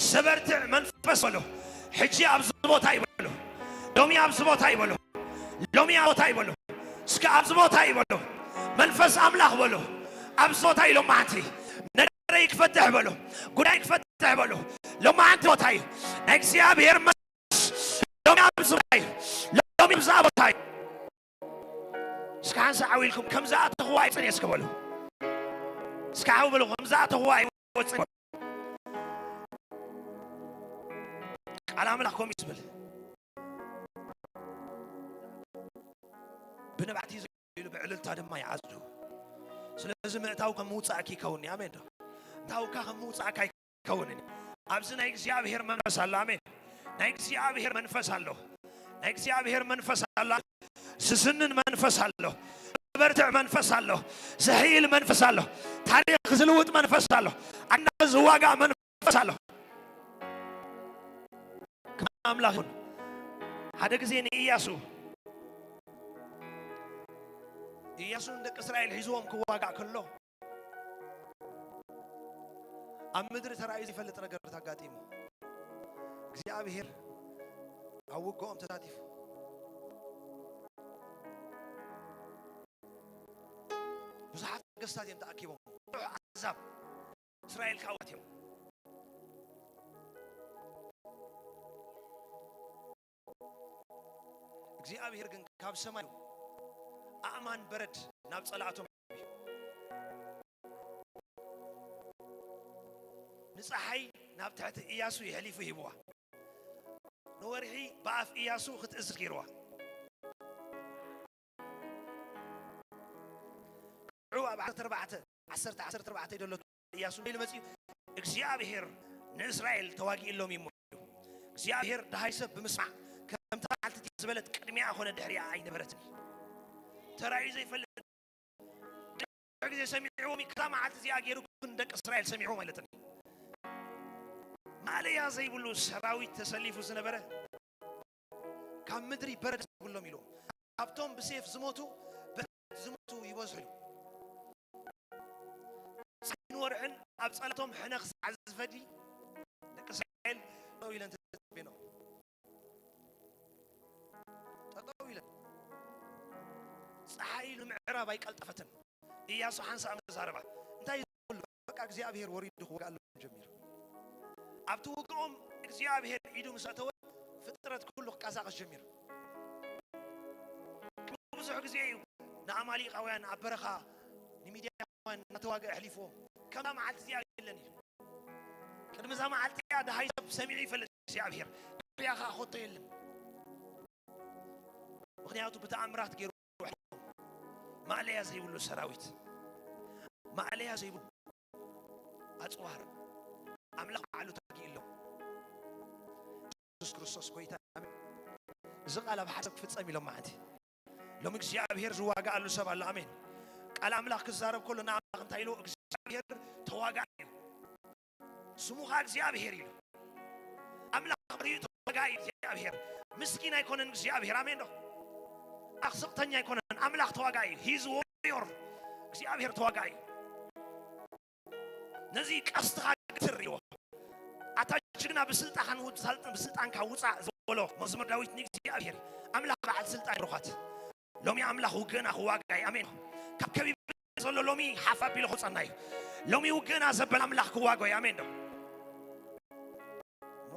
ዘበርትዕ መንፈስ በሎ። ሕጂ ኣብዚ ቦታ ይበሎ። ሎሚ ኣብዚ ቦታ ይበሎ። ሎሚ ኣብ ቦታ ይበሎ። እስከ ኣብዚ ቦታ ይበሎ። መንፈስ ኣምላኽ በሎ። ኣብዚ ቦታ እዩ ሎማዓንቲ። ነገረይ ክፈትሕ በሎ። ጉዳይ ክፈትሕ በሎ። ሎማዓንቲ ቦታ እዩ። ናይ እግዚኣብሔር መንፈስ ሎሚ ኣብዚ ቦታ እዩ። ሎሚ ኣብዚ ቦታ እዩ። እስከ ሓንሳእ ዓው ኢልኩም፣ "ከም ዝኣተኽዎ ኣይወጽእን እየ" እስከ በሉ። እስከ ዓው በሉ፣ "ከም ዝኣተኽዎ ኣይወጽእን እየ" በሉ። ቃል ኣምላኽ ከምኡ እዩ ዝብል። ብንብዓት እዩ ኢሉ ብዕልልታ ድማ ይዓጽዱ። ስለዚ ምእታው ከም ምውጻእኪ ይከውን እዩ። ኣሜን ዶ? ምእታውካ ከም ምውጻእካ ኣይከውንን እዩ። ኣብዚ ናይ እግዚኣብሔር መንፈስ ኣሎ። ኣሜን። ናይ እግዚኣብሔር መንፈስ ኣሎ። ናይ እግዚኣብሔር መንፈስ ኣሎ። ዝስንን መንፈስ ኣሎ። ዝበርትዕ መንፈስ ኣሎ። ዘሕይል መንፈስ ኣሎ። ታሪኽ ዝልውጥ መንፈስ ኣሎ። ኣናበ ዝዋጋ መንፈስ ኣሎ። ክብሪ ኣምላኽ ይኹን። ሓደ ግዜ ንኢያሱ፣ ኢያሱ ንደቂ እስራኤል ሒዝዎም ክዋጋእ ከሎ፣ ኣብ ምድሪ ተራእዩ ዘይፈልጥ ነገር ተጋጢሙ። እግዚኣብሔር ኣብ ውግኦም ተሳቲፉ። ብዙሓት ነገስታት እዮም ተኣኪቦም። ብዙሕ ኣህዛብ እስራኤል ካውት እዮም። እግዚኣብሔር ግን ካብ ሰማይ ኣእማን በረድ ናብ ጸላእቶም። ንፀሓይ ናብ ትሕቲ ኢያሱ የሕሊፉ ሂብዋ። ንወርሒ ብኣፍ ኢያሱ ክትእዝዝ ገይርዋ። ሽዑ ኣብ ዓሰርተ ኣርባዕተ፣ ዓሰርተ፣ ዓሰርተ ኣርባዕተ ይደሎ ኢያሱ ኢሉ መጺኡ፣ እግዚኣብሔር ንእስራኤል ተዋጊእሎም እዩ እሞ ኢሉ። እግዚኣብሔር ደሃይ ሰብ ብምስማዕ፣ ከምታ መዓልቲ ዝበለት ቅድሚኣ ኮነ ድሕሪኣ ኣይነበረትን። ተራእዩ ዘይፈልጥ ግዜ ሰሚዕዎም እዩ። ከዛ መዓልቲ እዚኣ ገይሩ ግን ደቂ እስራኤል ሰሚዕዎም ኣይለጥን። ማእለያ ዘይብሉ ሰራዊት ተሰሊፉ ዝነበረ፣ ካብ ምድሪ በረድ ዘብሎም ኢሉ። ካብቶም ብሴፍ ዝሞቱ፣ በረድ ዝሞቱ ይበዝሑ እዩ። ጸሓይን ወርሕን ኣብ ጸላቶም ሕነ ክሳዕ ዝፈዲ፣ ደቂ እስራኤል ጠጠው ኢለን ተጸቢኖም። ጠጠው ኢለን። ጸሓይ ንምዕራብ ኣይቀልጠፈትን። ኢያሱ ሓንሳእ ምስ ተዛረባ፣ እንታይ እዩ ዝብሉ? በቃ እግዚኣብሔር ወሪዱ ክወግኣሎም ጀሚሩ። ኣብቲ ውግኦም እግዚኣብሔር ኢዱ ምስ ኣተወ፣ ፍጥረት ኩሉ ክቀሳቐስ ጀሚሩ። ብዙሕ ግዜ እዩ ንኣማሊቃውያን ኣብ በረኻ፣ ንሚድያውያን እናተዋግአ ኣሕሊፍዎም። ከምዛ መዓልቲ እዚኣ የለን እዩ። ቅድሚ እዛ መዓልቲ እዚኣ ደሃይ ሰብ ሰሚዑ ይፈልጥ እግዚኣብሔር። ድሕሪኣ ኸዓ ኸቶ የለን። ምኽንያቱ ብተኣምራት ገይሩ። ማእለያ ዘይብሉ ሰራዊት፣ ማእለያ ዘይብሉ ኣጽዋር፣ ኣምላኽ ባዕሉ ተዋጊእሎም። የሱስ ክርስቶስ ጎይታ። ኣሜን። እዚ ቃል ኣብ ሓደ ሰብ ክፍጸም ኢሎም መዓንቲ። ሎሚ እግዚኣብሔር ዝዋጋኣሉ ሰብ ኣሎ። ኣሜን። ቃል ኣምላኽ ክዛረብ ከሎ ንኣምላኽ እንታይ ኢልዎ? እግዚኣብሔር ተዋጋኢ እዩ። ስሙ ኸኣ እግዚኣብሔር እዩ። ኣምላኽ ርእዩ ተዋጋኢ እዩ እግዚኣብሔር። ምስኪን ኣይኮነን እግዚኣብሔር። ኣሜን ዶ? ኣምላኽ ስቕተኛ ኣይኮነን። ኣምላኽ ተዋጋኢ እዩ። He is warrior። እግዚኣብሔር ተዋጋኢ እዩ። ነዚ ቀስትኻ ግትር ኢልዎ። ኣታ ጅግና ብስልጣን ውጻእ፣ ብስልጣንካ ውጻእ ዝበሎ መዝሙር ዳዊት ንእግዚኣብሔር ኣምላኽ በዓል ስልጣን ይብርኻት። ሎሚ ኣምላኽ ውግእና ክዋጋ እዩ። ኣሜን። ካብ ከቢብ ዘሎ ሎሚ ሓፍ ኣቢሉ ክውፀና እዩ። ሎሚ ውግእና ዘበል ኣምላኽ ክዋጋ እዩ። ኣሜን ዶ? ሞ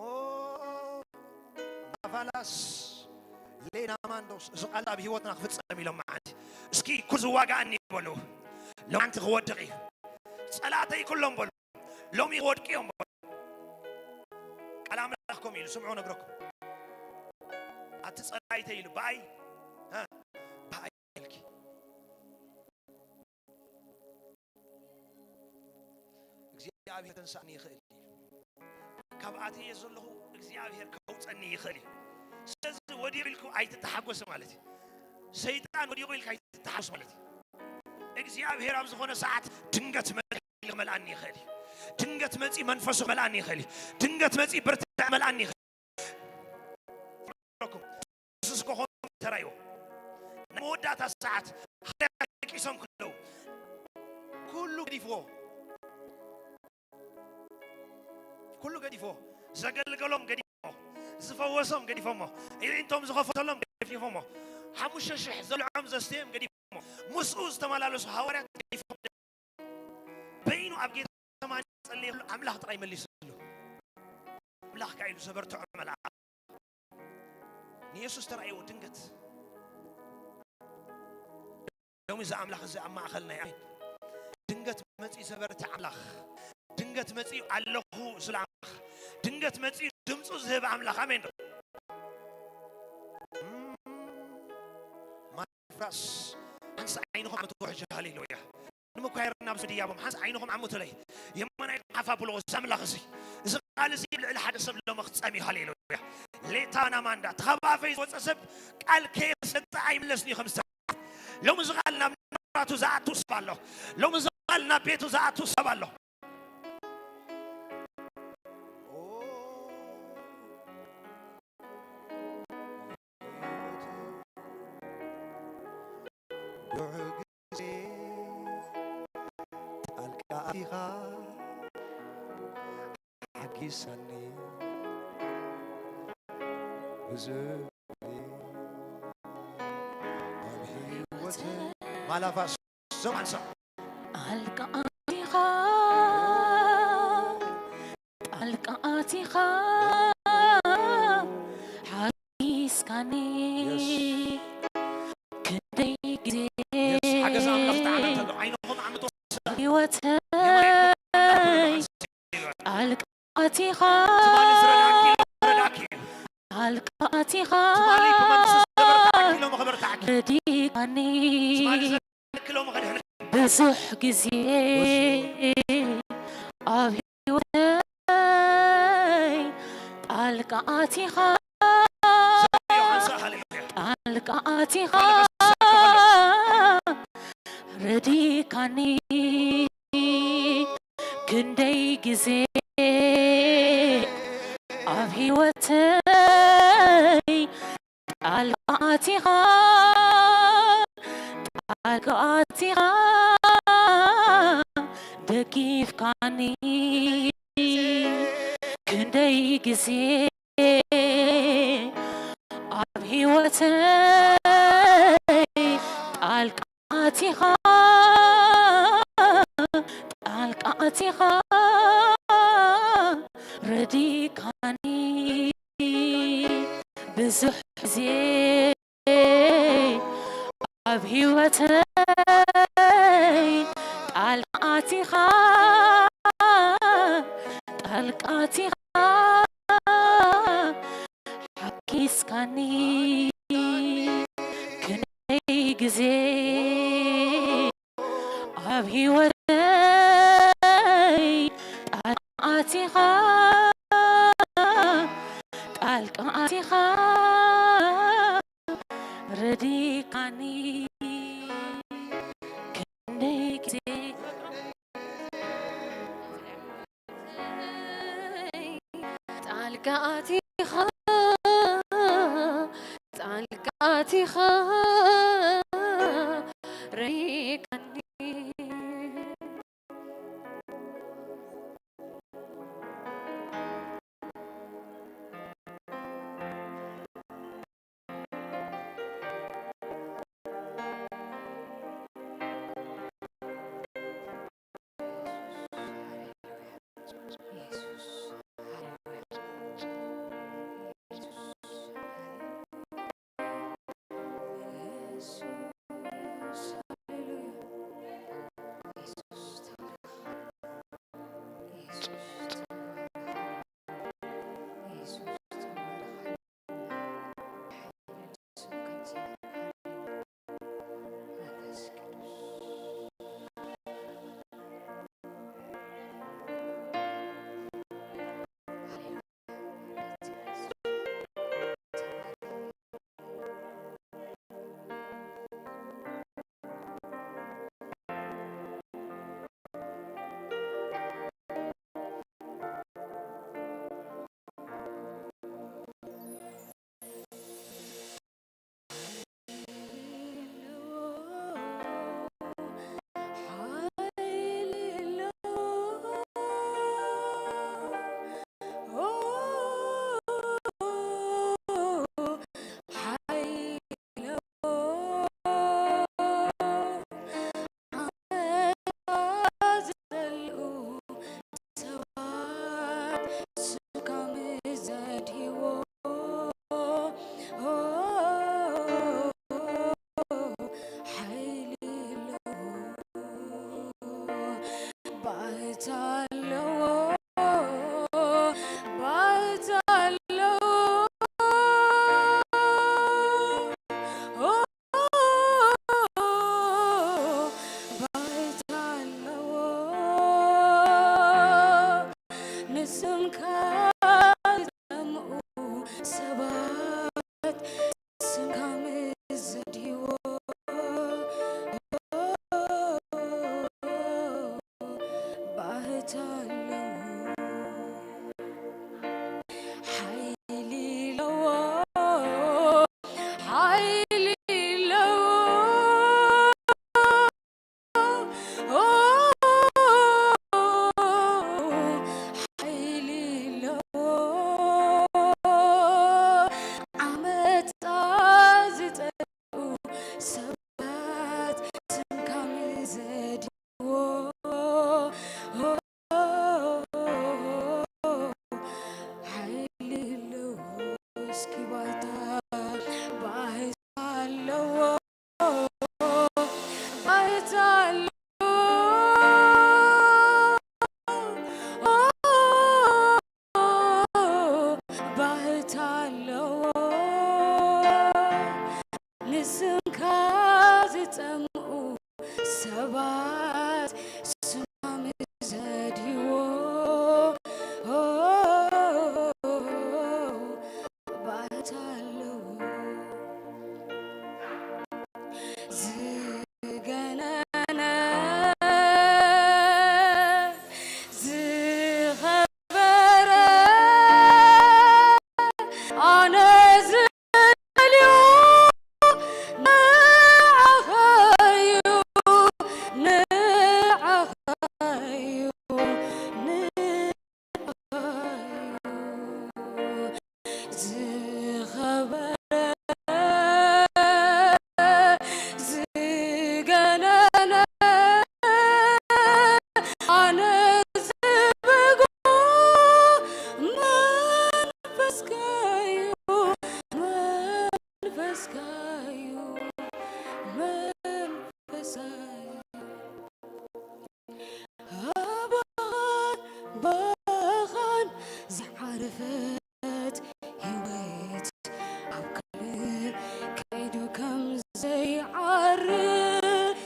ናቫላስ ሌና ማንዶስ፣ እዚ ቃል ኣብ ህይወትና ክፍጸም ኢሎም መዓንቲ። እስኪ ኩሉ ዝዋጋኣኒ በሉ። ሎማንቲ ክወድቕ እዩ። ጸላእተይ ኩሎም በሉ። ሎሚ ክወድቂ እዮም በሉ። ቃል ኣምላኽ ከምኡ ኢሉ ስምዑ ነግረኩም። ኣቲ ጸላእተይ ኢሉ ብኣይ፣ እ፣ ብኣይ ኢልኪ። እግዚኣብሔር ተንሳእኒ ይኽእል እዩ። ካብ ኣትየ ዘለኹ እግዚኣብሔር ከውፀኒ ይኽእል እዩ። ስለዚ ወዲቑ ኢልኩ ኣይትተሓጎስ ማለት እዩ። ሰይጣን ወዲቑ ኢልካ ኣይትተሓጎስ ማለት እዩ። እግዚኣብሔር ኣብ ዝኾነ ሰዓት ድንገት መ-፣ ክመልኣኒ ይኽእል እዩ። ድንገት መፂ መንፈሱ ክመልኣኒ ይኽእል እዩ። ድንገት መፂ ብርታዕ ክመልኣኒ ይኽእል እዩ። የሱስ ክኾኑ ተራእይዎ። ናይ መወዳእታ ሰዓት ሃዋርያት ደቂሶም ከለዉ ኩሉ ገዲፍዎ። ኩሉ ገዲፎ፣ ዘገልገሎም ገዲፎ፣ ዝፈወሶም ገዲፎሞ፣ ኢዒንቶም ዝኸፈተሎም ገዲፎሞ፣ ሓሙሽተ ሽሕ ዘልዖም ዘስተዮም ገዲፎሞ፣ ምስኡ ዝተመላለሱ ሃዋርያት ገዲፎም፣ በይኑ ኣብ ጌተሰማኒ ዝጸለየሉ ኣምላኽ ጥራይ መሊስሉ። ኣምላኽ ከኣ ኢሉ ዘበርትዖ መልኣኽ ንየሱስ ተራእይዎ ድንገት። ሎሚ እዚ ኣምላኽ እዚ ኣብ ማእኸልና እዩ። ኣሜን። ድንገት መጺኡ ዘበርትዕ ኣምላኽ፣ ድንገት መጺኡ ኣለኹ ዝብል ኣምላኽ፣ ድንገት መጺኡ ድምፁ ዝህብ ኣምላኽ። ኣሜን ዶ? ማፍራስ ሓንስ ዓይንኹም ዓምቱ ሕጂ። ሃሌሉያ። ንምኳየር ናብ ዝድያቦም ሓንስ ዓይንኹም ዓምቱለይ። የማናይ ሓፍ ኣብልዎ። እዚ ኣምላኽ እዚ፣ እዚ ቃል እዚ ኣብ ልዕሊ ሓደ ሰብ ሎሚ ክጸም እዩ። ሃሌሉያ። ሌታና ማንዳ፣ እቲ ካብ ኣፈይ ዝወጸ ሰብ ቃል ከየሰጠ ኣይምለስን እዩ ከም ዝተባህለ። ሎሚ እዚ ቃል ናብ ናቱ ዝኣቱ ሰብ ኣሎ። ሎሚ እዚ ቃል ናብ ቤቱ ዝኣቱ ሰብ ኣሎ። ጣልቃ ኣቲኻ ሓጊሰኒ ብዙሕ ኣብ ህይወት ማላፋ ሶም ኣንሳ ጣልቃ ኣቲኻ፣ ጣልቃ ኣቲኻ ሓጊስካኒ ክንደይ ግዜ ሓገዝ ኣምላኽ ተዓናተሉ። ዓይንኹም ዓምቶ ህይወተይ ጣልቃ ኣቲኻ፣ ትማሊ ዝረዳእኪ ረዳእኪ እዩ። ጣልቃ ኣቲኻ ትማሊ ብመንፈስ ዘበርታዕኪ ሎሚ ከበርታዕኪ። ረዲካኒ ትማሊ ዘድሕነኪ ሎሚ ከድሕነኪ። ብዙሕ ግዜ ኣብ ህይወተይ ጣልቃ ኣቲኻ፣ ዮሃንስ፣ ሃሌሉያ። ጣልቃ ኣቲኻ ረዲካኒ ክንደይ ግዜ ኣብ ህይወተይ ጣልቃ ኣቲኻ፣ ጣልቃ ኣቲኻ ደጊፍካኒ ክንደይ ግዜ ኣብ ህይወተይ ጣልቃ ኣቲኻ፣ ጣልቃ ኣቲኻ ረዲካኒ ብዙሕ ግዜ ኣብ ህይወተይ ጣልቃ ኣቲኻ፣ ጣልቃ ኣቲኻ ሓጊስካኒ ክንደይ ግዜ ኣብ ህይወተይ ጣልቃ ኣቲኻ፣ ጣልቃ ኣቲኻ ረዲካኒ ክንደይ ግዜ ጣልቃ ኣቲኻ፣ ጣልቃ ኣቲኻ ረዲካኒ። ሰባት ስምካ ምስ ዘድይዎ ባህታ ኣለዎ። ሓይሊ ኣለዎ፣ ሓይሊ ኣለዎ። ሓይሊ ኣለዎ። ዓመጻ ዝጠልኡ ሰባት ስምካ ምስ ዘድይዎ ሓይሊ ኣለዎ። እስኪ ባይታ ባይታ ኣለዎ። ባይታ ኣለዎ። ባህታ ኣለዎ። ንስምካ ዝጠምኡ ሰባት ስምካ ምስ ዘድይዎ ባህታ ኣለዎ። ዝገነነ ዝኸበረ ኣነ ዝደልዮ ንዓኻ እዩ፣ ንዓኻ እዩ፣ ንዓኻ እዩ። ዝኸበረ ዝገነነ ኣነ ዝብጎ መንፈስካዩ መንፈስካዩ መንፈሳዩ ኣባኻን ባኻን ዝዓረፈት ህይወት ኣብ ካልእ ከይዱ ከም ዘይዓርፍ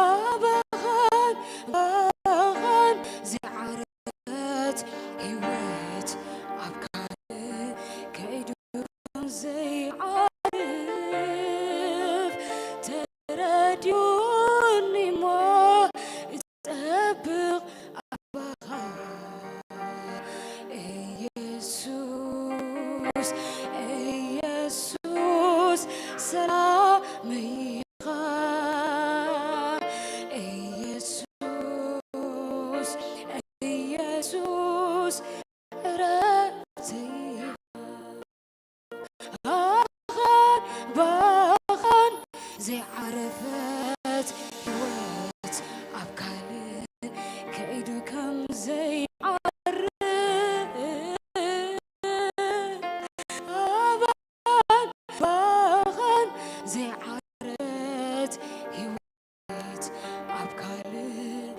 ኣባኻን ባኻን ዘይዓርፍ ህይወት ህይወት ኣብ ካልእ ከይዱ ዘይዓርፍ ተረድዮኒ እሞ እጠብቕ ኣባኻ ኢየሱስ፣ ኢየሱስ ሰላመይ ኢኻ ኢየሱስ ኢየሱስ ረብተይ ባኻን ባኻን ዘይዓረፈት ህይወት ኣብ ካልእ ከይዱ ከም ዘይዓርፍ ኣባን ባኻን ዘይዓረፈት ህይወት ኣብ ካልእ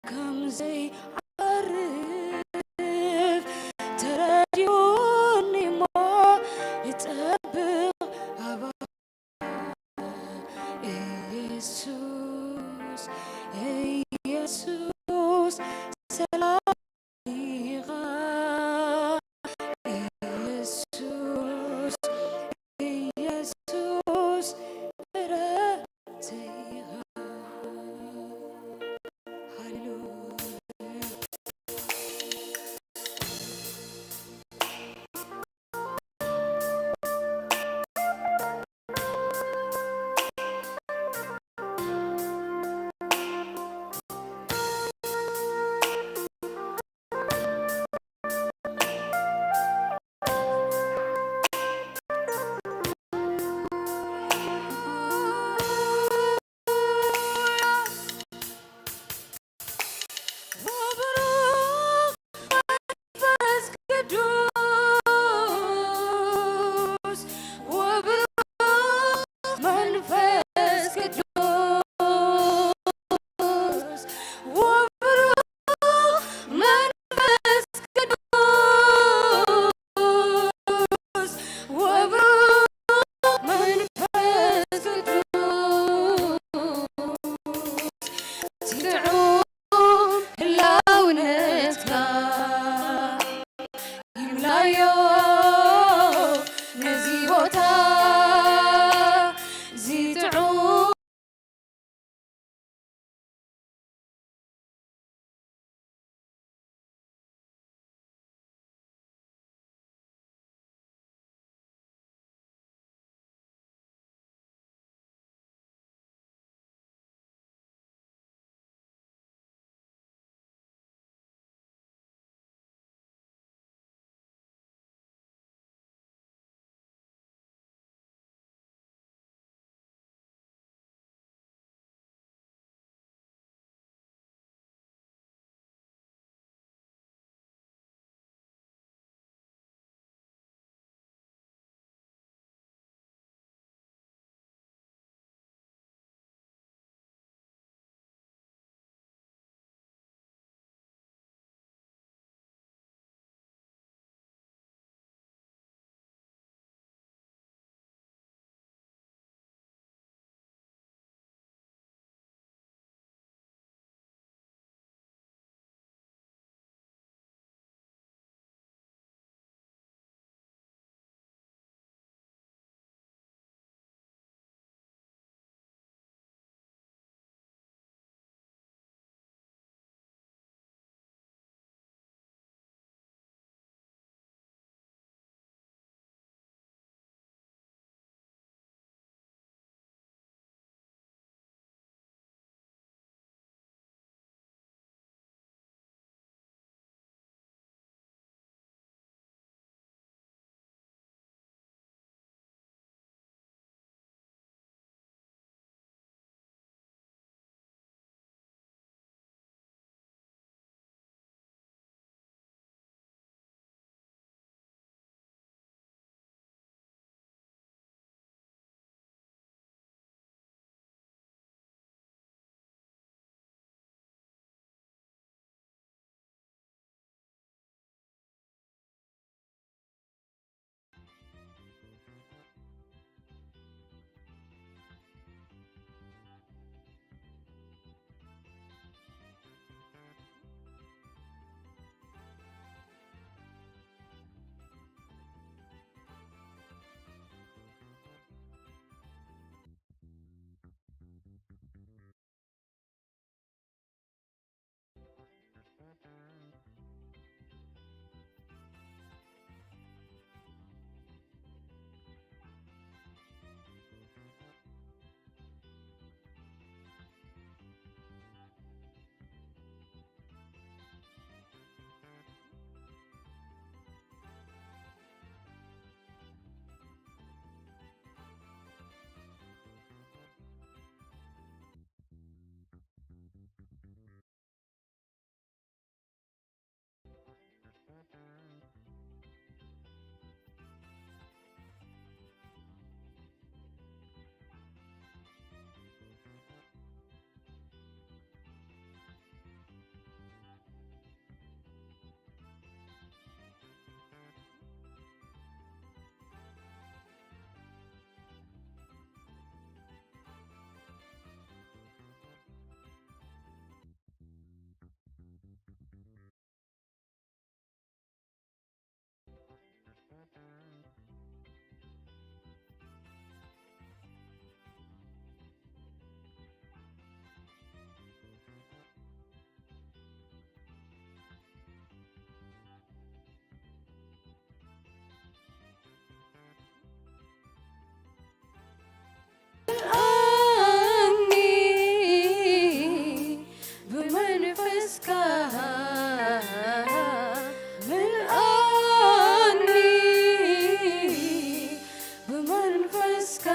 ከም ዘይዓርፍ ተረድዮኒ እሞ ይጠብቕ ኣባ ኢየሱስ ኢየሱስ ሰላም ኢኻ ኢየሱስ ኢየሱስ ረብተይ ኢኻ። ሃሌሉያ። መንፈስ ቅዱስ ወብሩኽ መንፈስ ቅዱስ ወብሩኽ መንፈስ ቅዱስ ወብሩኽ መንፈስ ቅዱስ ትርጉም ህላውነትካ ኣዮ ነዚ ቦታ እዚ ጥዑም ብመንፈስካ ምልኣኒ፣ ብመንፈስካ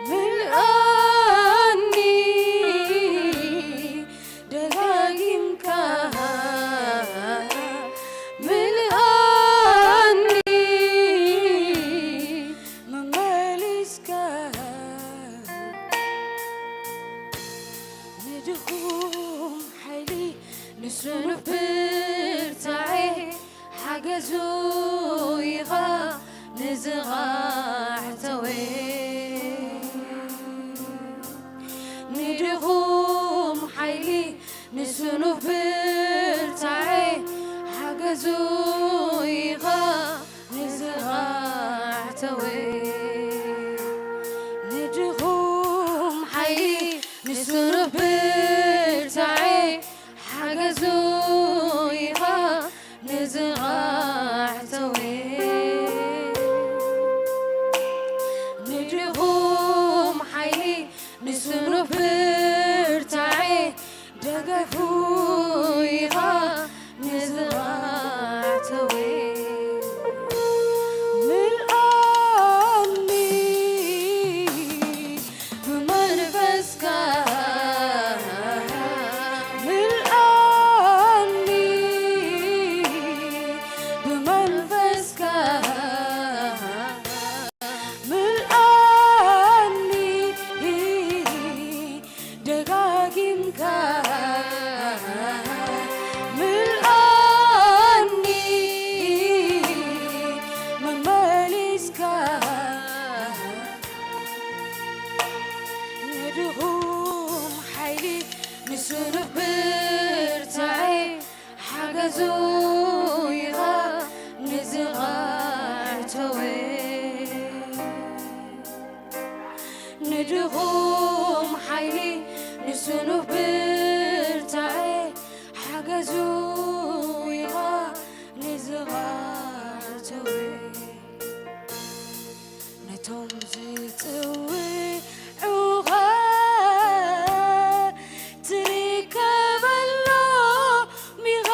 ምልኣኒ፣ ደጋጊምካ ምልኣኒ፣ መመሊስካ ንድኹም ሓይሊ ንስኑፍ ብርታዐ ሓገዙ ኢኻ ንዝቓሕተወ። ንድኹም ሓይሊ ንስኑፍ ብርታዐ ሓገ ሓገዙ ኢኻ ንዝቓዕተወ፣ ንድኹም ሓይሊ ንስኑፍ ብርታዐ፣ ሓገዙ ኢኻ ንዝቓዕተወ፣ ንድኹም ሓይሊ ንስኑፍ ብርታዐ፣ ደገፉ ኢኻ ንዝቓዕተወ። ምልኣኒ ብመንፈስካ፣ ምልኣኒ ብመንፈስካ፣ ምልኣኒ ደጋጊምካ፣ ምልኣኒ መመሊስካ፣ ንድኹም ሓይሊ ንስኑፍ ብርታዐ፣ ሓገዙ ኢኻ ንዝቓዕተወ፣ ንድኹም ሓይሊ ንስኑፍ ብርታዐ፣ ሓገዙ ኢኻ ንዝቓዕተወ። ነቶም ዝጽውዑኻ ትርከበሎም ኢኻ።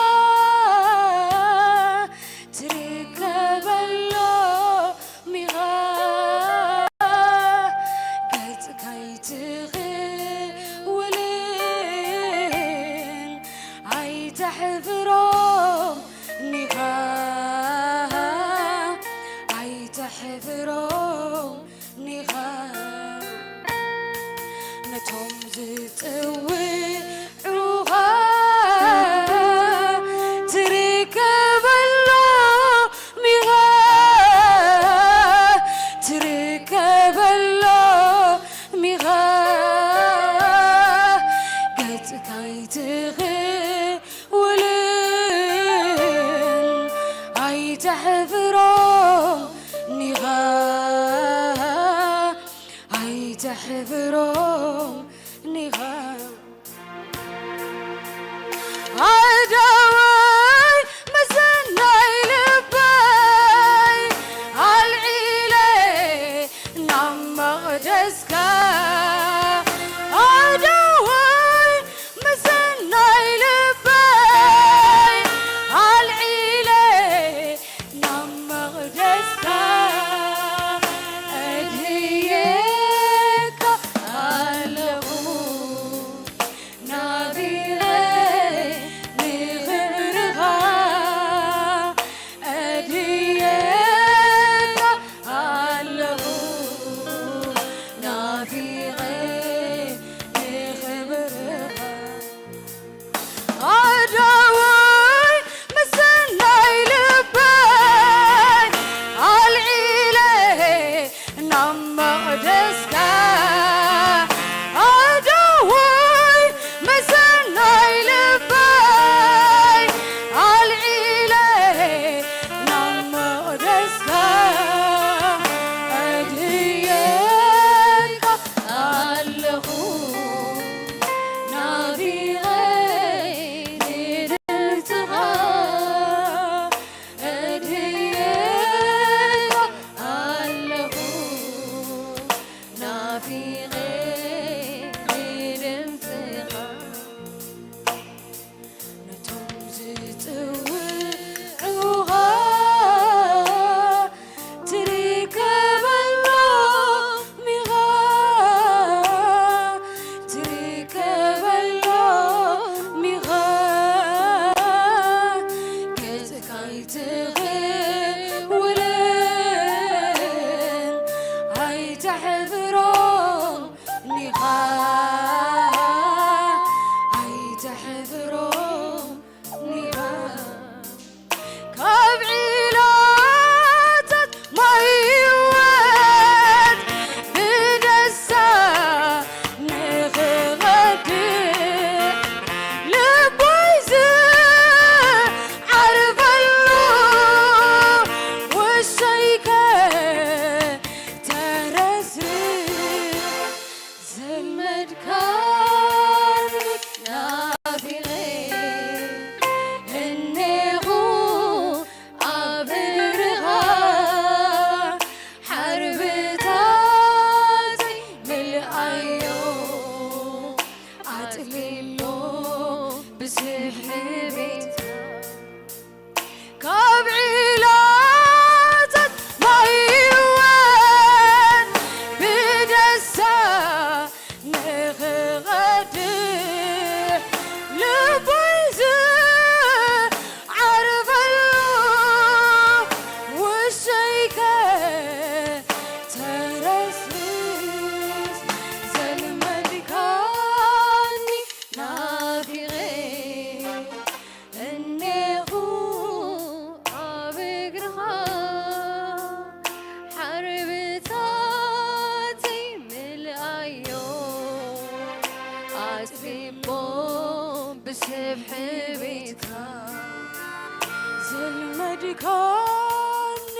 ድኮኒ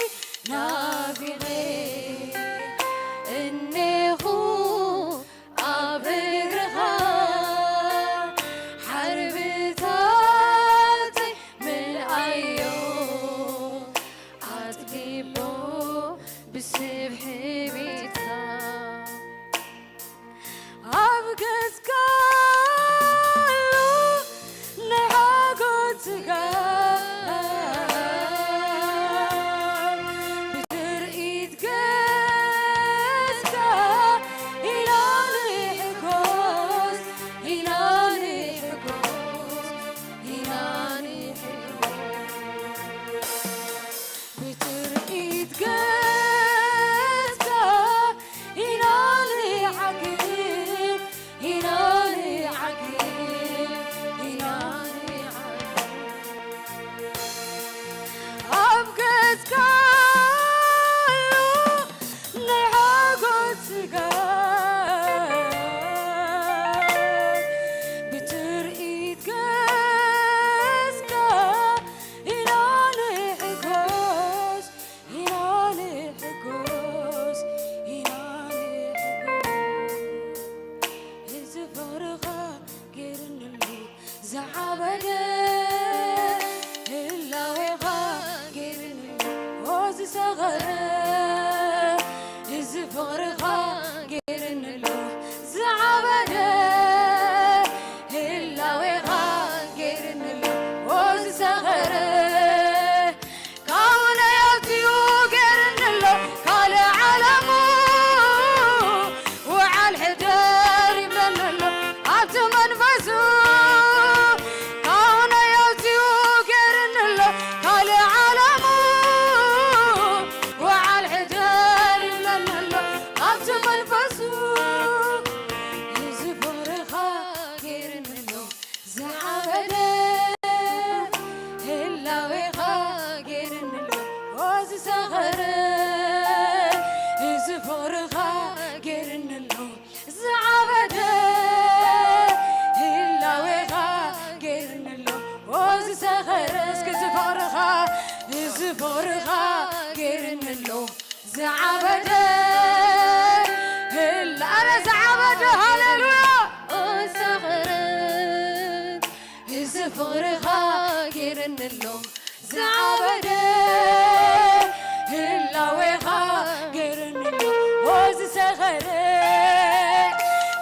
ናፊቐ እኔኹ ኣብ እግርኻ ሓርብታተይ ምልኣዮ ኣጥቢቦ ብስብሒ ቤትካ ኣብ ገጽካ ኣሎ ናይ ሓጎስካ ብትርኢት ገጽካ ኢና ንሕጎስ ኢና ንሕጎስ ኢና ንሕጎስ ብትርኢት ገጽካ ኢና ንዓግብ ኢና ንዓግብ ኢና ንዓግብ ኣብ ገጽካ ኣሎ ናይ ሓጎስ ስጋት ብትርኢት ገጽካ ኢና ንሕጎስ ኢና ንሕጎስ ኢና ንሕጎስ እዚ ፍቕርኻ ገይርኒ ኣሎ ዝዓበደ ህላዌኻ ገይርኒ ኣሎ ዝሰኸረ እዚ ፍቕርኻ ገይርኒ ኣሎ ዝዓበደ ህላዌኻ ገይርኒ ኣሎ ዝሰኸረ ካብኡ ናይ ኣውፂኡ ገይርኒ ኣሎ ካልእ ዓለሙ ውዓል ሕደር ይብለኒ ኣሎ ኣብቲ መንፈሱ ካብኡ ናይ ኣውፂኡ ገይርኒ ኣሎ ካልእ ዓለሙ ውዓል ሕደር ይብለኒ ኣሎ ኣብቲ መንፈሱ እዚ ፍቕርኻ ገይርኒ ኣሎ ዝዓበደ ህላዌኻ ገይርኒ ኣሎ ዝሰኸረ እዚ ፍቕርኻ ገይርኒ ኣሎ ዝዓበደ ህላዌኻ ገይርኒ ኣሎ ዝሰኸረ እስኪ እዚ ፍቕርኻ እዚ ፍቕርኻ ገይርኒ ኣሎ ዝዓበደ ህላረ ዝዓበደ ሃሌሉያ ዝሰኸረ እዚ ፍቕርኻ ገይርኒ ኣሎ ዝዓበደ ህላዌኻ ገይርኒ ኣሎ ዝሰኸረ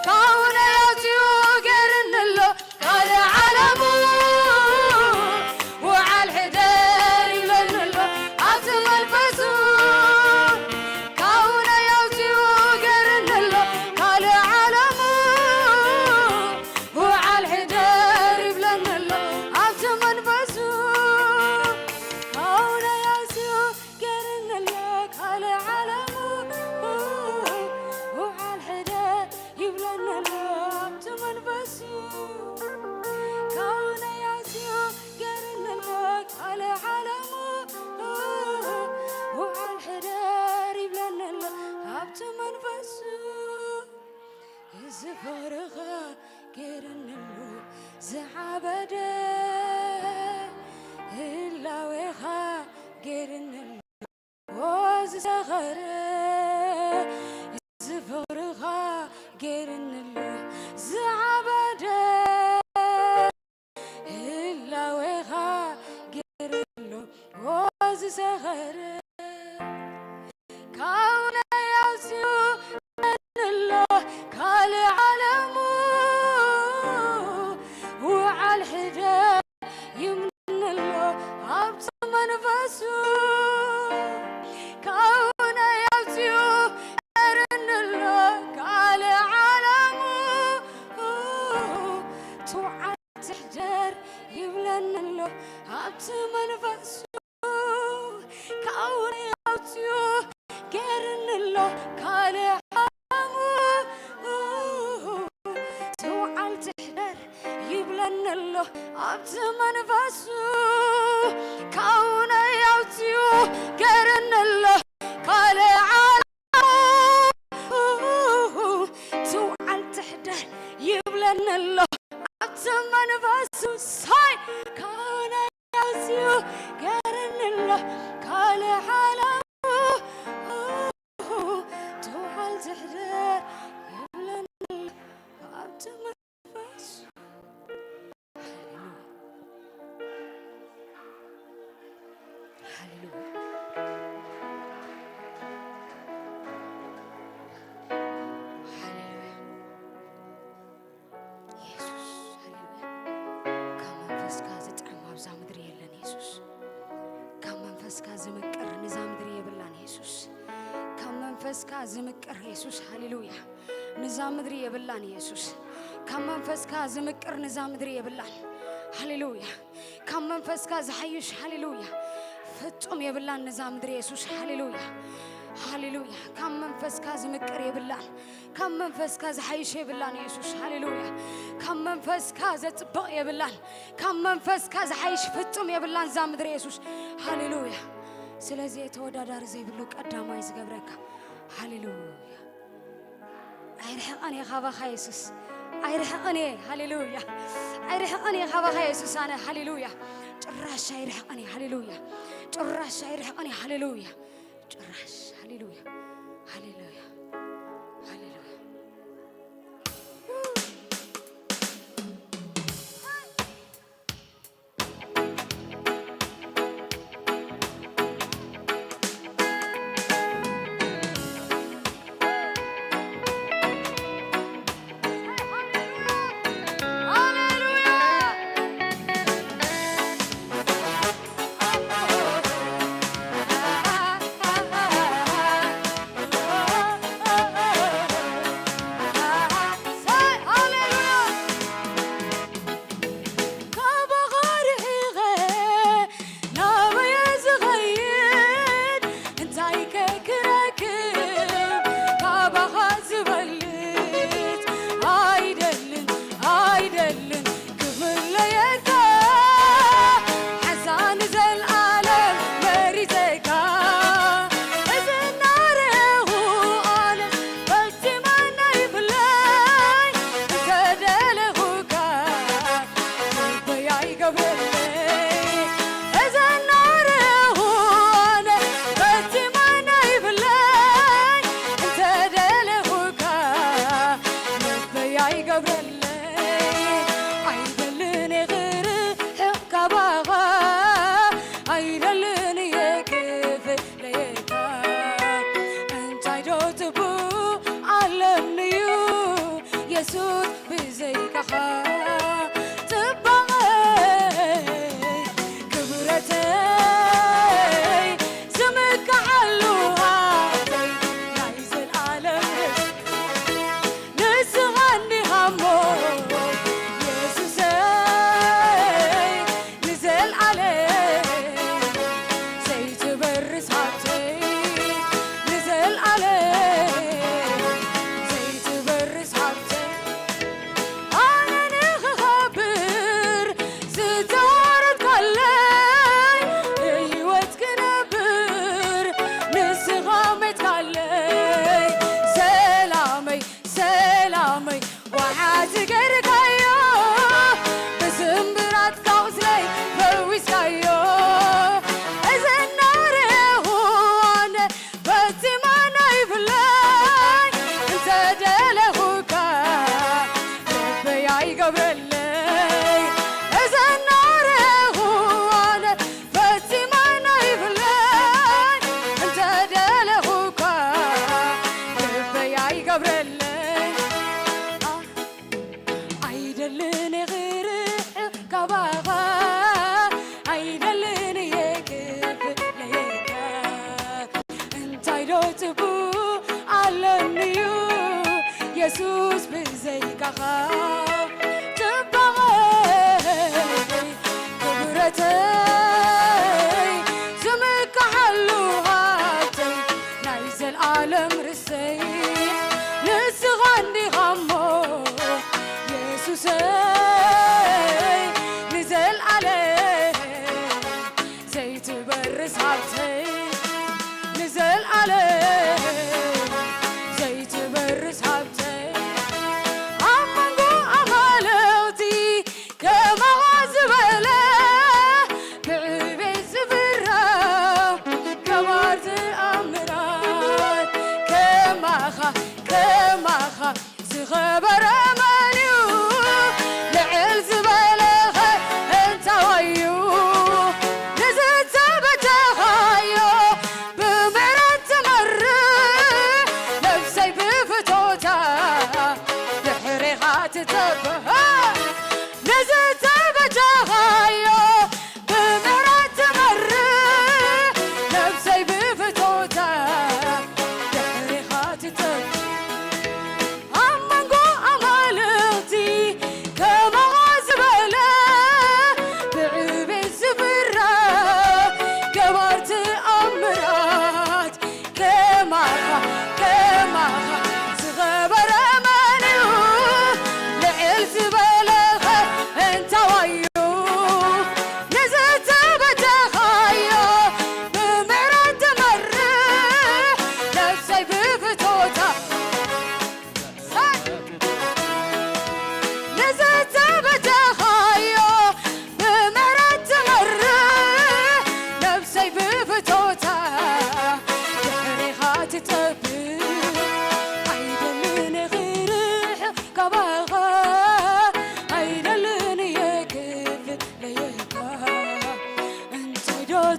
ካብኡ ናይ ኣውፂኡ ገይርኒ ኣሎ ካልእ ዓለሙ ውዓል ሕደር ይብለኒ ኣሎ ኣብቲ መንፈሱ ካብኡ ናይ ኣውፂኡ ገይርኒ ኣሎ ካልእ ዓለሙ ውዓል ሕደር ይብለኒ ኣሎ ኣብቲ መንፈሱ ካብኡ ናይ ኣውፂኡ ገይርኒ ኣሎ ካልእ ዓለሙ ውዓል ሕደር ይብለኒ ኣሎ ኣብቲ መንፈሱ ካብኡ ናይ ኣውፂኡ ገይርኒ ኣሎ ካልእ ዓለሙ ውዓል ሕደር ይብለኒ ኣሎ ኣብቲ መንፈሱ እዚ ፍቕርኻ ገይርኒ ኣሎ ዝዓበደ ህላዌኻ ገይርኒ ኣሎ ዝሰኸረ እዚ ፍቕርኻ ገይርኒ ኣሎ ዝዓበደ ህላዌኻ ገይርኒ ኣሎ ዝሰኸረ ካብ ናይ ኣውፂኡ ኣሎ ካልእ ዓለሙ ውዓል ሕደር ይብለኒ ኣሎ ኣብቲ መንፈሱ ካብ ናይ ኣውፂኡ ገይርኒ ኣሎ ካልእ ዓለሙ ትውዓል ትሕደር ይብለኒ ኣሎ ኣብቲ መንፈሱ ካብኡ ካልእ ሓላው ትውዓል ትሕደር የብለኒ ኣብቲ መንፈስ። ሃሌሉያ። ሃሌሉያ። ሃሌሉያ። የሱስ፣ ሃሌሉያ። ካብ መንፈስካ ዝጥዕም ኣብዛ ምድሪ የለን የሱስ። ካብ መንፈስካ ዝምቅር ንዛ ምድሪ የብላን የሱስ። ካብ መንፈስካ ዝምቅር የሱስ፣ ሃሌሉያ። ንዛ ምድሪ የብላን የሱስ። ካብ መንፈስካ ዝምቅር ንዛ ምድሪ የብላን። ሃሌሉያ። ካብ መንፈስካ ዝሓይሽ፣ ሃሌሉያ፣ ፍጹም የብላን ንዛ ምድሪ የሱስ። ሃሌሉያ፣ ሃሌሉያ። ካብ መንፈስካ ዝምቅር የብላን፣ ካብ መንፈስካ ዝሓይሽ የብላን የሱስ። ሃሌሉያ። ካብ መንፈስካ ዘጽብቕ የብላን፣ ካብ መንፈስካ ዝሓይሽ ፍጹም የብላን እዛ ምድሪ የሱስ። ሃሌሉያ። ስለዚ ተወዳዳሪ ዘይብሉ ቀዳማይ ዝገብረካ። ሃሌሉያ። ኣይርሕቕን እየ ካባኻ የሱስ፣ ኣይርሕቕን እየ። ሃሌሉያ። ኣይርሕቕን እየ ካባኻ የሱስ ኣነ። ሃሌሉያ። ጭራሽ ኣይርሕቕን እየ። ሃሌሉያ። ጭራሽ ኣይርሕቕን እየ። ሃሌሉያ። ጭራሽ። ሃሌሉያ፣ ሃሌሉያ፣ ሃሌሉያ።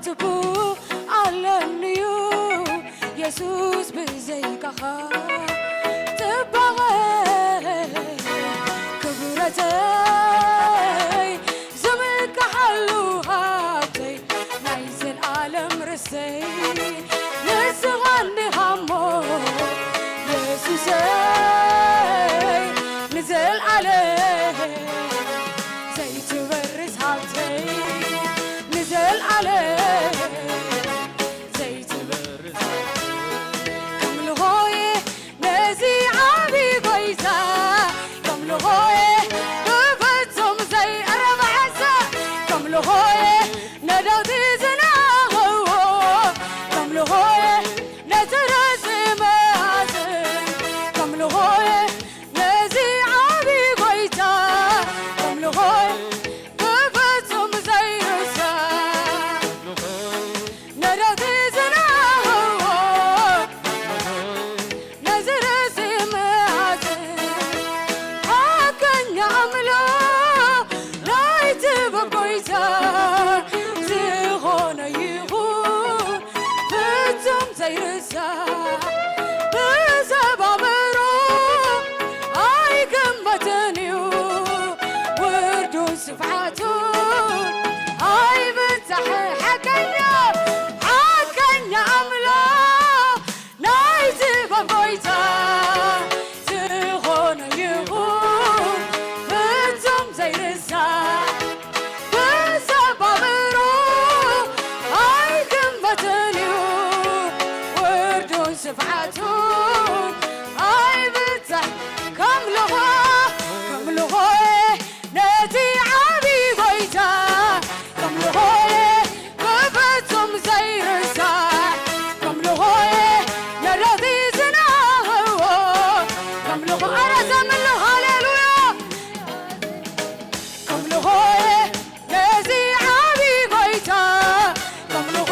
ልቡ ኣለኒዩ የሱስ ብዘይካኻ ጽባቐ ክብረተይ ዝምካሓሉ ሃብተይ ናይ ዘልኣለም ርሰይ ንስኻ እንዲኻ እሞ የሱሰይ ንዘልኣለም ዘይትበርስ ሃብተይ ንዘልኣለም ዘይትበርስ ከምልኾየ ነዚ ዓቢ ጎይታ ከምልኾየ ብፍጹም ዘይረባሕሰ ከምልኾየ ነዳውቲ ዝናኸዎ ከምልኾየ ነቲ ረዚ መኣዝን ከምልኾየ ነዚ ዓቢ ጎይታ ከምልኾየ ብፍጹም ዘይርሳዕ ነዳውቲ ዝናኸዎ ነዚ ረዚ መኣዝን ሓቀኛ ኣምላኽ ናይ ጥበብ ጎይታ ዝኾነ ይኹን ፍጹም ዘይርሳዕ ብሰብ ኣእምሮ ኣይግመትን እዩ ውርዱን ስፍሓቱን ኣይብጻሕ ሓቀኛ ሓቀኛ ኣምላኽ ናይ ጥበብ ጎይታ ዝኾነ ይኹን ፍጹም ዘይርሳዕ ብሰብ ኣእምሮ ኣይግመትን እዩ ውርዱን ስፍሓቱን ኣይብጻሕ ከምልኾ ከምልኾ ነቲ ዓቢ ጎይታ ከምልኾ ብፍጹም ዘይርሳዕ ከምልኾ ነዳውቲ ዝናኸዎ ከምልኾ ኣረ ዘምልኽ ሃሌሉያ ከምልኾ ነዚ ዓቢ ጎይታ ከምልኾ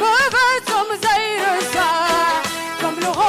ብፍጹም ዘይርሳዕ ከምልኾ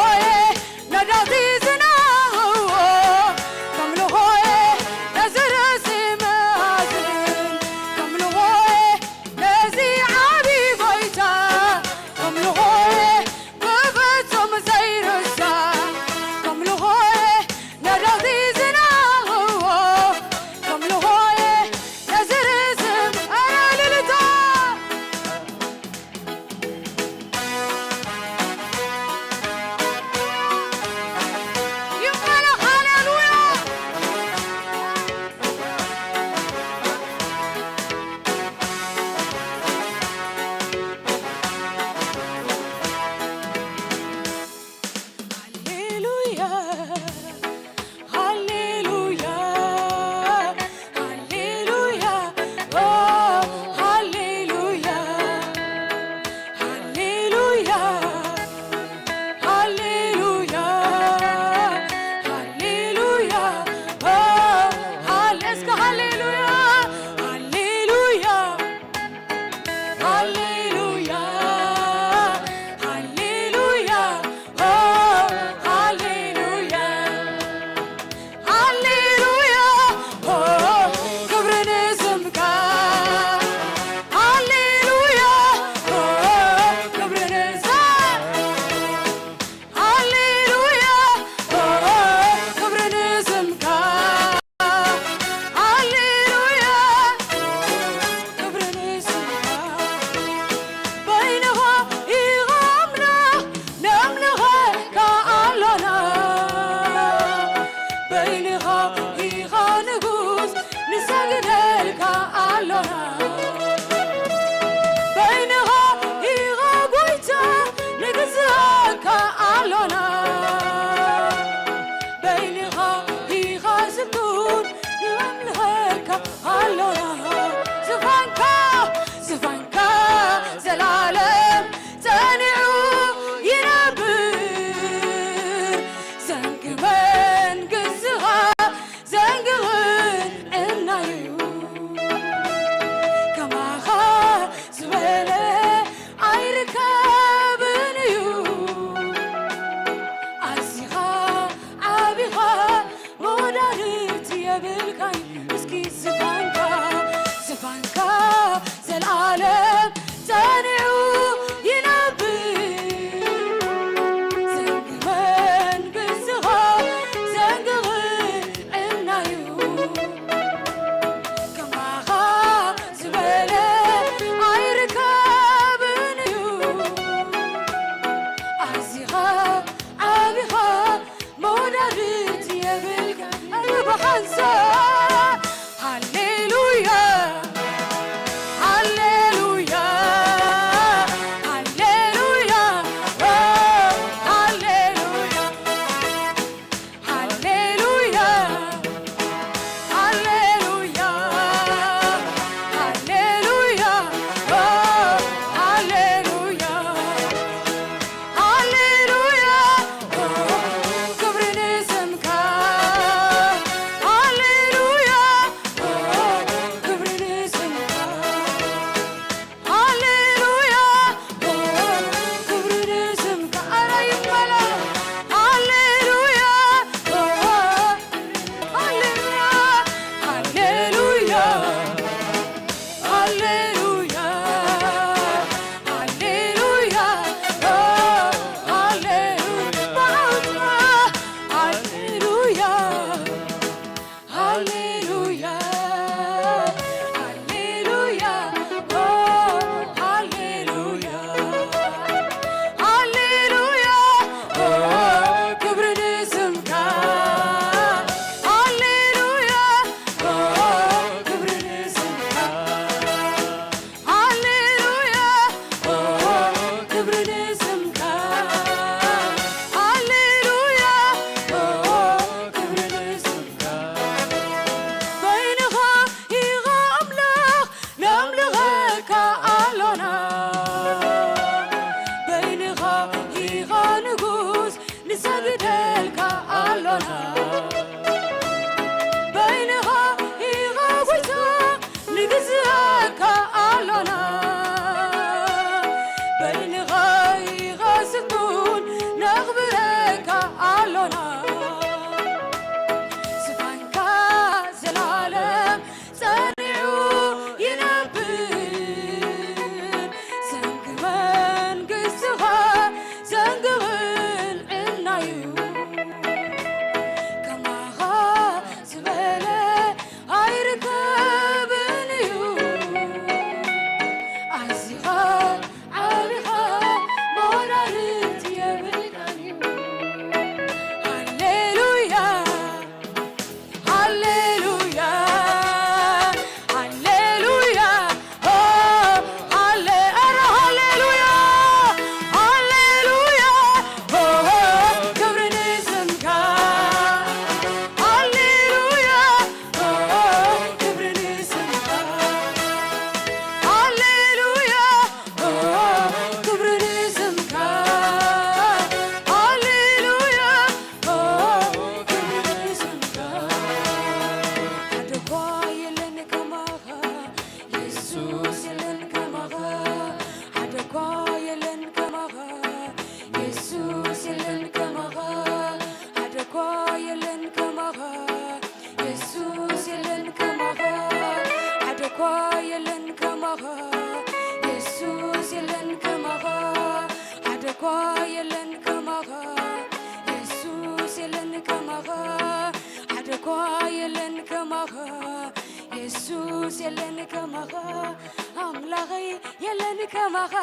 ከማኻ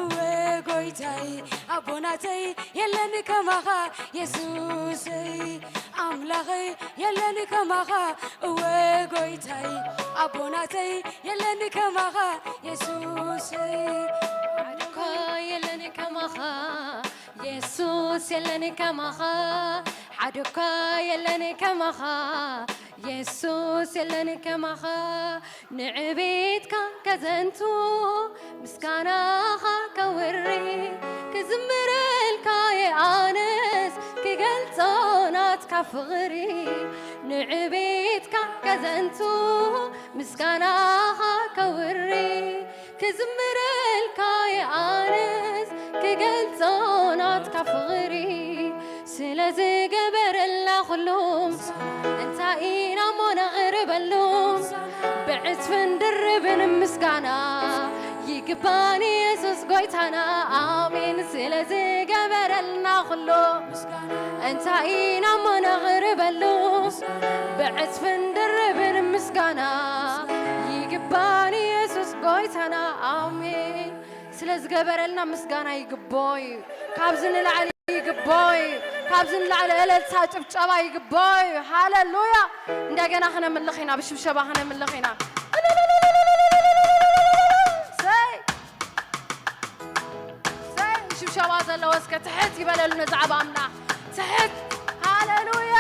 እወ ጎይታይ ኣቦናተይ የለኒ ከማኻ የሱሰይ ኣምላኸይ የለኒ ከማኻ እወ ጎይታይ ኣቦናተይ የለኒ ከማኻ የሱሰይ ሓደኳ የለኒ ከማኻ የሱስ የለኒ ከማኻ ሓደኳ የለኒ ከማኻ የሱስ የለኒ ከማኻ ንዕቤትካ ከዘንቱ ምስጋናኻ ከውሪ ክዝምረልካ የኣነስ ክገልጾ ናትካ ፍቕሪ ንዕቤትካ ከዘንቱ ምስጋናኻ ከውሪ ክዝምረልካ የኣነስ ክገልጾ ናትካ ፍቕሪ ስለ ዝገበረልና ኩሉ እንታይ ኢና እሞ ነቕርበሉ ብዕጽፍን ድርብን ምስጋና ይግባን የሱስ ጎይታና ኣሜን ስለ ዝገበረልና ኩሉ እንታይ ኢና እሞ ነቕርበሉ ብዕጽፍን ድርብን ምስጋና ይግባን የሱስ ጎይታና ኣሜን ስለ ዝገበረልና ምስጋና ይግቦ እዩ ካብዚ ንላዕሊ ይግቦ እዩ ካብዚ ንላዕሊ እለልታ ጭብጨባ ይግቦ እዩ ሃለሉያ እንደገና ክነምልኽ ኢና ብሽብሸባ ክነምልኽ ኢና ሰይ ሰይ ሽብሸባ ዘለዎ እስከ ትሕት ይበለሉ ነዚ ዓብ ኣምላኽ ትሕት ሃለሉያ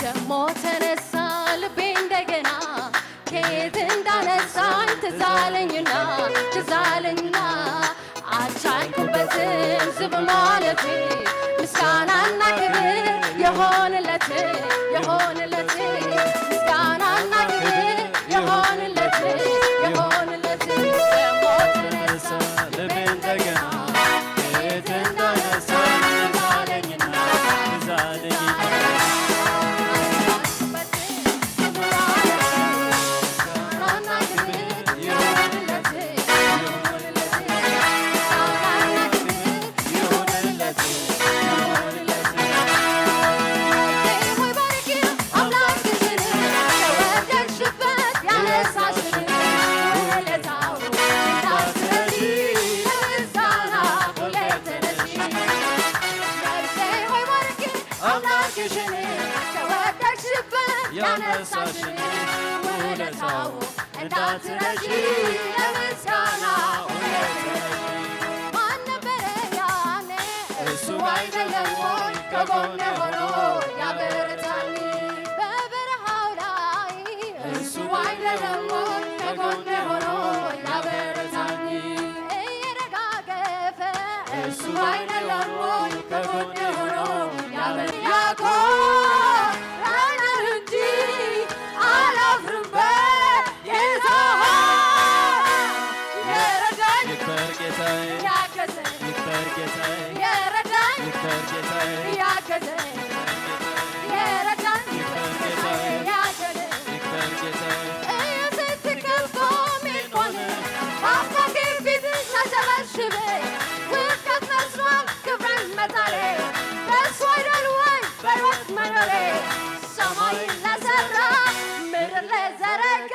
ደሞ ተነሳ ልቤ እንደገና ከየት እንዳነሳኝ ትዛለኝና ትዛለኝና አልቻልኩበትም ዝም ማለቴ ምስጋናና ክብር የሆንለት የሆንለት ምስጋናና ክብር የሆንለት የሆንለት ደሞ ተነሳ ልቤ እንደገና ከየት እንዳነሳኝ ትዛለኝና ትዛለኝና አምላክሽን ከወደድሽበት ያነሳሽን ውለታው እንዳትረሺ ለምስጋና ማን ነበረ ያኔ እሱ አይደለም ወይ ከጎኔ ሆኖ ያበረታኝ በበረሃው ላይ እሱ አይደለም ወይ ከጎኔ ሆኖ ያበረታኝ እየደጋገፈ እሱ አይደለም ወይ ከጎኔ ሆኖ ያበረታኝ ያኮራናል እንጂ አላፍርም በጌታ የረዳኝ ይክበር ጌታዬ ያገዘኝ ይክበር ጌታዬ የረዳኝ ይክበር ጌታዬ ያገዘኝ የረዳኝ ይክበር ጌታዬ ያገዘኝ ይክበር ጌታዬ ኢየሱስ ስትከፋ ምን ሆነ በአምላኬ ፊት ሳሸበሽብ ውድቀት መስሏል ክብርን መጣሌ በእሱ አይደል ወይ በሕይወት መኖሬ ሰማይን ለሰራ ምድር ለዘረጋ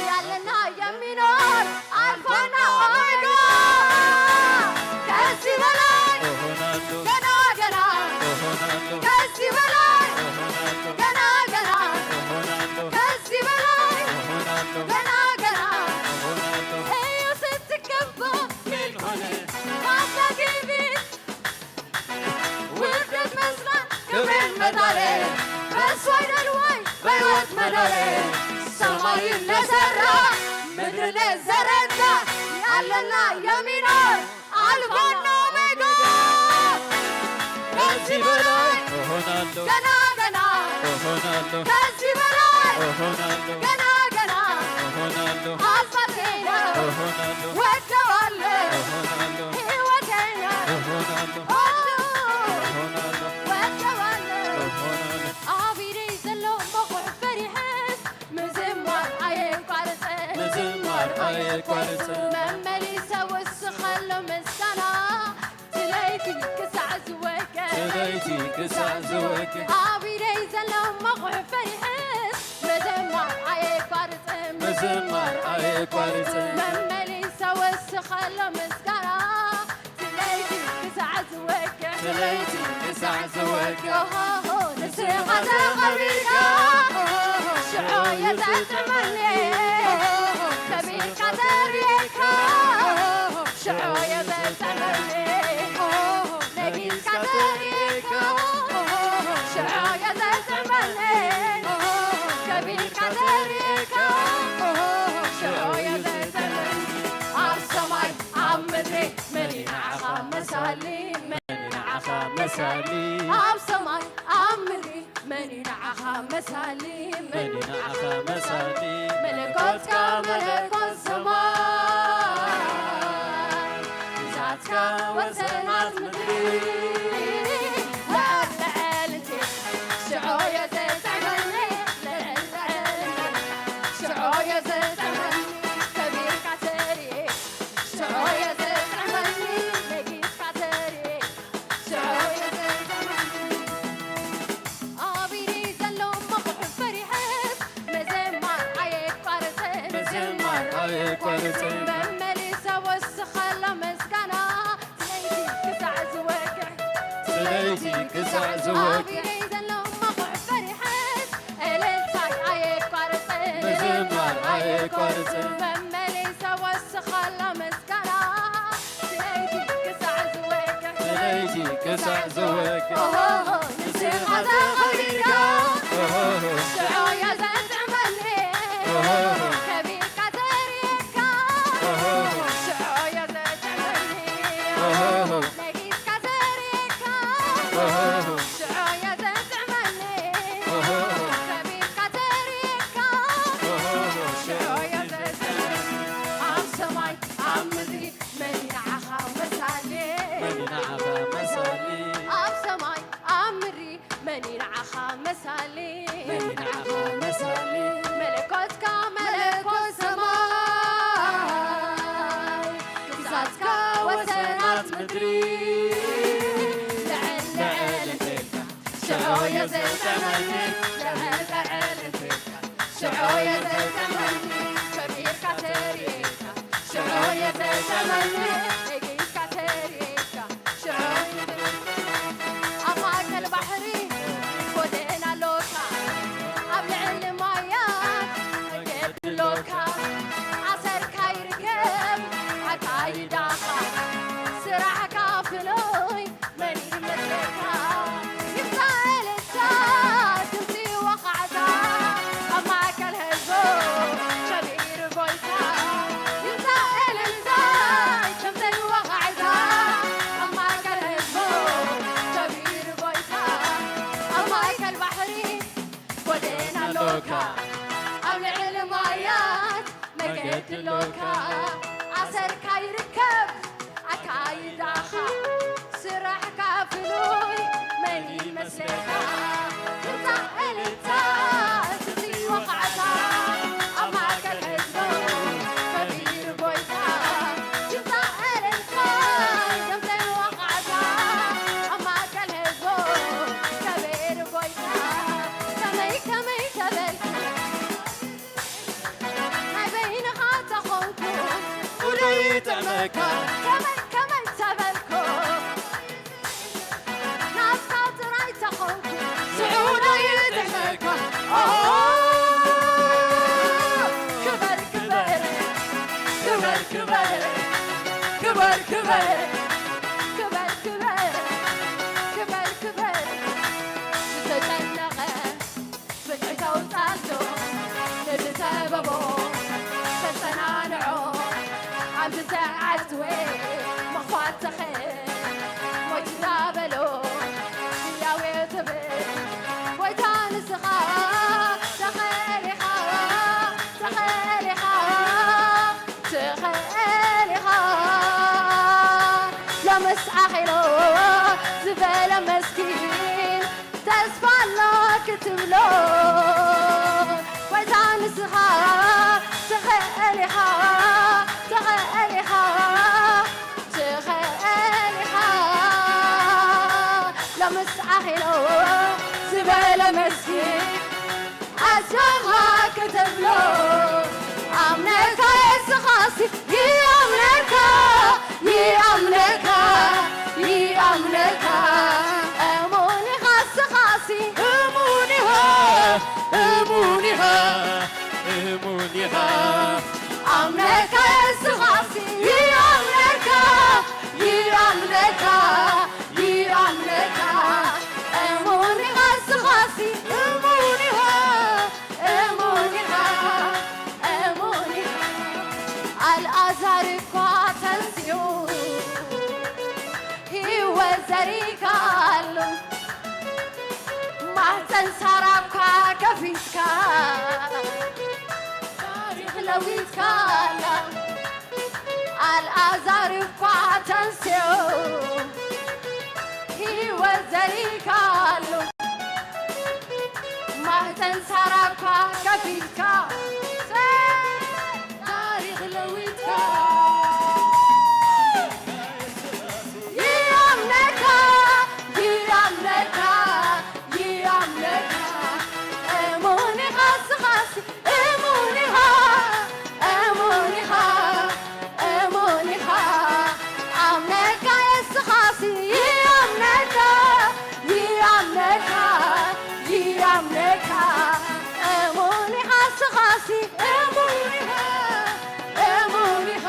ያለና የሚኖር አልፋና ኦሜጋ ከዚህ በላይ እሆናለሁ ገና ገና እሆናለሁ ከዚህ በላይ እሆናለሁ ገና ገና እሆናለሁ ከዚህ በላይ እሆናለሁ ገና ገና እሆናለሁ እዩ ስትገባ ምን ሆነ ማሳጌ ቤት ውርደት መስራት ክብሬን መጣሌ በእሱ አይደል ወይ በሕይወት መኖሬ ሰማይን ለሰራ ምድር ለዘረጋ ያለና የሚኖር አልፋና ኦሜጋ ከዚህ በላይ እሆናለሁ ገና ገና እሆናለሁ ከዚህ በላይ እሆናለሁ ገና ገና ኣባቴና እሆናለሁ ወደዋለ እሆናለሁ ህይወቴና እሆናለሁ ኦ እሆናለሁ ወደዋለ እሆናለሁ ኣብ ኢደይ ዘሎ መቑሕ ፈሪሐስ ምዝማር ኣየቋርጽን ምዝማር ኣየቋርጽን መመሊሰ ወስኸሎ ምስጋና ስለይቲ ክሳዕ ዝወገ ስለይቲ ክሳዕ ዝወገ ኣብ ኢደይ ዘሎ መቑሕ ፈሪሐስ ምዝማር ኣየቋርጽን ምዝማር ኣየቋርጽን መመሊሰ ወስኸሎ ምስጋና ስለይቲ ክሳዕ ዝወገ ስለይቲ ክሳዕ ዝወገ ኦሆሆ ንስኻ ተቐቢልካ ሽዑ የዘጥመኒ ከቢርካ ተሪእካ ሽዑ የዘጥመኒ ነጊስካ ተሪእካ ሽዑ የዘጥመኒ ከቢርካ ተሪእካ ሽዑ የዘጥመኒ ኣብ ሰማይ ኣብ ምድሪ መን እዩ ንዓኻ መሳሊ መን እዩ ንዓኻ መሳሊ ኣብ ሰማይ ኣብ ምድሪ መን እዩ ንዓኻ መሳሊ መን እዩ ንዓኻ መሳሊ መለኮትካ መለኮት ሰማይ ግዛትካ ወሰናት ምድሪ ልዕል ልዕል እቲ ሽዑ የዘጥመኒ ልዕል ልዕል እቲ ሽዑ የዘጥመኒ ከቢርካ ተርኢ ሽዑ የዘጥመኒ ነጊስካ ተርኢ ሽዑ የዘጥመኒ ኣብ ኢደይ ዘሎ መቑሕ ፈሪሐስ ምዝማር ኣየቋርጽን ምዝማር ኣየቋርጽን መመሊሰ ወስኸሎ ምስጋና ስለይቲ ክሳዕ ዝወግሕ ስለይቲ ክሳዕ ዝወግሕ ኣብ ኢደይ ዘሎ መቑሕ ፈሪሐስ እልልታይ ኣየቋርጽን ምዝማር ኣየቋርጽን መመሊሰ ወስኸሎ ምስጋና ስለይቲ ክሳዕ ዝወግሕ ስለይቲ ክሳዕ ዝወግሕ ኦሆሆ ንስኻ ተኸቢርካ ኦሆሆ ሽዑ እየ ዘጥዕመኒ ኦሆሆ ከቢርካ ተሪእካ ኦሆሆ ሽዑ እየ ዘጥዕመኒ ኦሆሆ ነጊስካ ተሪእካ ኦሆሆ ሽዑ እየ ዘጥዕመኒ ኦሆሆ ከቢርካ ተሪእካ ኦሆሆ ሽዑ እየ ዘጥዕመኒ ኣብ ሰማይ ኣብ ምድሪ መን እዩ ንዓኻ መሳሊ መን እዩ ንዓኻ መሳሊ ኣብ ሰማይ ኣብ ምድሪ መን እዩ ንዓኻ መሳሊ መን እዩ ንዓኻ መሳሊ መለኮትካ መለኮት ሰማይ ግዛትካ ወሰናት ምድሪ ልዕል ልዕል እንተልካ ሽዑ እየ ዘጠመኒ ልዕል ልዕል እንተልካ ሽዑ እየ ዘጠመኒ ከቢርካ ተሪእካ ሽዑ እየ ዘጠመኒ ነጊስካ ተሪእካ ሽዑ እየ ዘጠመኒ ኣብ ማእከል ባሕሪ ጎደና ኣሎካ ኣብ ልዕሊ ማያት መገዲ ኣሎካ ኣሰርካ ይርከብ ኣካይዳኻ ስራሕካ ፍሉይ መን ይመስለካ ይምጻእ እልልታ ድምጺ ወኻዕታ ኣብ ማእከል ህዝቡ ከቢሩ ጎይታ ይምጻእ እልልታ ድምጺ ወኻዕታ ኣብ ማእከል ህዝቡ ከቢሩ ጎይታ ኣብ ማእከል ባሕሪ ጎደና ኣሎካ ኣብ ልዕሊ ማያት መገዲ ኣሎካ ኣሰርካ ይርከብ ኣካይዳኻ ስራሕካ ፍሉይ መን ይመስለካ እታ እልልታ እቲ ወኻዕታ ኣብ ማእከል ህዝቡ ከቢሩ ጎይታ እታ እልልታ ከምዘይ ወኻዕታ ኣብ ማእከል ህዝቡ ከቢሩ ጎይታ ከመይ ከመይ ተበልኩ ናይ በይንኻ ተኾንኩ ውደይ ይጥዕመካ ከመይ ከመይ ተበልኩ ናትካ ጥራይ ተኾንኩ ሽዑ ዶ ይጥዕመካ ኦሆ ክበር ክበር ክበር ክበር ክበር ክበር ክበር ክበር ክበር ክበር ዝተጨነቐ ፍትሒ ተውጻሉ ንዝተበቦ ተጸናንዖ ኣብዚ ተዓዝወ ምኽፋት ተኸ ሞይትና በሎ ህያው እየ ትብል ጎይታ ንስኻ ተኸሊኻ ተኸሊኻ ሎ ጎይታ ንስኻ ትኽእል ኢኻ፣ ትኽእል ኢኻ፣ ትኽእል ኢኻ። ሎምስ ኣኺሎ ዝበለ መስኪን ኣስኻ ክትብሎ ኣምነካ የስኻሲ ይኣምነካ ይኣምነካ ይኣምነካ እሙን ኢኻ ስኻሲ እሙን ኢኻ እሙን ኢኻ እሙን ኢኻ ኣምነካ የስኻሲ ይኣምነካ ይኣምነካ ይኣምነካ እሙን ኢኻ ስኻሲ እሙን ኢኻ እሙን ኢኻ እሙን ኢኻ ኣልኣዛር እኳ ተንሲኡ ህይወት ዘሪጋሉ ማሕፀን ሳራ እኳ ከፊትካ ታሪኽ ለዊጥካ ኣላ ኣልኣዛር እኳ ተንሲኡ ህይወት ዘሪጋሉ ማህፀን ሳራ እኳ ከፊትካ ታሪኽ ለዊጥካ ይኣምነካ ይኣምነካ ይኣምነካ እሙን ኢኻ ስኻሲ እሙን ኢኻ እሙን ኢኻ እሙን ኢኻ ኣምነካ የስኻሲ ይኣምነካ ይኣምነካ ይኣምነካ እሙን ኢኻ ስኻሲ እሙን ኢኻ እሙን ኢኻ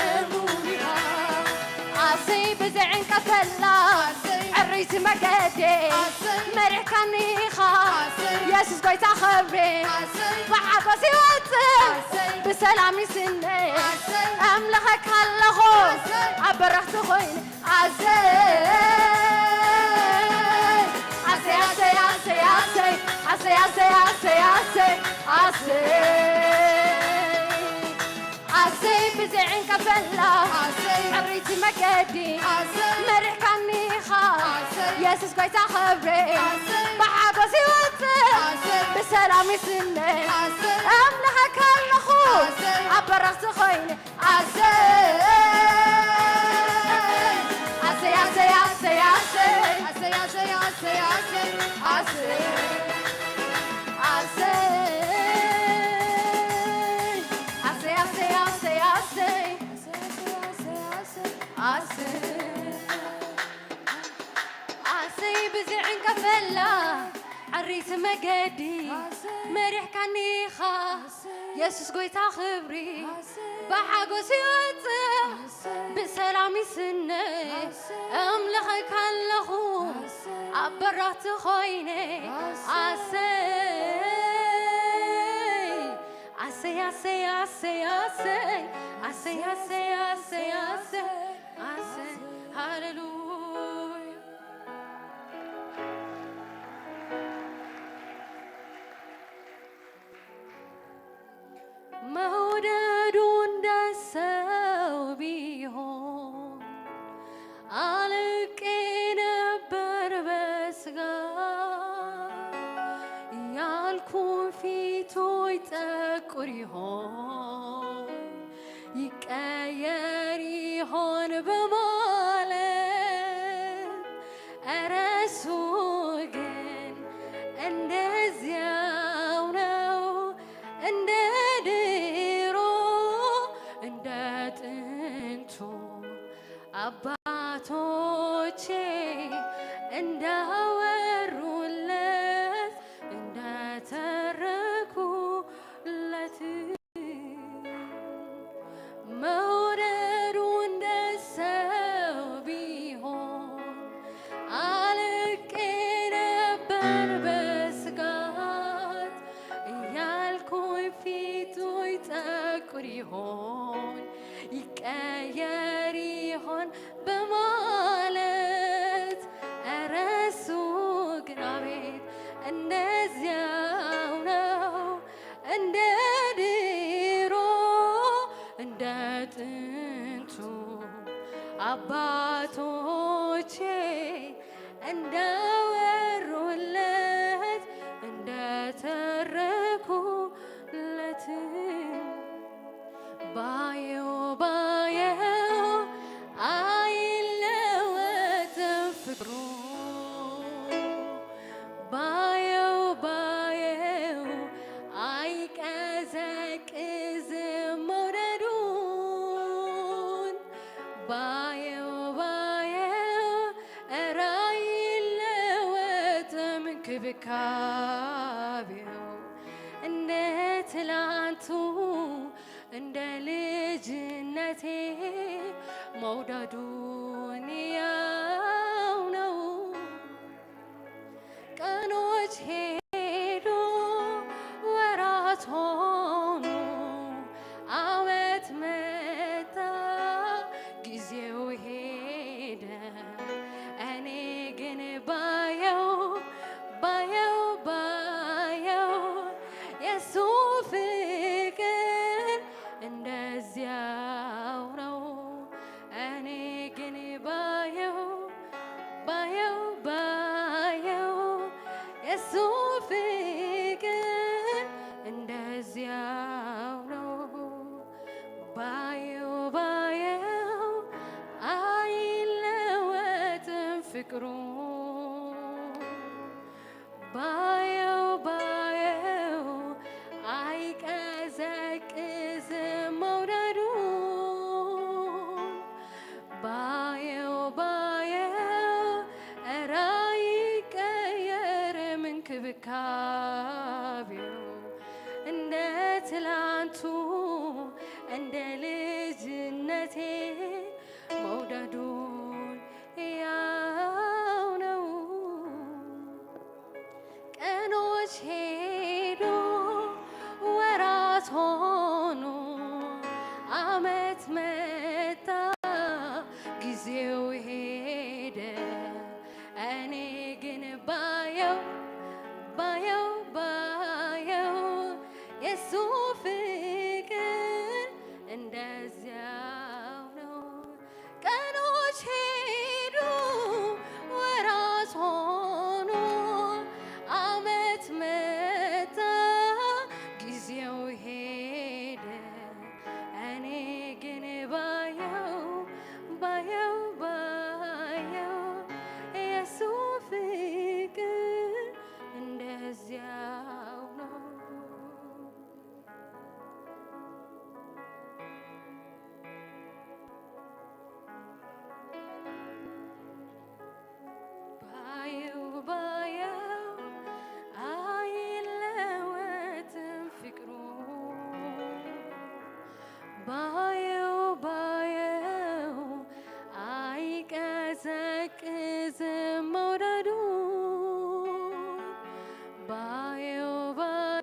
እሙን ኢኻ ኣሰይ ብዘዕንቀፈላ ዕርይቲ መገዴ መሪሕካኒ ኢኻ የሱስ ጎይታ ኽብሪ ብሓጎስ ይወፅእ ብሰላም ይስነ ኣምልኸካ ኣለኹ ኣብ በረኽቲ ኮይነ ኣሰይ ኣሰይ ኣሰይ ኣሰይ ኣሰይ ኣሰይ ኣሰይ ኣሰይ ኣሰይ ኣሰይ ኣሰይ ኣሰይ ብዘይ ዕንቀፈላ ኣሰይ ዕሪቲ መገዲ ኣሰይ መሪሕካኒ ኢኻ ኣሰይ የሱስ ጎይታ ኽብሪ ኣሰይ ብሓጎስ ይወፅእ ኣሰይ ብሰላም ይስነ ኣሰይ ኣምልኸካ ኣለኹ ኣሰይ ኣብ በረኽቲ ኮይነ ኣሰይ ኣሰይ ኣሰይ ኣሰይ ኣሰይ ኣሰይ ኣሰይ ኣሰይ ኣሰይ ኣሰይ ኣሰይ ኣሰይ ኣሰይ ኣሰይ ኣሰይ ኣሰይ ኣሰይ ኣሰይ ኣሰይ ብዝዕንቀፈላ ዓሪት መገዲ መሪሕካኒ ኢኻ የሱስ ጎይታ ክብሪ ብሓጎስ ይወፅእ ብሰላም ይስነ እምልኸካ ኣለኹ ኣብ በራኽቲ ኮይነ ኣሰይ ኣሰይ ኣሰይ ኣሰይ ኣሰይ ኣሰይ ኣሰይ ኣሰይ ኣሰይ ኣሰይ ሃሌሉያ መውደዱ እንደ ሰው ቢሆን አልቄ ነበር በስጋ ያልኩን ፊቱ ይጠቁር ይሆን ይቀየር ይሆን በማለት እረ እሱ ግን እንደዚያው ነው እንደ ድሮ እንደ ጥንቱ አባቶቼ እንዳወሩለት እንደተረኩለት መውደዱ እንደ ሰው ቢሆን አልቄ ነበር በስጋት እያልኩኝ ፊቱ ይጠቁር ይሆን ይቀየር ይሆን በማለት እረ እሱ ግን አቤት እንደዚያው ነው እንደ ድሮ እንደ ጥንቱ አባቶቼ እንደ ወሩለት ዝመውደዱን ባየው ባየው እረ አይለወጥም ክብካቤው እንደ ትላንቱ እንደ ልጅነቴ መውደዱን ያው ነው። ቀኖች ሄዱ ወራት ሆኑ አመት መጣ ጊዜው ሄደ እኔ ግን ባየው ባየው ባየው የሱ ፍቅር እንደዚያው ነው። እኔ ግን ባየው ባየው ባየው የሱ ፍቅር እንደዚያው ነው። ባየው ባየው አይለወጥም ፍቅሩ ባየው ባየው አይቀዘቅዝም መውደዱ ባየው ባየው እረ አይቀየርም እንክብካቤው እንደ ትላንቱ እንደ ልጅነቴ መውደዱን ያው ነው። ቀኖች ሄዱ ወራት ሆኑ አመት መጣ ጊዜው ሄደ እኔ ግን ባየው ባየው ባየው የሱ ፍቅር እንደዚያው ነው። ቀኖች ሄዱ ወራት ሆኑ አመት መጣ ጊዜው ሄደ እኔ ግን ባየው ባየው ባየው የሱ ፍቅር እንደዚያው ነው። ባየው ባየው አይለወጥም ፍቅሩ ባየው ባየው አይቀዘቅዝም መውደዱ ባየው ባየው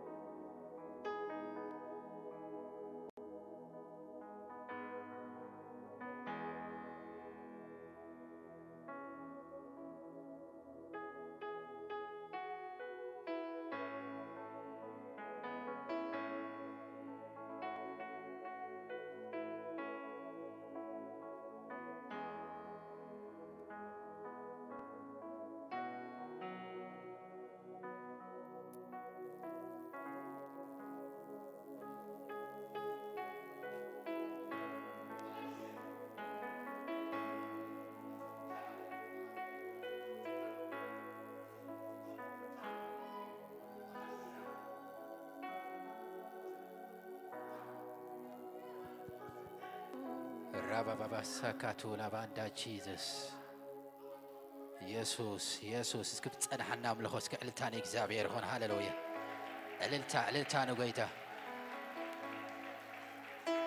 ራባባባሳካቱ ላባንዳ ጂዘስ ኢየሱስ ኢየሱስ። እስኪ ብጸናሓና ኣምልኾ እስኪ ዕልልታ ንእግዚኣብሔር ይኹን። ሃሌሉያ። ዕልልታ ዕልልታ ንጎይታ።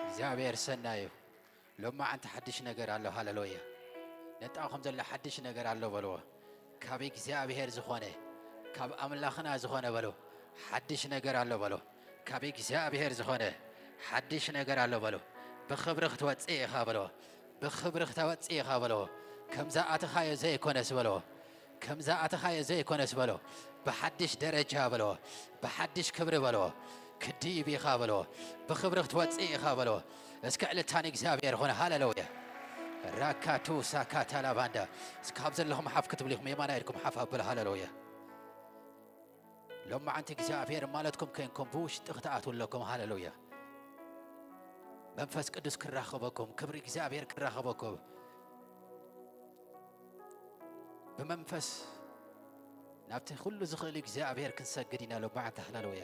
እግዚኣብሔር ሰናይ እዩ። ሎማዓንቲ ሓድሽ ነገር ኣሎ። ሃሌሉያ። ነጣኹም ዘሎ ሓድሽ ነገር ኣሎ በልዎ። ካብ እግዚኣብሔር ዝኾነ ካብ ኣምላኽና ዝኾነ በሉ። ሓድሽ ነገር ኣሎ በሉ። ካብ እግዚኣብሔር ዝኾነ ሓድሽ ነገር ኣሎ በሉ። ብኽብሪ ክትወፅእ ኢኻ በልዎ። ብኽብሪ ክትወፅእ ኢኻ በልዎ። ከምዛ ኣተኻዮ ዘይኮነስ በልዎ። ከምዛ ኣተኻዮ ዘይኮነስ በልዎ። ብሓድሽ ደረጃ በልዎ። ብሓድሽ ክብሪ በልዎ። ክድይብ ኢኻ በልዎ። ብኽብሪ ክትወፅእ ኢኻ በልዎ። እስኪ ዕልልታ ንእግዚኣብሔር ኾነ። ሃሌሉያ። ራካቱ ሳካታ ላባንዳ። እስኪ ካብ ዘለኹም ሓፍ ክትብሉ ኢኹም። የማናይ ኢድኩም ሓፍ ኣብሉ። ሃሌሉያ። ሎማዓንቲ እግዚኣብሔር ማለትኩም ከይንኩም ብውሽጢ ክትኣትዉ ኣለኩም። ሃሌሉያ። መንፈስ ቅዱስ ክራኸበኩም፣ ክብሪ እግዚኣብሔር ክራኸበኩም። ብመንፈስ ናብቲ ኩሉ ዝኽእል እግዚኣብሔር ክንሰግድ ኢና ሎማዓንቲ። ሃሌሉያ።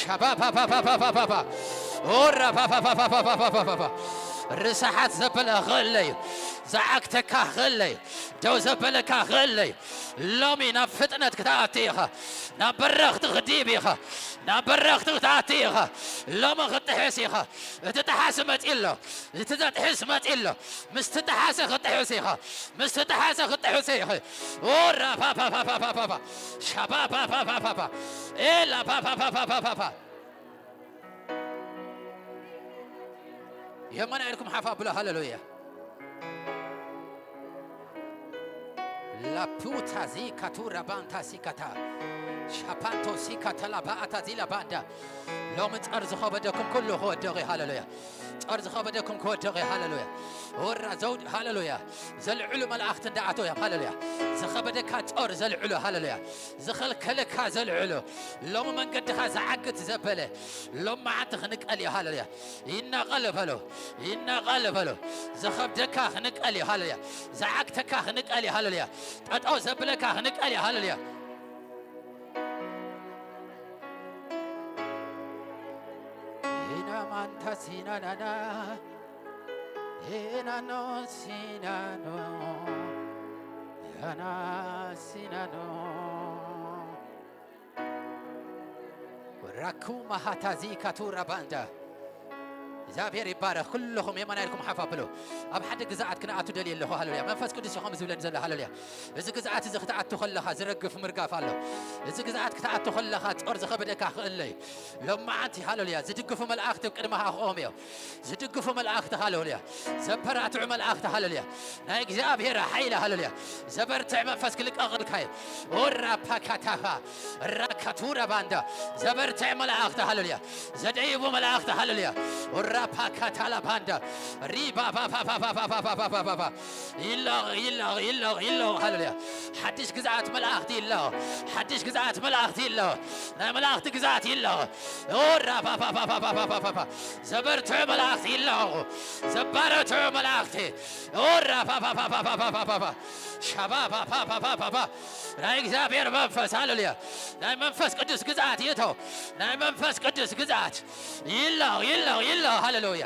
ሻባባባባባባባ። ኦራባባባባባባባባ። ርስሓት ዘበለ ኸእለዩ። ዝዓግተካ ኸእለዩ። ደው ዘበለካ ኸእለዩ። ሎሚ ናብ ፍጥነት ክትኣቲ ኢኻ። ናብ በረኽቲ ክትድይብ ኢኻ። ናብ በረኽቲ ክትኣቲ ኢኻ። ሎሚ ክትጥሕስ ኢኻ። እቲ ጠሓሲ መጺእ ኣሎ። እቲ ዘጥሕስ መጺእ ኣሎ። ምስቲ ጠሓሲ ክትጥሕስ ኢኻ። ምስቲ ጠሓሲ ክትጥሕስ ኢኺ። ኦራባባባባባባ። ሻባባባባባ። ኤላባባባባባ። የማና ኢድኩም ሓፍ ኣብሉ። ሃሌሉያ። ላፑታ ዚካቱ ራባንታ ሲካታ ሻፓንቶ ሲካታ ላባኣታ ዚላ ባንዳ። ሎሚ ጸር ዝኸበደኩም ኩሉ ክወድቕ እዩ። ሃሌሉያ። ጸር ዝኸበደኩም ክወድቕ እዩ። ሃሌሉያ። ወራ ዘውድ። ሃሌሉያ። ዘልዕሉ መላእኽቲ እንዳኣተው እዮም። ሃሌሉያ። ዝኸበደካ ጸር ዘልዕሉ። ሃሌሉያ። ዝኸልከለካ ዘልዕሉ። ሎሚ መንገድኻ ዝዓግት ዘበለ ሎም መዓንቲ ክንቀል እዩ። ሃሌሉያ። ይነቐል በሎ። ይነቐል በሎ። ዝኸብደካ ክንቀል እዩ። ሃሌሉያ። ዝዓግተካ ክንቀል እዩ። ሃሌሉያ። ጠጠው ዘብለካ ክንቀል እዩ። ሃሌሉያ። ኢና ማንታ ሲናናና ኢና ኖ ሲናኖ ያና ሲናኖ ራኩ ማሃታዚ ካቱራ ባንዳ። እግዚኣብሔር ይባረኽ። ኩልኹም የማና ኢልኩም ሓፍ ኣብሉ። ኣብ ሓደ ግዝኣት ክንኣቱ ደልየ ኣለኹ። ሃሌሉያ። መንፈስ ቅዱስ እዩ ከምዚ ዝብለኒ ዘሎ። ሃሌሉያ። እዚ ግዝኣት እዚ ክትኣቱ ከለኻ ዝረግፍ ምርጋፍ ኣሎ። እዚ ግዝኣት ክትኣቱ ከለኻ ጾር ዝኸበደካ ክእለ እዩ። ሎማዓንቲ ሃሌሉያ። ዝድግፉ መላእኽቲ ኣብ ቅድመኻ ክቖሙ እዮም። ዝድግፉ መላእኽቲ ሃሌሉያ። ዘበራትዑ መላእኽቲ ሃሌሉያ። ናይ እግዚኣብሔር ሓይሊ ሃሌሉያ። ዘበርትዕ መንፈስ ክልቀቐልካ እዩ። ኦራ ፓካታኻ ራካቱራ ባንዳ። ዘበርትዕ መላእኽቲ ሃሌሉያ። ዘደይቡ መላእኽቲ ሃሌሉያ። ኦራ ፓካታላ ባንዳ። ሪባ ባባባባባባባባባባ። ይላቕ፣ ይላቕ፣ ይላቕ፣ ይላቕ። ሃሌሉያ። ሓድሽ ግዝኣት መላእኽቲ ይላቕ። ሓድሽ ግዝኣት መላእኽቲ ይላቕ። ናይ መላእኽቲ ግዝኣት ይላቕ። ኦራ ባባባባባባባባ። ዘበርትዑ መላእኽቲ ይላቐቑ። ዘባረትዑ መላእኽቲ። ኦራ ባባባባባባባ። ሻባባባባባባ። ናይ እግዚኣብሔር መንፈስ፣ ሃሌሉያ። ናይ መንፈስ ቅዱስ ግዝኣት ይእቶ። ናይ መንፈስ ቅዱስ ግዝኣት ይላቕ፣ ይላቕ፣ ይላቕ። ሃሌሉያ።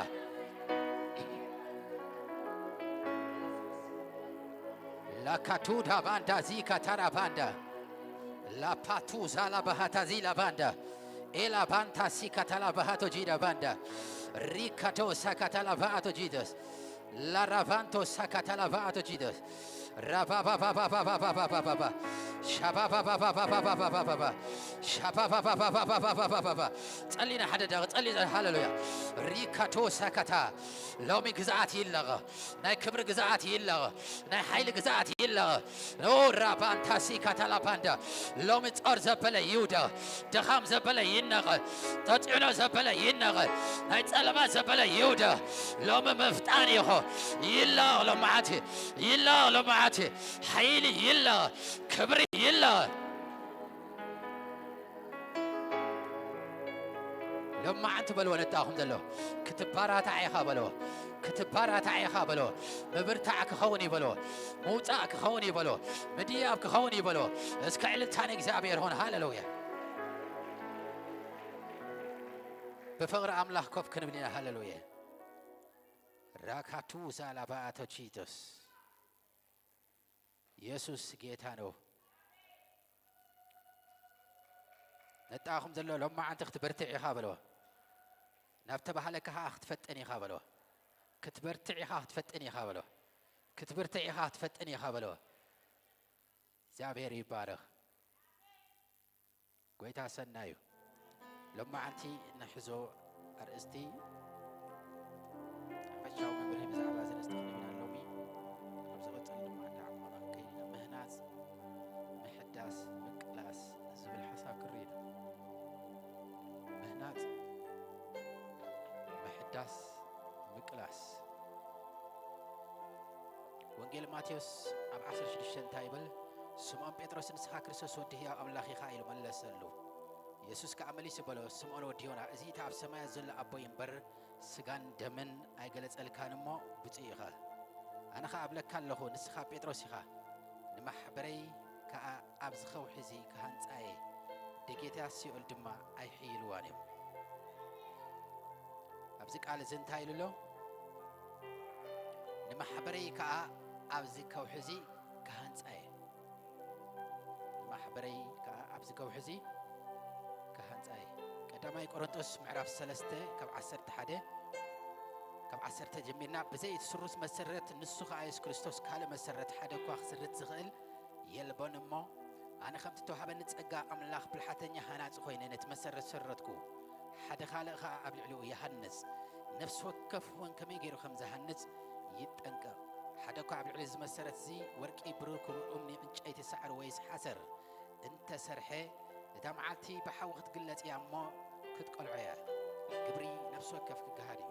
ላካቱዳ ባንዳ ዚካ ታራ ባንዳ ላፓቱ ዛላ ባሃታ ዚላ ባንዳ ኤላ ባንታ ሲካ ታላ ባሃቶ ጂዳ ባንዳ ሪካቶ ሳካ ታላ ባሃቶ ጂደስ ላራቫንቶ ሳካ ታላ ባሃቶ ጂደስ ራባባባባባባባባባባ ሻባባባባባባባባባ ሻባባባባባባባባ ጸሊና ሓደ ደቂ ጸሊ ሃሌሉያ ሪካቶ ሳካታ ሎሚ ግዝኣት ይለቐ ናይ ክብሪ ግዝኣት ይለቐ ናይ ሓይሊ ግዝኣት ይለቐ። ኦ ራባንታ ሲካታ ላባንዳ ሎሚ ጾር ዘበለ ይውደቕ፣ ድኻም ዘበለ ይነቐ፣ ተጽዕኖ ዘበለ ይነቐ፣ ናይ ጸለማ ዘበለ ይውደቕ። ሎሚ ምፍጣን ይኹ ይለቐ፣ ሎማዓቲ ይለቐ፣ ሎማዓቲ ሓይሊ ይለቐ፣ ክብሪ ይለቐ። ሎማዓንቲ በልዎ ነጣኹም ዘሎ ክትባራታዕ ኢኻ በልዎ ክትባራታዕ ኢኻ በልዎ ምብርታዕ ክኸውን እዩ በልዎ ምውፃእ ክኸውን እዩ በልዎ ምድያብ ክኸውን እዩ በልዎ እስከ ዕልልታ ንእግዚኣብሔር ሆን ሃሌሉያ ብፍቕሪ ኣምላኽ ኮፍ ክንብል ኢና ሃሌሉያ ራካቱ ዛላባ ኣቶ ጂቶስ ኢየሱስ ጌታ ነው። ነጣኹም ዘሎ ሎማዓንቲ ክትበርትዕ ኢኻ በልዎ። ናብ ተባህለካ ኸዓ ክትፈጥን ኢኻ በልዎ። ክትበርትዕ ኢኻ ክትፈጥን ኢኻ በልዎ። ክትበርትዕ ኢኻ ክትፈጥን ኢኻ በልዎ። እግዚኣብሔር ይባረኽ። ጐይታ ሰናይ እዩ። ሎማዓንቲ እንሕዞ ኣርእስቲ ሓፈሻዊ መምርሒ ብዛዕባ እዚ ኣርእስቲ ክንህብ ኢና ሎሚ። ካብ ዝቐጽል ድማ እናዕቆና ክንከይድ ኢና። ምህናጽ፣ ምሕዳስ፣ ምቅላስ ዝብል ሓሳብ ክርኢ ኢና። ምህናጽ፣ ምሕዳስ፣ ምቅላስ። ወንጌል ማቴዎስ ኣብ ዓሰርተ ሽዱሽተ እንታይ ይብል? ስምዖን ጴጥሮስ፣ "ንስኻ ክርስቶስ ወዲ ህያው ኣምላኽ ኢኻ" ኢሉ መለሰሉ። የሱስ ከኣ መሊሱ በሎ፣ "ስምዖን ወዲ ዮና፣ እዚ እቲ ኣብ ሰማያት ዘሎ ኣቦይ እምበር፣ ስጋን ደምን ኣይገለጸልካን እሞ ብፁዕ ኢኻ። ኣነ ኸኣ እብለካ ኣለኹ፣ ንስኻ ጴጥሮስ ኢኻ፣ ንማሕበረይ ከኣ ኣብዚ ኸውሒ እዚ ክሃንጻ እየ፣ ደጌታት ሲኦል ድማ ኣይሕይልዋን እዮም። ኣብዚ ቃል እዚ እንታይ ኢሉ ኣሎ? ንማሕበረይ ከኣ ኣብዚ ከውሒ እዚ ክሃንጻ እየ። ንማሕበረይ ከኣ ኣብዚ ከውሒ እዚ ክሃንጻ እየ። ቀዳማይ ቆሮንቶስ ምዕራፍ ሰለስተ ካብ ዓሰርተ ሓደ፣ ካብ ዓሰርተ ጀሚርና፣ ብዘይ እቲ ስሩስ መሰረት፣ ንሱ ኸኣ የሱስ ክርስቶስ፣ ካልእ መሰረት ሓደ እኳ ክስርት ዝኽእል የልቦን እሞ፣ ኣነ ከምቲ እተዋህበኒ ጸጋ ኣምላኽ ብልሓተኛ ሃናጺ ኮይነ ነቲ መሰረት ሰረትኩ፣ ሓደ ካልእ ኸኣ ኣብ ልዕሊኡ ይሃንጽ። ነፍሲ ወከፍ እውን ከመይ ገይሩ ከም ዝሃንጽ ይጠንቀቕ። ሓደ እኳ ኣብ ልዕሊ እዚ መሰረት እዚ ወርቂ፣ ብሩር፣ ክቡር እምኒ፣ ዕንጨይቲ፣ ሳዕሪ ወይስ ሓሰር እንተ ሰርሐ፣ እታ መዓልቲ ብሓዊ ክትግለጽ እያ እሞ ክትቀልዖ እያ። ግብሪ ነፍሲ ወከፍ ክገሃድ እዩ።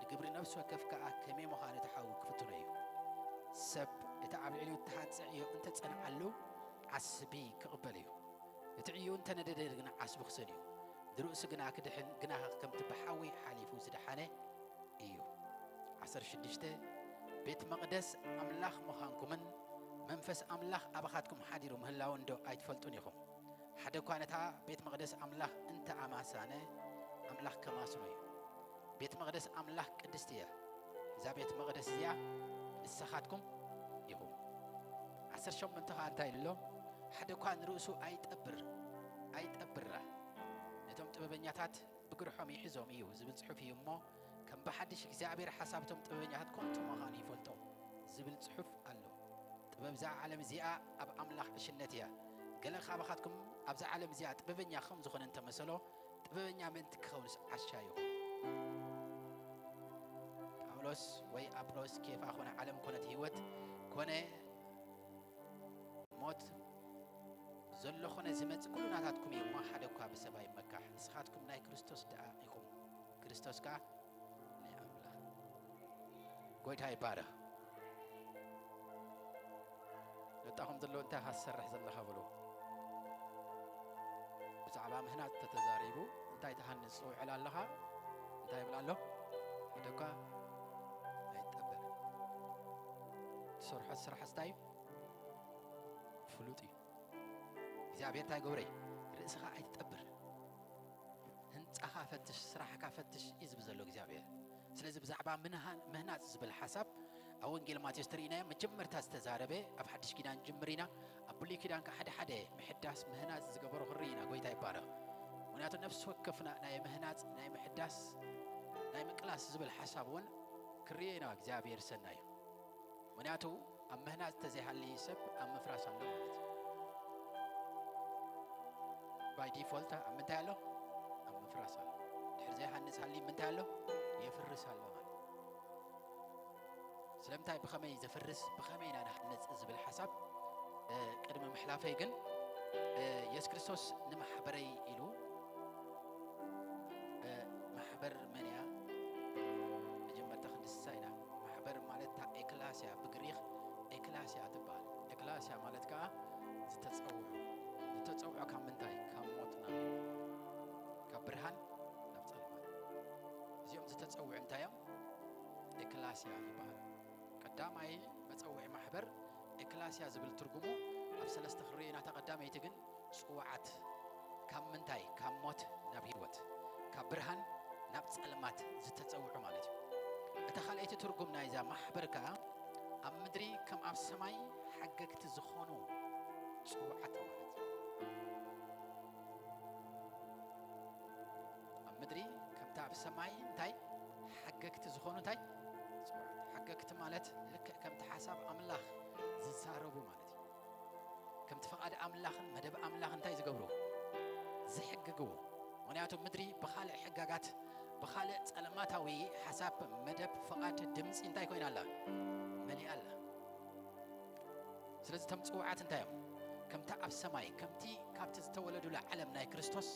ንግብሪ ነፍሲ ወከፍ ከኣ ከመይ ምዃኑ እቲ ሓዊ ክፍትኖ እዩ። ሰብ እቲ ኣብ ልዕሊኡ እተሃንጸ ዕዮ እንተ ጸንዓሉ፣ ዓስቢ ክቕበል እዩ። እቲ ዕዩ እንተ ነደደ ግና ዓስቢ ክሰን እዩ። ንርእሱ ግና ክድሕን፣ ግና ከምቲ ብሓዊ ሓሊፉ ዝደሓነ እዩ። ዓሰርተ ሽዱሽተ፣ ቤት መቕደስ ኣምላኽ ምዃንኩምን መንፈስ ኣምላኽ ኣባኻትኩም ሓዲሩ ምህላውን ዶ ኣይትፈልጡን ኢኹም? ሓደ እኳ ነታ ቤት መቕደስ ኣምላኽ እንተ ኣማሳነ፣ ኣምላኽ ከማስኖ እዩ። ቤት መቕደስ ኣምላኽ ቅድስቲ እያ። እዛ ቤት መቕደስ እዚኣ ንስኻትኩም ኢኹም። ዓሰርተ ሸሞንተ ኸኣ እንታይ ኢሉ ኣሎ? ሓደ እኳ ንርእሱ ኣይጠብር፣ ኣይጠብራ። ነቶም ጥበበኛታት ብግርሖም ይሕዞም እዩ ዝብል ጽሑፍ እዩ እሞ፣ ከም ብሓድሽ እግዚኣብሔር ሓሳብ እቶም ጥበበኛታት ኮንቱ ምዃኑ ይፈልጦም ዝብል ጽሑፍ ኣሎ። ጥበብ እዛ ዓለም እዚኣ ኣብ ኣምላኽ ዕሽነት እያ። ገለ ካባኻትኩም ኣብዛ ዓለም እዚኣ ጥበበኛ ከም ዝኾነ እንተመሰሎ፣ ጥበበኛ ምእንቲ ክኸውንስ ዓሻ ይኹን። ጳውሎስ ወይ ኣጵሎስ፣ ኬፋ ኮነ ዓለም ኮነት ህይወት ኮነ ሞት፣ ዘሎ ኮነ ዝመጽእ ኩሉ ናታትኩም እዩ እሞ፣ ሓደ እኳ ብሰብ ኣይመካሕ። ንስኻትኩም ናይ ክርስቶስ ደኣ ኢኹም፣ ክርስቶስ ከኣ ናይ ኣምላኽ። ጎይታ ይባረኽ። ነጣኹም ዘለዉ እንታይ ኢኻ ትሰርሕ ዘለኻ በሉ። ብዛዕባ ምህናጽ ተተዛሪቡ እንታይ ትሃንጽ ውዕል ኣለኻ? እንታይ ይብል ኣሎ? ሓደ እኳ ኣይትጠብር። ትሰርሖ ስራሕ እንታይ እዩ? ፍሉጥ እዩ። እግዚኣብሔር እንታይ ገብረ? ርእስኻ ኣይትጠብር። ህንጻኻ ፈትሽ፣ ስራሕካ ፈትሽ እዩ ዝብል ዘሎ እግዚኣብሔር። ስለዚ ብዛዕባ ምንሃን-፣ ምህናጽ ዝብል ሓሳብ ኣብ ወንጌል ማቴዎስ ተርእይናዮ መጀመርታ ዝተዛረበ ኣብ ሓድሽ ኪዳን ጅምር ኢና። ኣብ ብሉይ ኪዳን ከኣ ሓደ ሓደ ምሕዳስ ምህናጽ ዝገበሩ ክርኢ ኢና። ጎይታ ይባረኽ። ምኽንያቱ ነፍሲ ወከፍና ናይ ምህናጽ፣ ናይ ምሕዳስ፣ ናይ ምቅላስ ዝብል ሓሳብ እውን ክርእዮ ኢና። እግዚኣብሔር ሰናይ እዩ። ምኽንያቱ ኣብ ምህናጽ ተዘይሃሊ ሰብ ኣብ ምፍራስ ኣሎ ማለት እዩ። ባይ ዲፎልት ኣብ ምንታይ ኣሎ? ኣብ ምፍራስ ኣሎ። ድሕሪ ዘይሃንጽ ሃሊ ምንታይ ኣሎ? የፍርስ ኣሎ ማለት እዩ። ስለምንታይ ብኸመይ ዘፍርስ፣ ብኸመይ ኢና ንሃንጽ ዝብል ሓሳብ፣ እ፣ ቅድሚ ምሕላፈይ ግን፣ እ፣ የሱስ ክርስቶስ ንማሕበረይ ኢሉ፣ እ፣ ማሕበር መን እያ? መጀመርታ ክንድስሳ ኢና። ማሕበር ማለት እታ ኤክላስያ፣ ብግሪኽ ኤክላስያ ትበሃል። ኤክላስያ ማለት ከኣ ዝተጸውዑ። ዝተጸውዑ ካብ ምንታይ? ካብ ሞት ናብ ህይወት። ካብ ብርሃን ናብ ጸልማት። እዚኦም ዝተጸውዑ እንታይ እዮም? ኤክላስያ ይበሃሉ። ቀዳማይ መጸውዒ ማሕበር ኤክላስያ ዝብል ትርጉሙ ኣብ ሰለስተ ክርእ ኢና። እታ ቀዳመይቲ ግን ጽዋዓት ካብ ምንታይ? ካብ ሞት ናብ ህይወት፣ ካብ ብርሃን ናብ ጸልማት ዝተጸውዑ ማለት እዩ። እታ ካልኣይቲ ትርጉም ናይዛ ማሕበር ከኣ ኣብ ምድሪ ከም ኣብ ሰማይ ሓገግቲ ዝኾኑ ጽዋዓት ማለት እዩ። ኣብ ምድሪ ከምቲ ኣብ ሰማይ እንታይ ሓገግቲ ዝኾኑ እንታይ? ጽዋዓት። ሓገግቲ ማለት ልክዕ ከምቲ ሓሳብ ኣምላኽ ዝዛረቡ ማለት እዩ። ከምቲ ፍቓድ ኣምላኽን መደብ ኣምላኽን እንታይ ዝገብሩ? ዝሕግግዎ። ምኽንያቱ ምድሪ ብኻልእ ሕጋጋት፣ ብኻልእ ጸለማታዊ ሓሳብ፣ መደብ፣ ፍቓድ፣ ድምጺ እንታይ ኮይና ኣላ? መሊኣ ኣላ። ስለዚ እቶም ጽውዓት እንታይ እዮም? ከምቲ ኣብ ሰማይ፣ ከምቲ ካብቲ ዝተወለዱላ ዓለም ናይ ክርስቶስ፣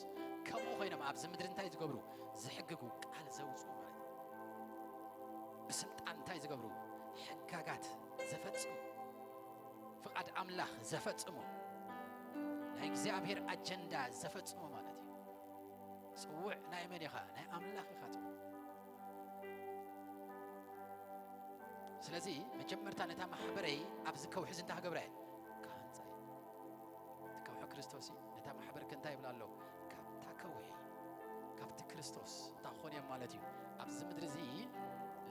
ከምኡ ኮይኖም ኣብዚ ምድሪ እንታይ ዝገብሩ? ዝሕግጉ፣ ቃል ዘውጽኡ ማለት እዩ። ብስልጣን እንታይ ዝገብሩ? ሕጋጋት ዘፈጽሙ፣ ፍቓድ ኣምላኽ ዘፈጽሙ፣ ናይ እግዚኣብሔር ኣጀንዳ ዘፈጽሙ ማለት እዩ። ጽውዕ ናይ መን ኢኻ? ናይ ኣምላኽ ኢኻ ጽውዕ። ስለዚ መጀመርታ ነታ ማሕበረይ ኣብዚ ከውሒ እዚ እንታይ ክገብራ እየ? ክሃንጻ እየ። እቲ ከውሒ ክርስቶስ እዩ። ነታ ማሕበር እንታይ ይብላ ኣሎ? ካብታ ከውሒ፣ ካብቲ ክርስቶስ እንታይ ክኾኑ እዮም ማለት እዩ? ኣብዚ ምድሪ እዚ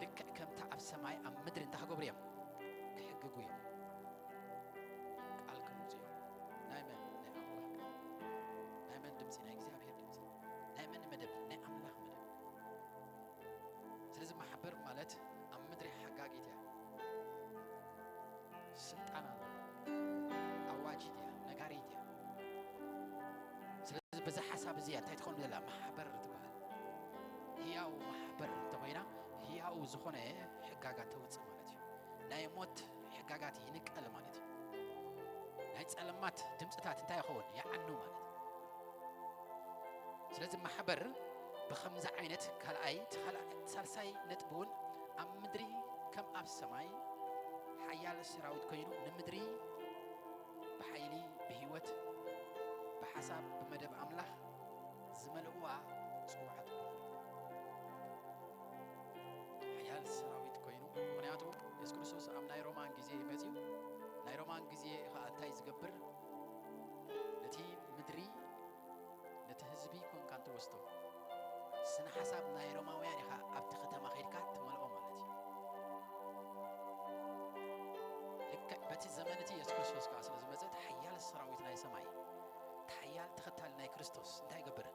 ልክዕ ከምታ ኣብ ሰማይ ኣብ ምድሪ እንታይ ክገብሩ እዮም? ክሕግጉ እዮም። ቃል ክህቡ እዮም። ናይ መን? ናይ ኣምላኽ ቃል። ናይ መን ድምፂ? ናይ እግዚኣብሔር ድምፂ። ናይ መን መደብ? ናይ ኣምላኽ መደብ። ስለዚ ማሕበር ማለት ኣብ ምድሪ ሓጋጊት እያ። ስልጣን ኣለዋ። ኣዋጂት እያ፣ ነጋሪት እያ። ስለዚ በዛ ሓሳብ እዚኣ እንታይ ትኸውን ዘላ? ማሕበር ትበሃል። ህያው ማሕበር እንተኾይና፣ ህያው ዝኾነ ሕጋጋት ተውፅእ ማለት እዩ። ናይ ሞት ሕጋጋት ይንቀል ማለት እዩ። ናይ ጸለማት ድምፅታት እንታይ ይኸውን? ይዓኑ ማለት እዩ። ስለዚ ማሕበር ብኸምዚ ዓይነት ካልኣይ፣ እቲ ካልኣይ፣ ሳልሳይ ነጥቢ እውን ኣብ ምድሪ ከም ኣብ ሰማይ ሓያል ሰራዊት ኮይኑ ንምድሪ ብሓይሊ፣ ብህይወት፣ ብሓሳብ፣ ብመደብ ኣምላኽ ዝመልእዋ ጽዋዕት ሓያል ሰራዊት ኮይኑ። ምኽንያቱ የሱስ ክርስቶስ ኣብ ናይ ሮማን ግዜ እዩ መጺኡ። ናይ ሮማን ግዜ ኸኣ እንታይ ዝገብር? ነቲ ምድሪ፣ ነቲ ህዝቢ ኮንካ እንትወስዶ፣ ስነ ሓሳብ ናይ ሮማውያን ኢኻ ኣብቲ ከተማ ኸይድካ ትመልኦ ማለት እዩ። ልክዕ በቲ ዘመን እቲ የሱስ ክርስቶስ ከኣ ስለ ዝመጸ፣ እቲ ሓያል ሰራዊት ናይ ሰማይ፣ እቲ ሓያል ተኸታሊ ናይ ክርስቶስ እንታይ ይገብር?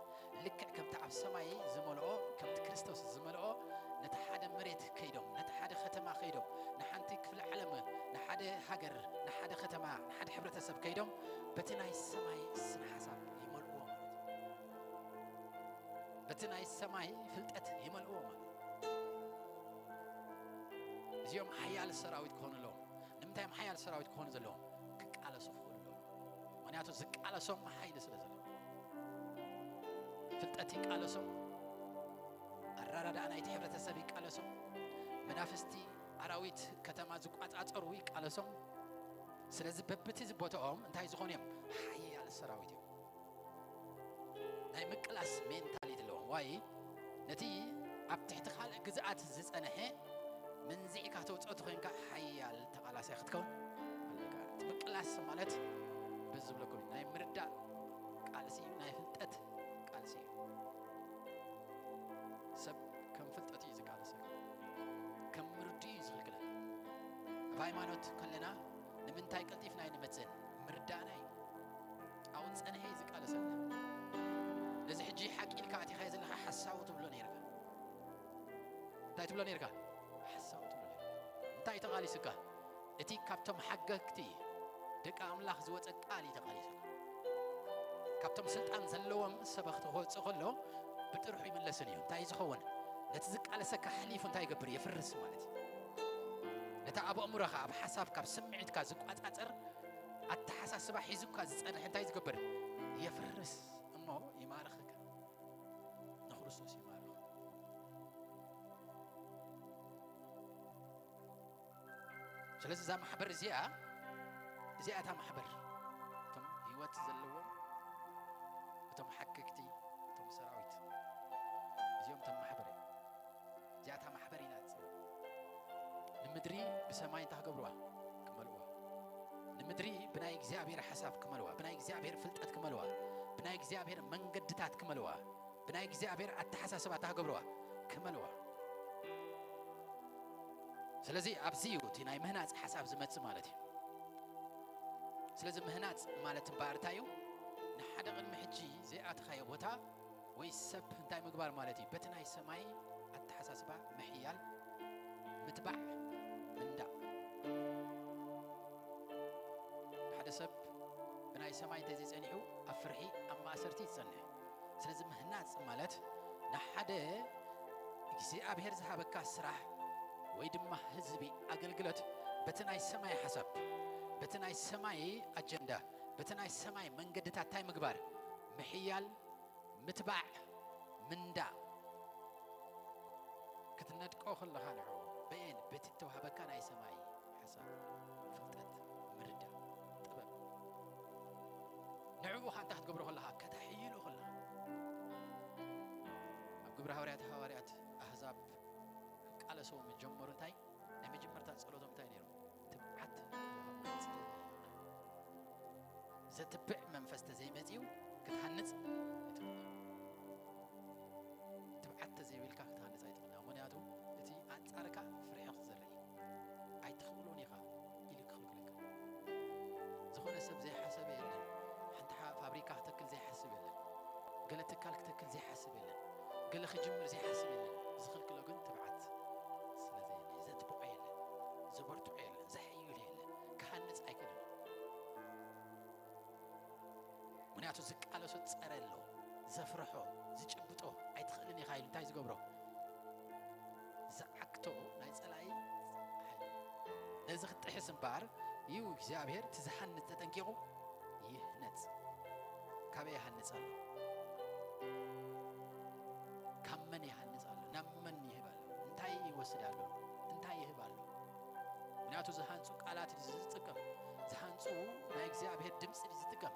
ልክዕ ከምቲ ኣብ ሰማይ ዝመልኦ፣ ከምቲ ክርስቶስ ዝመልኦ፣ ነቲ ሓደ መሬት ከይዶም፣ ነቲ ሓደ ከተማ ከይዶም፣ ንሓንቲ ክፍለ ዓለም፣ ንሓደ ሃገር፣ ንሓደ ከተማ፣ ንሓደ ሕብረተሰብ ከይዶም፣ በቲ ናይ ሰማይ ስነ ሓሳብ ይመልእዎ ማለት እዩ። በቲ ናይ ሰማይ ፍልጠት ይመልእዎ ማለት እዩ። እዚኦም ሓያል ሰራዊት ክኾኑ ኣለዎም። ንምንታይ እዮም ሓያል ሰራዊት ክኾኑ ዘለዎም? ክቃለሱ ክኽእሉ ኣለዎም። ምኽንያቱ ዝቃለሶም ሓይሊ ስለ ዘሎ። ፍልጠት ይቃለሶም፣ ኣረዳድኣ ናይቲ ሕብረተሰብ ይቃለሶም፣ መናፍስቲ ኣራዊት ከተማ ዝቋጻጸሩ ይቃለሶም። ስለዚ በብቲ ቦታኦም እንታይ ዝኾኑ እዮም? ሓያል ሰራዊት እዮም። ናይ ምቅላስ ሜንታሊቲ ኣለዎም። ዋይ ነቲ ኣብ ትሕቲ ካልእ ግዝኣት ዝጸንሐ መንዚዕካ ተውጽኦ ተኾይንካ ሓያል ተቓላሳይ ክትከውን ኣለካ። እቲ ምቅላስ ማለት በዚ ዝብለኩም ናይ ምርዳእ ቃልሲ እዩ፣ ናይ ፍልጠት ቃልሲ እዩ። ሰብ ከም ፍልጠቱ እዩ ዝቃለሰካ፣ ከም ምርድኡ እዩ ዝኽልክለካ። ኣብ ሃይማኖት ከለና ንምንታይ ቀልጢፍና ኣይንመጽእን? ምርዳእና እዩ። ኣብኡ ጸኒሐ እዩ ዝቃለሰልና። ነዚ ሕጂ ሓቂ ኢልካ ኣቲኻዮ ዘለኻ ሓሳዊ ትብሎ ነይርካ። እንታይ ትብሎ ነይርካ? ሓሳዊ ትብሎ ነይርካ። እንታይ እዩ ተቓሊሱካ? እቲ ካብቶም ሓገግቲ ደቂ ኣምላኽ ዝወጸ ቃል እዩ ተቓሊሱካ። ካብቶም ስልጣን ዘለዎም ሰበኽቲ ክወጽእ ከሎ ብጥርሑ ይምለስን እዩ። እንታይ እዩ ዝኸውን? ነቲ ዝቃለሰካ ኣሕሊፉ እንታይ ይገብር? የፍርስ ማለት እዩ። ነቲ ኣብ ኣእምሮኻ፣ ኣብ ሓሳብካ፣ ኣብ ስምዒትካ ዝቋጻጸር ኣተሓሳስባ ሒዙካ ዝጸንሕ እንታይ ዝገብር? የፍርስ እሞ ይማርኸካ። ንክርስቶስ ይማርኽ። ስለዚ እዛ ማሕበር እዚኣ፣ እዚኣ እታ ማሕበር፣ እቶም ህይወት ዘለዎም፣ እቶም ሓገግቲ፣ እቶም ሰራዊት፣ እዚኦም እቶም ማሕበር እዮም። እዚኣ እታ ማሕበር ኢና ንጽውዕ። ንምድሪ ብሰማይ እንታይ ክገብርዋ? ክመልእዋ። ንምድሪ ብናይ እግዚኣብሔር ሓሳብ ክመልዋ፣ ብናይ እግዚኣብሔር ፍልጠት ክመልዋ፣ ብናይ እግዚኣብሔር መንገድታት ክመልዋ፣ ብናይ እግዚኣብሔር ኣተሓሳስባ እንታይ ክገብርዋ? ክመልዋ። ስለዚ ኣብዚ እዩ እቲ ናይ ምህናጽ ሓሳብ ዝመጽእ ማለት እዩ። ስለዚ ምህናጽ ማለት እምበኣር እንታይ እዩ? ንሓደ ቅድሚ ሕጂ ዘይኣተኻዮ ቦታ ወይ ሰብ እንታይ ምግባር ማለት እዩ? በቲ ናይ ሰማይ ኣተሓሳስባ ምሕያል፣ ምትባዕ፣ ምንዳእ። ሓደ ሰብ ብናይ ሰማይ እንተዘይጸኒሑ ኣብ ፍርሒ፣ ኣብ ማእሰርቲ ይጸንሕ። ስለዚ ምህናጽ ማለት ንሓደ እግዚኣብሔር ዝሃበካ ስራሕ ወይ ድማ ህዝቢ ኣገልግሎት በቲ ናይ ሰማይ ሓሳብ፣ በቲ ናይ ሰማይ ኣጀንዳ፣ በቲ ናይ ሰማይ መንገድታት እንታይ ምግባር? ምሕያል፣ ምትባዕ፣ ምንዳእ። ክትነድቆ ከለኻ ንዕኡ በየን? በቲ እተዋህበካ ናይ ሰማይ ሓሳብ፣ ፍልጠት፣ ምርዳእ፣ ጥበብ። ንዕኡ ኸኣ እንታይ ክትገብሮ ከለኻ? ከተሕይሎ ከለኻ። ኣብ ግብረ ሃዋርያት ሃዋርያት ኣህዛብ ክቃለሱ መጀመሩ እንታይ? ናይ መጀመርታ ጸሎቶም እንታይ ነይሩ? ትብዓት ክወሃቦም ጸለዩ። ዘትብዕ መንፈስ ተዘይመጺኡ ክትሃንጽ ኣይትኽእልን። ትብዓት ተዘይብልካ ክትሃንጽ ኣይትኽእልን። ምኽንያቱ እቲ ኣንጻርካ ፍርሒ ክትዘርእ እዩ። ኣይትኽእሎን ኢኻ ኢሉ ክኽልክለካ። ዝኾነ ሰብ ዘይሓሰበ የለን። ሓንቲ ሓ-፣ ፋብሪካ ክተክል ዘይሓስብ የለን። ገለ ትካል ክተክል ዘይሓስብ የለን። ገለ ክጅምር ዘይሓስብ የለን። ዝኽልክሎ ግን ትብዓት ስለ ዘየለ፣ ዘትብዖ የለን። ዘበርትዖ የለን። ዘሐይሎ የለን። ክሃንጽ ኣይክእልን። ምኽንያቱ ዝቃለሶ ጸረ ኣሎ። ዘፍርሖ፣ ዝጭብጦ ኣይትኽእልን ኢኻ ኢሉ እንታይ ዝገብሮ? ዝዓግቶ ናይ ጸላኢ ሓይሊ። ነዚ ክትጥሕስ እምበኣር እዩ እግዚኣብሔር እቲ ዝሃንጽ ተጠንቂቑ ይህነጽ። ካበይ ይሃንጽ ኣሎ? ካብ መን ይሃንጽ ኣሎ? ናብ መን ይህብ ኣሎ? እንታይ ይወስድ ኣሎ? እንታይ ይህብ ኣሎ? ምኽንያቱ ዝሃንጹ ቃላት ድዩ ዝጥቀም? ዝሃንጹ ናይ እግዚኣብሔር ድምፂ ድዩ ዝጥቀም?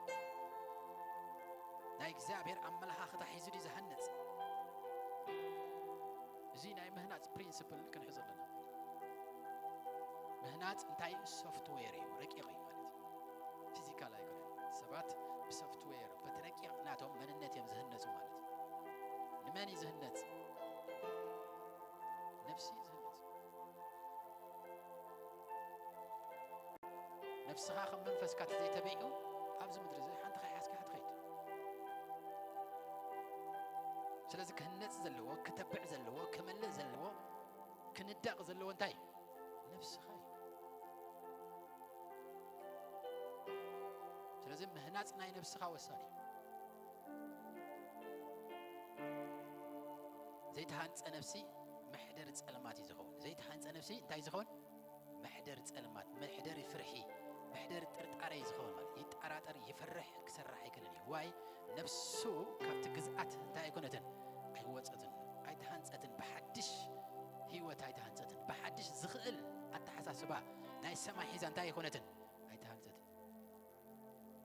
ናይ እግዚኣብሔር ኣመለኻኽታ ሒዙ ድዩ ዝሃንጽ? እዚ ናይ ምህናጽ ፕሪንስፕል ክንሕዞ ኣለና። ምህናጽ እንታይ እዩ? ሶፍትዌር እዩ፣ ረቂቕ እዩ ማለት እዩ። ፊዚካል ኣይኮነን። ሰባት ብሶፍትዌር በቲ ረቂቕ ናቶም መንነት እዮም ዝህነጹ ማለት እዩ። ንመን እዩ ዝህነጽ? ነብሲ እዩ ዝህነጽ። ነብስኻ ከም መንፈስካ ተዘይተቢዑ ኣብዚ ምድሪ እዚ ሓንቲ ከይሓዝካ ክትኸይድ። ስለዚ ክህነጽ ዘለዎ፣ ክተብዕ ዘለዎ፣ ክመልእ ዘለዎ፣ ክንዳቕ ዘለዎ እንታይ እዩ? ነብስኻ እዩ። ስለዚ ምህናጽ ናይ ነብስኻ ወሳኒ እዩ። ዘይተሃንጸ ነብሲ መሕደሪ ጸልማት እዩ ዝኸውን። ዘይተሃንጸ ነብሲ እንታይ እዩ ዝኸውን? መሕደሪ ጸልማት፣ መሕደሪ ፍርሒ፣ መሕደሪ ጥርጣረ እዩ ዝኸውን። ማለት ይጠራጠር፣ ይፈርሕ፣ ክሰርሕ ኣይክእልን እዩ። ዋይ? ነብሱ ካብቲ ግዝኣት እንታይ ኣይኮነትን? ኣይወጸትን፣ ኣይተሃንጸትን፣ ብሓድሽ ህይወት ኣይተሃንጸትን፣ ብሓድሽ ዝኽእል ኣተሓሳስባ ናይ ሰማይ ሒዛ እንታይ ኣይኮነትን? ኣይተሃንጸትን።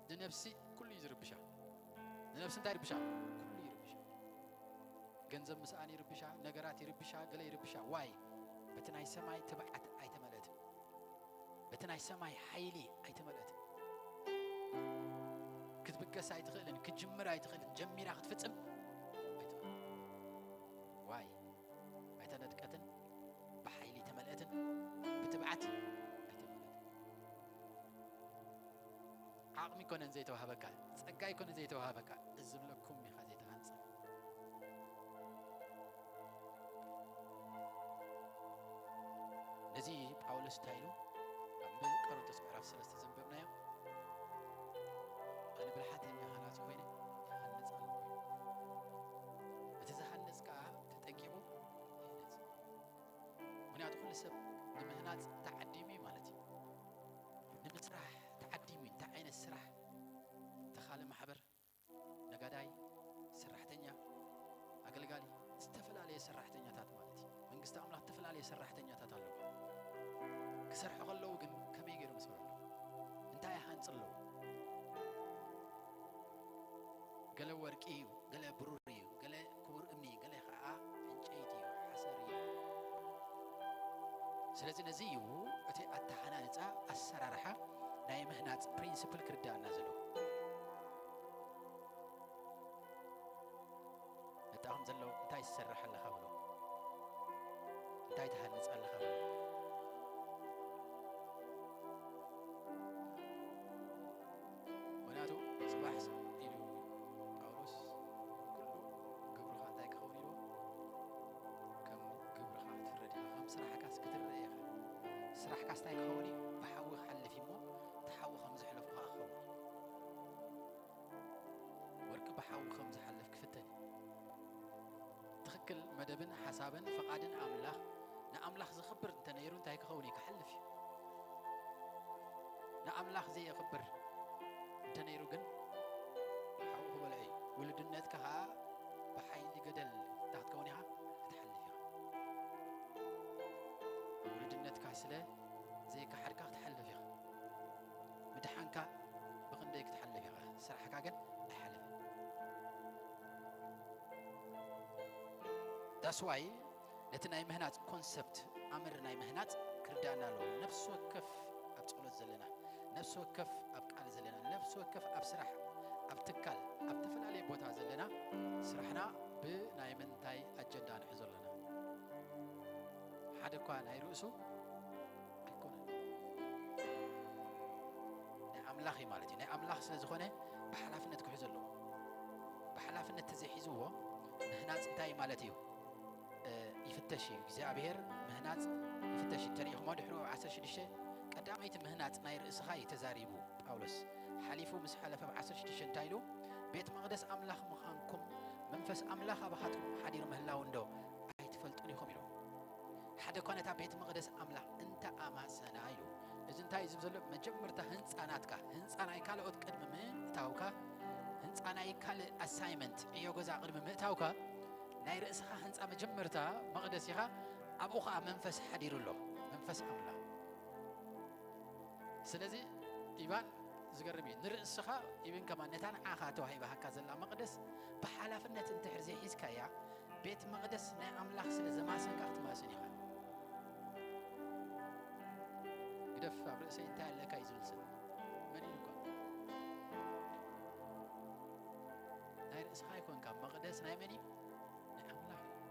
ንነብሲ ኩሉ እዩ ዝርብሻ። ንነብሲ እንታይ ይርብሻ? ኩሉ ይርብሻ። ገንዘብ ምስኣን ይርብሻ፣ ነገራት ይርብሻ፣ ገለ ይርብሻ። ዋይ? በቲ ናይ ሰማይ ትብዓት ኣይተመልአትን። በቲ ናይ ሰማይ ሓይሊ ኣይተመልአትን። ክትብገስ ኣይትኽእልን፣ ክትጅምር ኣይትኽእልን፣ ጀሚራ ክትፍጽም ኣይትኽእልን። ዋይ? ኣይተነድቀትን፣ ብሓይሊ ተመልአትን፣ ብትብዓት ኣይተመልአትን። ዓቕሚ ኣይኮነን ዘይተዋህበካ፣ ጸጋ ኣይኮነን ዘይተዋህበካ፣ እዚ ዝብለኩም ኢኻ ዘይተሃንጸ። ነዚ ጳውሎስ እንታይ ኢሉ? ኣብ ቆሮንቶስ ምዕራፍ ሰለስተ ዘንበብናዮ፣ ኣነ ብልሓተኛ ሃናጺ ኮይነ ይሃንጽ ኣለኹ። እቲ ዝሃንጽ ከኣ ተጠንቂቑ ይህነጽ። ምኽንያቱ ኩሉ ሰብ ንምህናጽ ተዓዲሙ እዩ ማለት እዩ። ንምስራሕ ተዓዲሙ እዩ። እንታይ ዓይነት ስራሕ? ተኻሊ ማሕበር፣ ነጋዳይ፣ ሰራሕተኛ፣ ኣገልጋሊ፣ ዝተፈላለየ ሰራሕተኛታት ማለት እዩ። መንግስቲ ኣምላኽ ዝተፈላለየ ሰራሕተኛታት ኣለዎ። ክሰርሑ ከለዉ ግን ከመይ ገይሮም ይሰርሑ ኣለዉ? እንታይ ይሃንጹ ኣለዉ? ገለ ወርቂ እዩ፣ ገለ ብሩር እዩ፣ ገለ ክቡር እምኒ፣ ገለ ከዓ ዕንጨይቲ እዩ፣ ሓሰር እዩ። ስለዚ ነዚ እዩ እቲ ኣተሃናንጻ ኣሰራርሓ ናይ ምህናጽ ፕሪንስፕል ክርዳእና ዘለዎ። ነጣቕም ዘሎ እንታይ ትሰርሕ ኣለኻ ብሎ፣ እንታይ ትሃንጽ ኣለኻ ብሎ። ምኽንያቱ ጽባሕ ኢሉ ጳውሎስ፣ ኩሉ ግብርኻ እንታይ ክኸውን ኢልዎ? ከም ግብርኻ ክትፍረድ ኢኻ፣ ከም ስራሕካስ ክትረአ ኢኻ። ስራሕካስ እንታይ ክኸውን እዩ? ብሓዊ ክሓልፍ እዩ እሞ፣ እቲ ሓዊ ከም ዘሕለፎ ኸዓ ክኸውን እዩ። ወርቂ ብሓዊ ከም ዝሓልፍ ክፍተን እዩ። ትኽክል መደብን ሓሳብን ፍቓድን ኣምላኽ ንኣምላኽ ዘኽብር እንተነይሩ እንታይ ክኸውን እዩ? ክሓልፍ እዩ። ንኣምላኽ ዘየኽብር እንተነይሩ ግን ሓዊ ክበልዖ እዩ። ውሉድነትካ ኸዓ ብሓይሊ ገደል እንተ ክትከውን ኢኻ ክትሓልፍ ኢኻ። ውሉድነትካ ስለ ዘይከሓድካ ክትሓልፍ ኢኻ። ምድሓንካ ብኽንደይ ክትሓልፍ ኢኻ፣ ስራሕካ ግን ኣይሓልፍን። That's why ነቲ ናይ ምህናጽ ኮንሰፕት፣ ኣምር ናይ ምህናጽ ክርዳእና ኣለዎ። ነፍሲ ወከፍ ኣብ ጸሎት ዘለና፣ ነፍሲ ወከፍ ኣብ ቃል ዘለና፣ ነፍሲ ወከፍ ኣብ ስራሕ፣ ትካል ኣብ ዝተፈላለየ ቦታ ዘለና ስራሕና ብናይ ምንታይ ኣጀንዳ ንሕዞ ኣለና? ሓደ እኳ ናይ ርእሱ ኣይኮነን፣ ናይ ኣምላኽ እዩ ማለት እዩ። ናይ ኣምላኽ ስለ ዝኾነ ብሓላፍነት ክሕዞ ኣለዎ። ብሓላፍነት ተዘይሒዝዎ ምህናፅ እንታይ ማለት እዩ? እ፣ ይፍተሽ እዩ። እግዚኣብሔር ምህናፅ ይፍተሽ እዩ። ተሪኢኹሞ ድሕሪ ዓሰርተ ሽዱሽተ ቀዳመይቲ ምህናፅ ናይ ርእስኻ እዩ ተዛሪቡ ጳውሎስ። ሓሊፉ ምስ ሓለፈ ኣብ ዓሰርተ ሽዱሽተ እንታይ ኢሉ? ቤት መቕደስ ኣምላኽ ምዃንኩም መንፈስ ኣምላኽ ኣባኻትኩም ሓዲሩ ምህላው እንዶ ኣይትፈልጡን ኢኹም ኢሉ። ሓደ እኳ ነታ ቤት መቕደስ ኣምላኽ እንተ ኣማሰና ኢሉ። እዚ እንታይ እዩ ዝብል ዘሎ? መጀመርታ ህንፃ ናትካ፣ ህንፃ ናይ ካልኦት ቅድሚ ምእታውካ፣ ህንፃ ናይ ካልእ ኣሳይመንት፣ ዕዮ ገዛ ቅድሚ ምእታውካ፣ ናይ ርእስኻ ህንፃ መጀመርታ መቕደስ ኢኻ፣ ኣብኡ ኸዓ መንፈስ ሓዲሩ ኣሎ፣ መንፈስ ኣምላኽ። ስለዚ ኢባን ዝገርም እዩ። ንርእስኻ ኢብን ከማን ነታ ንዓኻ ተዋሂባሃካ ዘላ መቕደስ ብሓላፍነት እንድሕር ዘይሒዝካያ፣ ቤት መቕደስ ናይ ኣምላኽ ስለ ዘማሰንካ ክትማስን ኢኻ። ግደፍ፣ ኣብ ርእሰይ እንታይ ኣለካ እዩ ዝብል ሰብ። መን ኢሉካ? ናይ ርእስኻ ኣይኮንካ፣ መቕደስ ናይ መን እዩ? ናይ ኣምላኽ እዩ።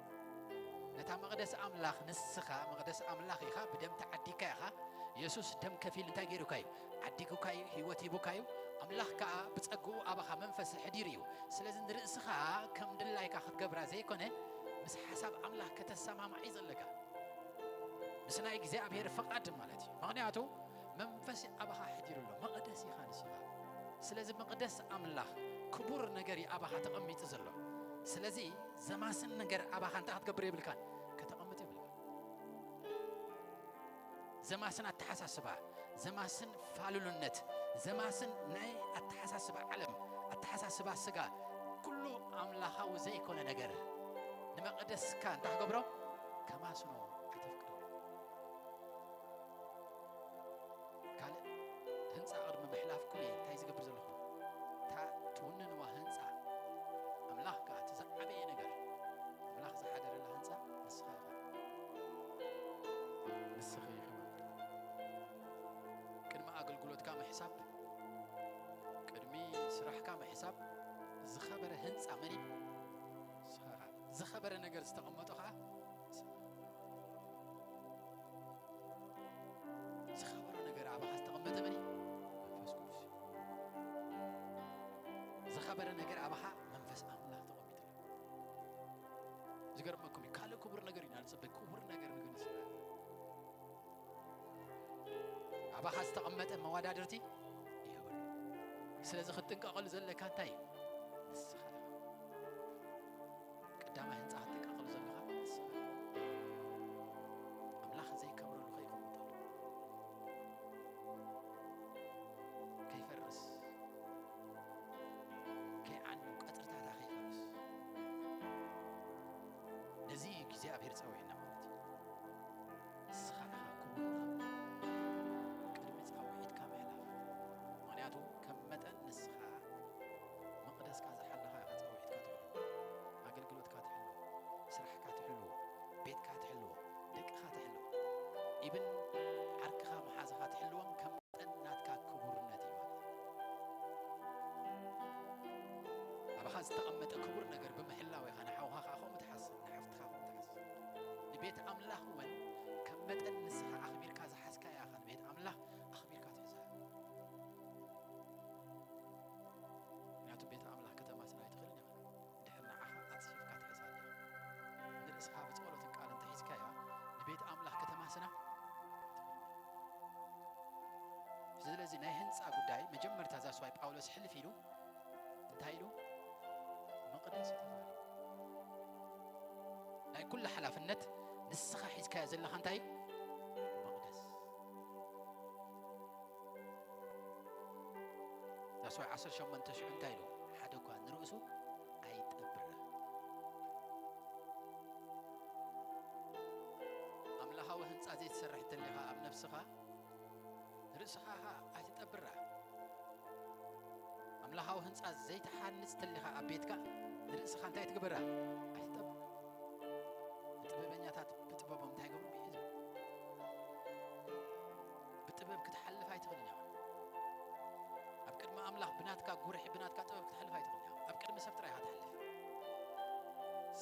ነታ መቕደስ ኣምላኽ፣ ንስኻ መቕደስ ኣምላኽ ኢኻ፣ ብደም ተዓዲግካ ኢኻ። የሱስ ደም ከፊል እንታይ ገይሩካ እዩ? ዓዲጉካ እዩ፣ ህይወት ሂቡካ እዩ። ኣምላኽ ከኣ ብጸግኡ ኣባኻ መንፈስ ኣሕዲሩ እዩ። ስለዚ ንርእስኻ ከም ድላይካ ክትገብራ ዘይኮነ፣ ምስ ሓሳብ ኣምላኽ ከተሰማምዓ እዩ ዘለካ። ምስ ናይ እግዚኣብሔር ፍቓድ ማለት እዩ። ምኽንያቱ መንፈስ ኣባኻ ኣሕዲሩ ኣሎ፣ መቕደስ ኢኻ ንስኻ። ስለዚ መቕደስ ኣምላኽ ክቡር ነገር እዩ ኣባኻ ተቐሚጡ ዘሎ። ስለዚ ዘማስን ነገር ኣባኻ እንታይ ክትገብር የብልካን፣ ከተቐምጥ የብልካን። ዘማስን ኣተሓሳስባ፣ ዘማስን ፋሉልነት፣ ዘማስን ናይ ኣተሓሳስባ ዓለም፣ ኣተሓሳስባ ስጋ፣ ኩሉ ኣምላኻዊ ዘይኮነ ነገር ንመቕደስካ እንታይ ክገብሮ? ከማስኖ ኣይተፍቅዶ። ካልእ ህንጻ ቅድሚ ምሕላፍኩም እየ እንታይ ዝገብር ዘለኹ? እታ ትውንንዋ ህንጻ ኣምላኽ ከኣ እቲ ዝዓበየ ነገር ኣምላኽ ዝሓደረላ ህንጻ ንስኻ ኢኻ። ንስኺ ኢኺ ማለት እዩ። ቅድሚ ኣገልግሎትካ ምሕሳብ፣ ቅድሚ ስራሕካ ምሕሳብ ዝኸበረ ህንጻ መን እዩ? ንስኻ ኢኻ። ዝኸበረ ነገር ዝተቐመጦ ኸኣ ንስኻ ኢኻ። ዝኸበረ ነገር ኣባኻ ዝተቐመጠ መን እዩ? መንፈስ ቅዱስ እዩ። ዝኸበረ ነገር ኣባኻ መንፈስ ኣምላኽ ተቐሚጡ ኣሎ። ዝገርመኩም እዩ፣ ካልእ ክቡር ነገር ኢና ንጽበ፣ ክቡር ነገር ንግንስ ኣባኻ ዝተቐመጠ መወዳድርቲ የብሉ። ስለዚ ክትጥንቀቐሉ ዘለካ እንታይ እዩ? ንስኻ ኢኻ። ቀዳማይ ህንጻ ክትጥንቀቐሉ ዘለኻ ንስኻ ኢኻ። ኣምላኽ ዘይከብረሉ ከይቀምጠሉ፣ ከይፈርስ፣ ከይዓኑ፣ ቀጽርታታ ከይፈርስ፣ ነዚ እዩ እግዚኣብሔር ጸዊዕና ማለት እዩ። ንስኻ ኢኻ ክቡር። ቅድሚ ጻውዒትካ ምሕላፍ። ምኽንያቱ ከም መጠን ንስኻ መቕደስካ ዝሓለኻ ኢኻ ጻውዒትካ ትሕሉ። ኣገልግሎትካ ትሕሉ። ስራሕካ ትሕሉ። ቤትካ ትሕልዎ። ደቅኻ ትሕልዎ። ኢብን ዓርክኻ መሓዝኻ ትሕልዎም ከም መጠን ናትካ ክቡርነት እዩ ማለት እዩ። ኣባኻ ዝተቐመጠ ክቡር ነገር ብምሕላው ኢኻ ንሓውኻ ኸዓ ከምኡ ትሓስብ፣ ንሓፍትኻ ከምኡ ትሓስብ። ንቤት ኣምላኽ እውን ከም መጠን ንስኻ ኣኽቢርካ ዝሓዝካያ ኢኻ ንቤት ኣምላኽ ኣኽቢርካ ትሕዛ። ምኽንያቱ ቤት ኣምላኽ ከተማስና ኣይትኽእልን ኢኻ። ድሕሪ ንዓኻ ኣጽፊፍካ ትሕዛ ኣለኻ። ንርእስኻ ብጸሎትን ቃልን ተሒዝካያ ንቤት ኣምላኽ ከተማስና ኣይትኽእልን ኢኻ። ስለዚ ናይ ህንጻ ጉዳይ መጀመርታ ዛስዋይ ጳውሎስ ሕልፍ ኢሉ እንታይ ኢሉ? መቕደስ እዩ ተባሂሉ። ናይ ኩሉ ሓላፍነት ንስኻ ሒዝካዮ ዘለኻ እንታይ እዩ? መቕደስ። ዛስዋይ ዓሰርተ ሸሞንተ ሽዑ እንታይ ኢሉ? ሓደ እኳ ንርእሱ ኣይጠብረ። ኣምላኻዊ ህንጻ ዘይትሰርሕ እንተሊኻ ኣብ ነፍስኻ፣ ንርእስኻ ኸኣ ኣይትጠብራ። ኣምላኻዊ ህንጻ ዘይትሓንጽ እንተሊኻ ኣብ ቤትካ፣ ንርእስኻ እንታይ ትግበራ? ኣይትጠብራ። ጥበበኛታት ብጥበቦም እንታይ ይገብሩ? ይሕዙ። ብጥበብ ክትሓልፍ ኣይትኽእልን ኢኻ። ኣብ ቅድሚ ኣምላኽ ብናትካ ጉርሒ፣ ብናትካ ጥበብ ክትሓልፍ ኣይትኽእልን ኢኻ። ኣብ ቅድሚ ሰብ ጥራይ ኢኻ ትሓልፍ።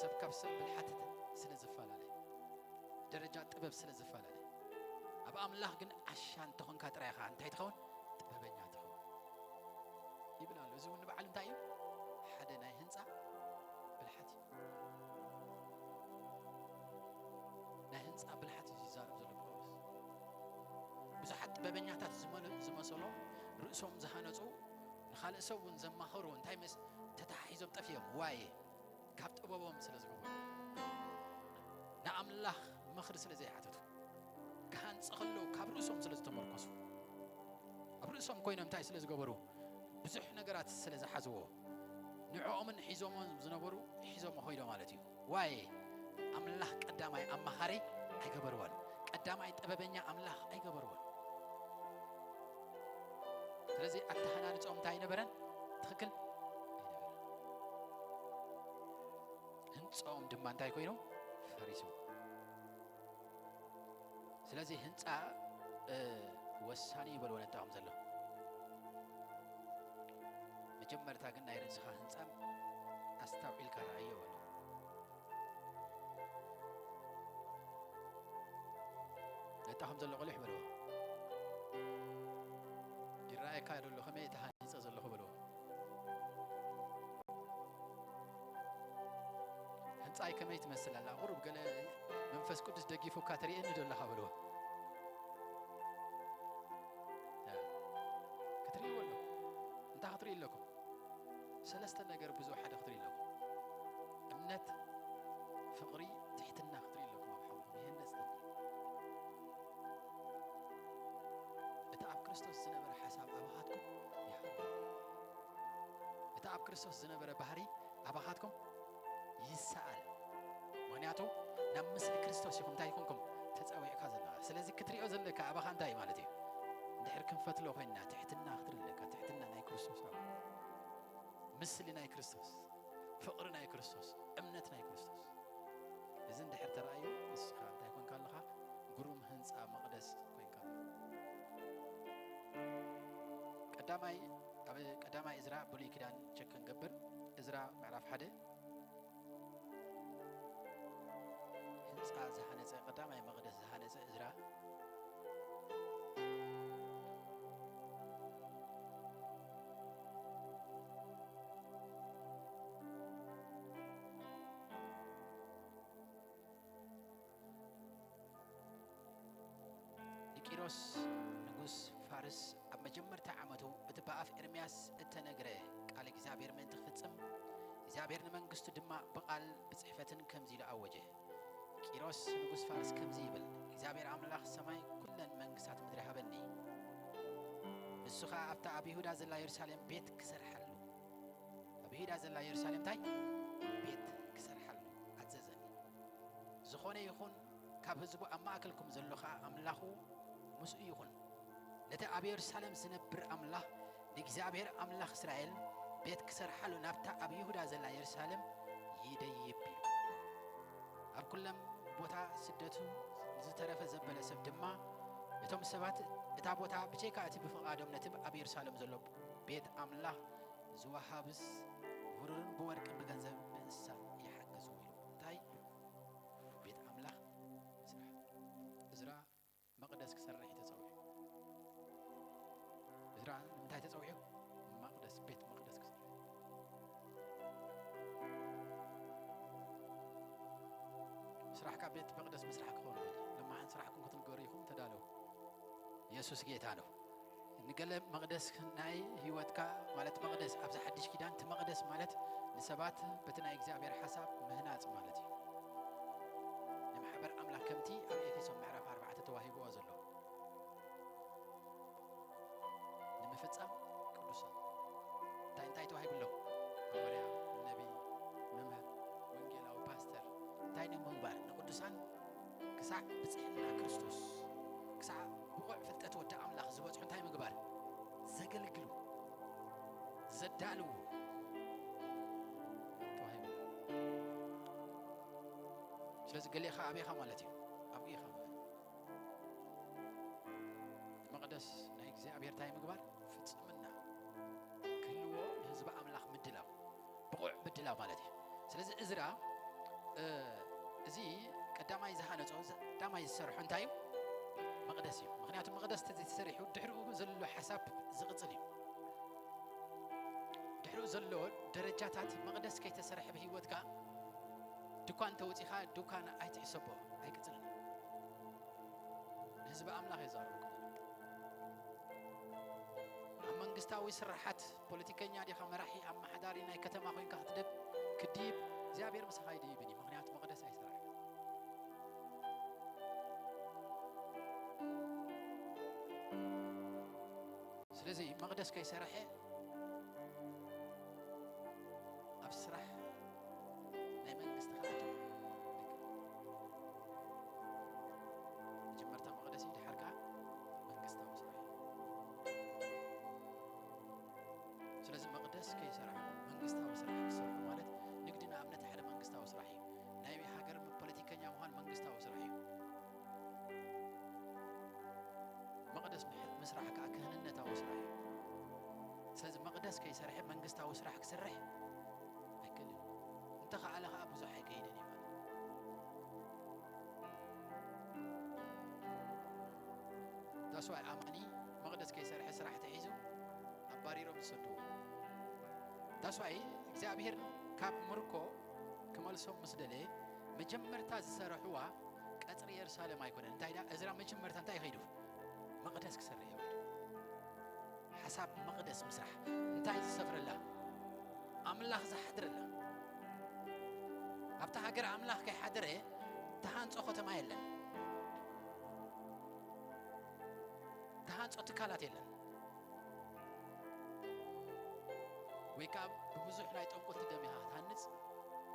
ሰብ ካብ ሰብ ብልሓት ስለ ዝፈላለ፣ ደረጃ ጥበብ ስለ ዝፈላለ፣ ኣብ ኣምላኽ ግን ዓሻ እንተኾንካ ጥራይ ኢኻ እንታይ ትኸውን? ጥበበኛ ትኸውን ይብል ኣሎ። እዚ እውን ንበዓል እንታይ እዩ? ሓደ ናይ ህንጻ ብልሓት እዩ። ናይ ህንጻ ብልሓት እዩ ዝዛረብ ዘሎ ጳውሎስ። ብዙሓት ጥበበኛታት ዝመለ-፣ ዝመሰሎም ርእሶም ዝሃነጹ፣ ንኻልእ ሰብ እውን ዘማኸሩ እንታይ መስ-፣ ተተሓሒዞም ጠፊኦም። ዋይ፣ ካብ ጥበቦም ስለ ዝገበሩ፣ ንኣምላኽ ምኽሪ ስለ ዘይሓተቱ፣ ክሃንጽ ከለዉ ካብ ርእሶም ስለ ዝተመርኮሱ፣ ኣብ ርእሶም ኮይኖም እንታይ ስለ ዝገበሩ? ብዙሕ ነገራት ስለ ዝሓዝዎ፣ ንዕኦምን ሒዞሞን ዝነበሩ ሒዞሞ ኮይዶ ማለት እዩ። ዋይ፣ ኣምላኽ ቀዳማይ ኣማኻሪ ኣይገበርዎን። ቀዳማይ ጥበበኛ ኣምላኽ ኣይገበርዎን። ስለዚ ኣተሃናንጾም እንታይ ኣይነበረን? ትኽክል ኣይነበረን። ህንጾም ድማ እንታይ ኮይኑ? ፈሪሱ። ስለዚ ህንጻ፣ እ፣ ወሳኒ እዩ በልዎ ነታኹም ዘሎ። መጀመርታ ግን ናይ ርእስኻ ህንጻ ኣስተውዒልካ ረኣዮ በሎ። ነታኹም ዘሎ ቆልሕ በልዎ። ይረኣየካ ዶ ኣሎ? ከመይ ተሃኒጸ ዘለኹ በልዎ። ህንጻይ ከመይ ትመስል ኣላ? ቁሩብ ገለ መንፈስ ቅዱስ ደጊፉካ ትርእየኒ ዶ ኣለኻ በልዎ። ያ። ክትርእይዎ ኣለኩም። እንታይ ክትርእዩ ኣለኩም? ሰለስተ ነገር ብዙ ሓደ ክትርእዩ ኣለኩም። እምነት፣ ፍቕሪ፣ ትሕትና ክትርእዩ ኣለኩም ኣብ ሓውኹም። ይህነጽ ተብሉ። እቲ ኣብ ክርስቶስ ዝነበረ ሓሳብ ኣባኻትኩም ይሃሉ። እቲ ኣብ ክርስቶስ ዝነበረ ባህሪ ኣባኻትኩም ይሰኣል። ምኽንያቱ ናብ ምስሊ ክርስቶስ ኢኹም እንታይ ኮንኩም? ተጸዊዕካ ዘለኻ። ስለዚ ክትሪኦ ዘለካ ኣባኻ እንታይ ማለት እዩ? እንድሕር ክንፈትሎ ኮይንና ትሕትና ክትርኢ ኣለካ። ትሕትና ናይ ክርስቶስ ኣባ። ምስሊ ናይ ክርስቶስ፣ ፍቕሪ ናይ ክርስቶስ፣ እምነት ናይ ክርስቶስ። እዚ እንድሕር ተራእዩ ንስኻ እንታይ ኮንካ ኣለኻ? ግሩም ህንጻ መቕደስ ኮንካ ኣለኻ። ቀዳማይ፣ ኣብ ቀዳማይ እዝራ ብሉይ ኪዳን ቸክ ክንገብር፣ እዝራ ምዕራፍ ሓደ፣ ህንጻ ዝሃነጸ፣ ቀዳማይ መቕደስ ዝሃነጸ እዝራ። ንቂሮስ ንጉስ ፋርስ ኣብ መጀመርታ ዓመቱ እቲ ብኣፍ ኤርምያስ እተነግረ ቃል እግዚኣብሔር ምእንቲ ክፍጽም፣ እግዚኣብሔር ንመንግስቱ ድማ ብቓል ብጽሕፈትን ከምዚ ኢሉ ኣወጀ። ቂሮስ ንጉስ ፋርስ ከምዚ ይብል፣ እግዚኣብሔር ኣምላኽ ሰማይ ኩለን መንግስታት ምድሪ ሃበኒ። ንሱ ኸኣ ኣብታ ኣብ ይሁዳ ዘላ የሩሳሌም ቤት ክሰርሓሉ፣ ኣብ ይሁዳ ዘላ የሩሳሌም እንታይ? ቤት ክሰርሓሉ ኣዘዘኒ። ዝኾነ ይኹን ካብ ህዝቡ ኣብ ማእከልኩም ዘሎ ኸኣ ኣምላኹ ምስኡ ይኹን። ነቲ ኣብ የሩሳሌም ዝነብር ኣምላኽ፣ ንእግዚኣብሔር ኣምላኽ እስራኤል ቤት ክሰርሓሉ ናብታ ኣብ ይሁዳ ዘላ የሩሳሌም ይደይብ እዩ። ኣብ ኩሎም ቦታ ስደቱ ዝተረፈ ዘበለ ሰብ ድማ፣ እቶም ሰባት እታ ቦታ ብጀካ እቲ ብፍቓዶም ነቲ ኣብ የሩሳሌም ዘሎ ቤት ኣምላኽ ዝወሃብስ ብሩርን ብወርቅን ብገንዘብ ብእንስሳን ይሓግዝዎ ኢሉ። እንታይ? ቤት ኣምላኽ ስራሕ። እዝራ መቕደስ ክሰርሕ እዩ ተጸዊዑ። እዝራ ንምንታይ ተጸዊዑ? መቕደስ፣ ቤት መቕደስ ክሰርሕ። ስራሕካ ቤት መቕደስ ምስራሕ ክኸውን ይኽእል። ለማሕን ስራሕኩም ክትንገሩ ኢኹም፣ ተዳለዉ። የሱስ ጌታ ነው። ንገለ መቕደስ ናይ ህይወትካ ማለት መቕደስ ኣብዚ ሓድሽ ኪዳን እቲ መቕደስ ማለት ንሰባት በቲ ናይ እግዚኣብሔር ሓሳብ ምህናጽ ማለት እዩ። ንማሕበር ኣምላኽ ከምቲ ኣብ ኤፌሶን ምዕራፍ ኣርባዕተ ተዋሂብዎ ዘሎ ንምፍጻም ቅዱሳን እንታይ እንታይ ተዋሂቡ ኣሎ? ሃዋርያ፣ ነቢይ፣ መምህር፣ ወንጌላዊ፣ ፓስተር እንታይ ንምግባር ንቅዱሳን ክሳዕ ብጽሕና ክርስቶስ ክሳዕ ብቑዕ ፍልጠት ወዲ ኣምላኽ ዝበጽሑ እንታይ ምግባር? ዘገልግሉ፣ ዘዳልዉ ተዋሂቡ። ስለዚ ገሌኻ ኣበይኻ ማለት እዩ? ኣብኡ ኢኻ ማለት እዩ። መቕደስ ናይ እግዚኣብሔር እንታይ ምግባር? ፍጽምና። የብላ ማለት እዩ። ስለዚ እዝራ፣ እ፣ እዚ ቀዳማይ ዝሃነጾ፣ ቀዳማይ ዝሰርሖ እንታይ እዩ? መቕደስ እዩ። ምኽንያቱ መቕደስ ተዘይተሰሪሑ ድሕሪኡ ዘሎ ሓሳብ ዝቕጽል እዩ። ድሕሪኡ ዘሎ ደረጃታት መቕደስ ከይተሰርሐ ብህይወትካ ድኳን ተወጺኻ ድኳን ኣይትሕሰቦ፣ ኣይቅጽልን። ንህዝቢ ኣምላኽ የዛረብኩም። ኣብ መንግስታዊ ስራሓት ፖለቲከኛ ዲኻ፣ መራሒ ኣመሓዳሪ ናይ ከተማ ኮይንካ ክትድብ፣ ክድይብ እግዚኣብሔር ምሳኻ ኣይድይብን እዩ። ምኽንያቱ መቕደስ ኣይሰራሕን። ስለዚ መቕደስ ከይሰራሐ ኣብ ስራሕ ናይ መንግስቲ ክኣቱ ኣይክእልን። መጀመርታ መቕደስ እዩ፣ ድሓር ከኣ መንግስታዊ ስራሕ እዩ። ስለዚ መቕደስ ከይሰራሕኩም መንግስታዊ ስራሕ ክትሰርሑ ማለት፣ ንግዲ ንኣብነት ሓደ መንግስታዊ ስራሕ እዩ። ናይ ሃገር ፖለቲከኛ ምዃን መንግስታዊ ስራሕ እዩ። መቕደስ ምሕ-፣ ምስራሕ ከኣ ክህንነታዊ ስራሕ እዩ። ስለዚ መቕደስ ከይሰርሐ መንግስታዊ ስራሕ ክሰርሕ ኣይክእልን። እንተኸኣለ ከኣ ብዙሕ ኣይከይድን እዩ ማለት። That's why ኣማኒ መቕደስ ከይሰርሐ ስራሕ ተሒዙ ኣባሪሮም ዝሰድዎ። That's why እግዚኣብሔር ካብ ምርኮ ክመልሶም ምስ ደለየ መጀመርታ ዝሰረሕዋ ቀጽሪ የሩሳሌም ኣይኮነን። እንታይ ደኣ እዝራ መጀመርታ እንታይ ከይዱ? መቕደስ ክሰርሕ እዩ። ሓሳብ መቕደስ ምስራሕ እንታይ ዝሰፍረላ? ኣምላኽ ዝሓድረላ። ኣብታ ሃገር ኣምላኽ ከይሓደረ ተሃንጾ ከተማ የለን። ተሃንጾ ትካላት የለን። ወይ ከኣ ብብዙሕ ናይ ጠንቆልቲ ደም ኢኻ ክትሃንጽ፣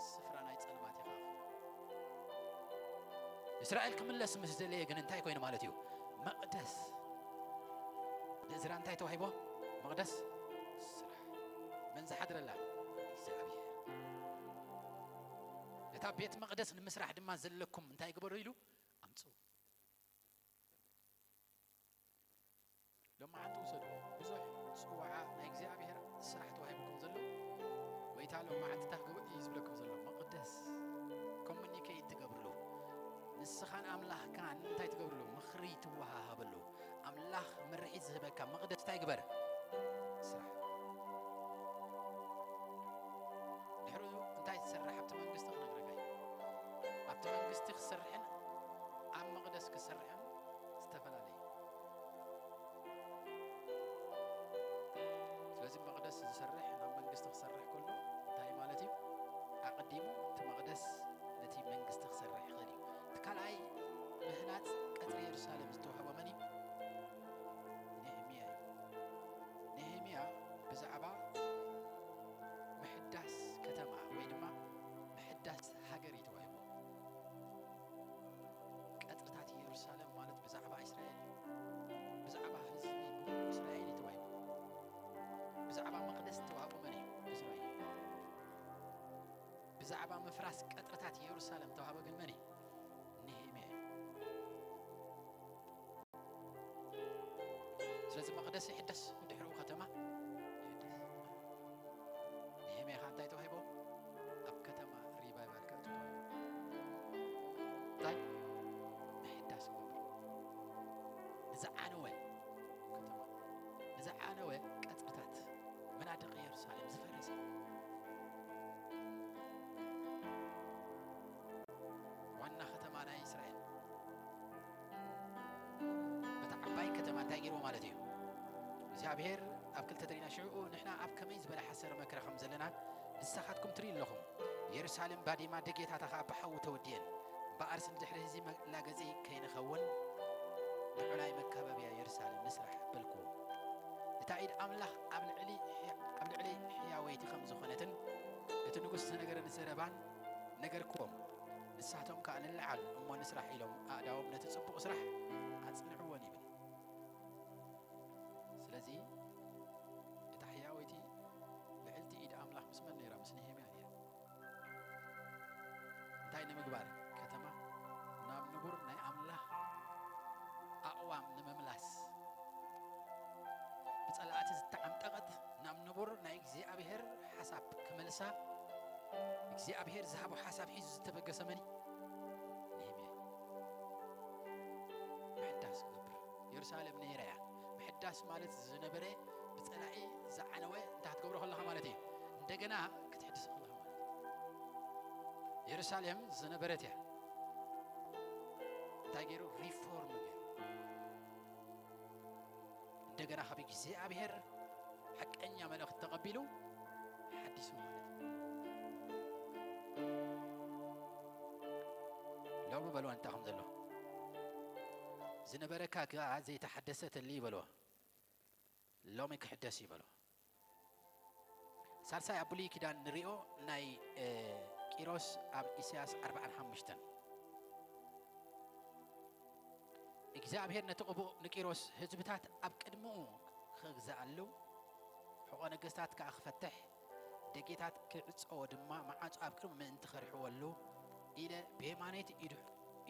ስፍራ ናይ ጸልማት ኢኻ። እስራኤል ክምለስ ምስ ደለየ ግን እንታይ ኮይኑ ማለት እዩ? መቕደስ። ንእዝራ እንታይ ተዋሂቦ? መቕደስ ስራሕ። መን ዝሓድረላ? እግዚኣብሔር። ነታ ቤት መቕደስ ንምስራሕ ድማ ዘለኩም እንታይ ግበሩ ኢሉ? ኣምጽኡ። ሎማዓንቲ ውሰዱ። ብዙሕ ጽዋዓ ናይ እግዚኣብሔር ስራሕ ተዋሂብኩም ዘሎ፣ ወይ እታ ሎማዓንቲ እታ ግቡእ እዩ ዝብለኩም ዘሎ፣ መቕደስ ኮሙኒኬት ትገብርሉ። ንስኻን ኣምላኽካን እንታይ ትገብርሉ? ምኽሪ ትወሃሃበሉ። ኣምላኽ ምርሒት ዝህበካ መቕደስ እንታይ ግበር? ስራሕ። ድሕሪኡ እንታይ ትሰርሕ ኣብቲ መንግስቲ ክነግረካ እዩ። ኣብቲ መንግስቲ ክሰርሕን ኣብ መቕደስ ክሰርሕን ዝተፈላለየ። ስለዚ መቕደስ ዝሰርሕ ናብ መንግስቲ ክሰርሕ ከሎ እንታይ ማለት እዩ? ኣቐዲሙ እቲ መቕደስ ነቲ መንግስቲ ክሰርሕ ይኽእል እዩ። እቲ ካልኣይ ምህናጽ ቀጽሪ የሩሳሌም ዝተዋህቦ መን እዩ? ነህምያ እዩ። ነህምያ ብዛዕባ ምሕዳስ ከተማ ወይ ድማ ምሕዳስ ሃገር እዩ ተዋሂቡ። ቀጽርታት ኢየሩሳሌም ማለት ብዛዕባ እስራኤል እዩ። ብዛዕባ ህዝቢ እስራኤል እዩ ተዋሂቡ። ብዛዕባ መቕደስ ዝተዋህቦ መን እዩ? እዝራ እዩ። ብዛዕባ ምፍራስ ቀጽርታት ኢየሩሳሌም ተዋህቦ ግን መን እዩ? ነህምያ እዩ። ስለዚ መቕደስ ይሕደስ፣ ድሕሪኡ ከተማ ይሕደስ። ነህምያ ኸኣ እንታይ ተዋሂቦ? ኣብ ከተማ ሪቫይቫል ከእቱ ተዋሂቡ። እንታይ? ምሕዳስ ክገብር። ንዝዓነወ ከተማ፣ ንዝዓነወ ቀጽርታት፣ መናድቕ ኢየሩሳሌም ዝፈረሰ፣ ዋና ከተማ ናይ እስራኤል፣ በታ ዓባይ ከተማ እንታይ ገይርዎ ማለት እዩ? እግዚኣብሔር ኣብ ክልተ ተሪና ሽዑ ንሕና ኣብ ከመይ ዝበለ ሓሰር መከራ ከም ዘለና ንስኻትኩም ትርእዩ ኣለኹም። የሩሳሌም ባዲማ፣ ደጌታታ ኸኣ ብሓዊ ተወድየን። እምበኣርስ ንድሕሪ እዚ መላገጺ ከይንኸውን ንዑናይ መካበብያ የሩሳሌም ንስራሕ በልኩዎም። እታ ኢድ ኣምላኽ ኣብ ልዕሊ፣ ኣብ ልዕሊ ሕያወይቲ ከም ዝኾነትን እቲ ንጉስ ዝተነገረን ዘረባን ነገርኩዎም። ንሳቶም ከኣ ንለዓል እሞ ንስራሕ ኢሎም ኣእዳዎም ነቲ ጽቡቕ ስራሕ ኣጽንዕወን ይብል። ስለዚ እታ ሕያወይቲ ልዕልቲ ኢድ ኣምላኽ ምስ መን ነይራ? ምስ ነሄምያ ነይራ። እንታይ ንምግባር? ከተማ ናብ ንቡር ናይ ኣምላኽ ኣቕዋም ንምምላስ፣ ብጸላእቲ ዝተዓምጠቐት ናብ ንቡር ናይ እግዚኣብሔር ሓሳብ ክመልሳ እግዚኣብሔር ዝሃቦ ሓሳብ ሒዙ ዝተበገሰ መን እዩ? ነህምያ። ምሕዳስ ክገብር። የሩሳሌም ነይራ እያ። ምሕዳስ ማለት ዝነበረ ብጸላኢ ዝዓነወ እንታይ ክትገብሮ ከለኻ ማለት እዩ? እንደገና ክትሕድስ ከለኻ ማለት እዩ። የሩሳሌም ዝነበረት እያ። እንታይ ገይሩ? ሪፎርም ገይሩ። እንደገና ካብ እግዚኣብሔር ሓቀኛ መልእኽቲ ተቐቢሉ ሓዲሱ ማለት እዩ። ሎሚ በልዋ እንታይ ከም ዘሎ። ዝነበረካ ከኣ ዘይተሓደሰ ተሊ በልዋ። ሎሚ ክሕደስ እዩ በልዋ። ሳልሳይ ኣብ ብሉይ ኪዳን ንሪኦ ናይ፣ እ፣ ቂሮስ ኣብ ኢሳያስ ኣርባዓን ሓሙሽተን። እግዚኣብሔር ነቲ ቅቡእ ንቂሮስ ህዝብታት ኣብ ቅድሚኡ ክግዝኣሉ፣ ሕቖ ነገስታት ከኣ ክፈትሕ፣ ደጌታት ክዕጸዎ ድማ መዓጹ ኣብ ቅድሚ ምእንቲ ከርሕወሉ ኢለ ብየማነይቲ ኢዱ፣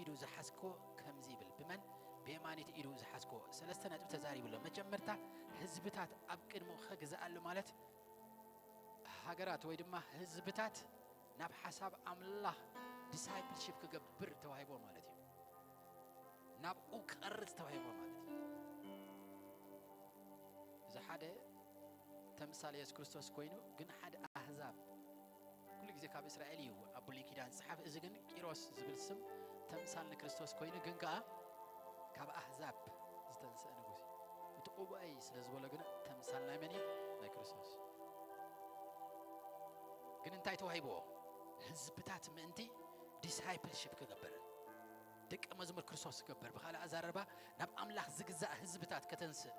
ኢዱ ዝሓዝኮ ከምዚ ይብል። ብመን? ብየማነይቲ ኢዱ ዝሓዝኮ። ሰለስተ ነጥቢ ተዛሪቡ ኣሎ። መጀመርታ ህዝብታት ኣብ ቅድሚኡ ከግዝኣሉ ማለት ሃገራት ወይ ድማ ህዝብታት ናብ ሓሳብ ኣምላኽ ዲሳይፕልሺፕ ክገብር ተዋሂቦ ማለት እዩ። ናብኡ ክቐርጽ ተዋሂቦ ማለት እዩ። እዚ ሓደ ተምሳል የሱስ ክርስቶስ ኮይኑ፣ ግን ሓደ ኣህዛብ፣ ኩሉ ግዜ ካብ እስራኤል እዩ ኣብ ብሉይ ኪዳን ዝጸሓፍ። እዚ ግን ቂሮስ ዝብል ስም ተምሳል ንክርስቶስ ኮይኑ፣ ግን ከኣ ካብ ኣህዛብ ዝተንስአ ንጉስ እዩ። እቲ ቅቡኣይ ስለ ዝበሎ ግን ተምሳል ናይ መን እዩ? ናይ ክርስቶስ። ግን እንታይ ተዋሂብዎ? ህዝብታት ምእንቲ ዲሳይፕልሺፕ ክገብር፣ ደቀ መዝሙር ክርስቶስ ክገብር፣ ብኻልእ ኣዛረባ ናብ ኣምላኽ ዝግዛእ ህዝብታት ከተንስእ፣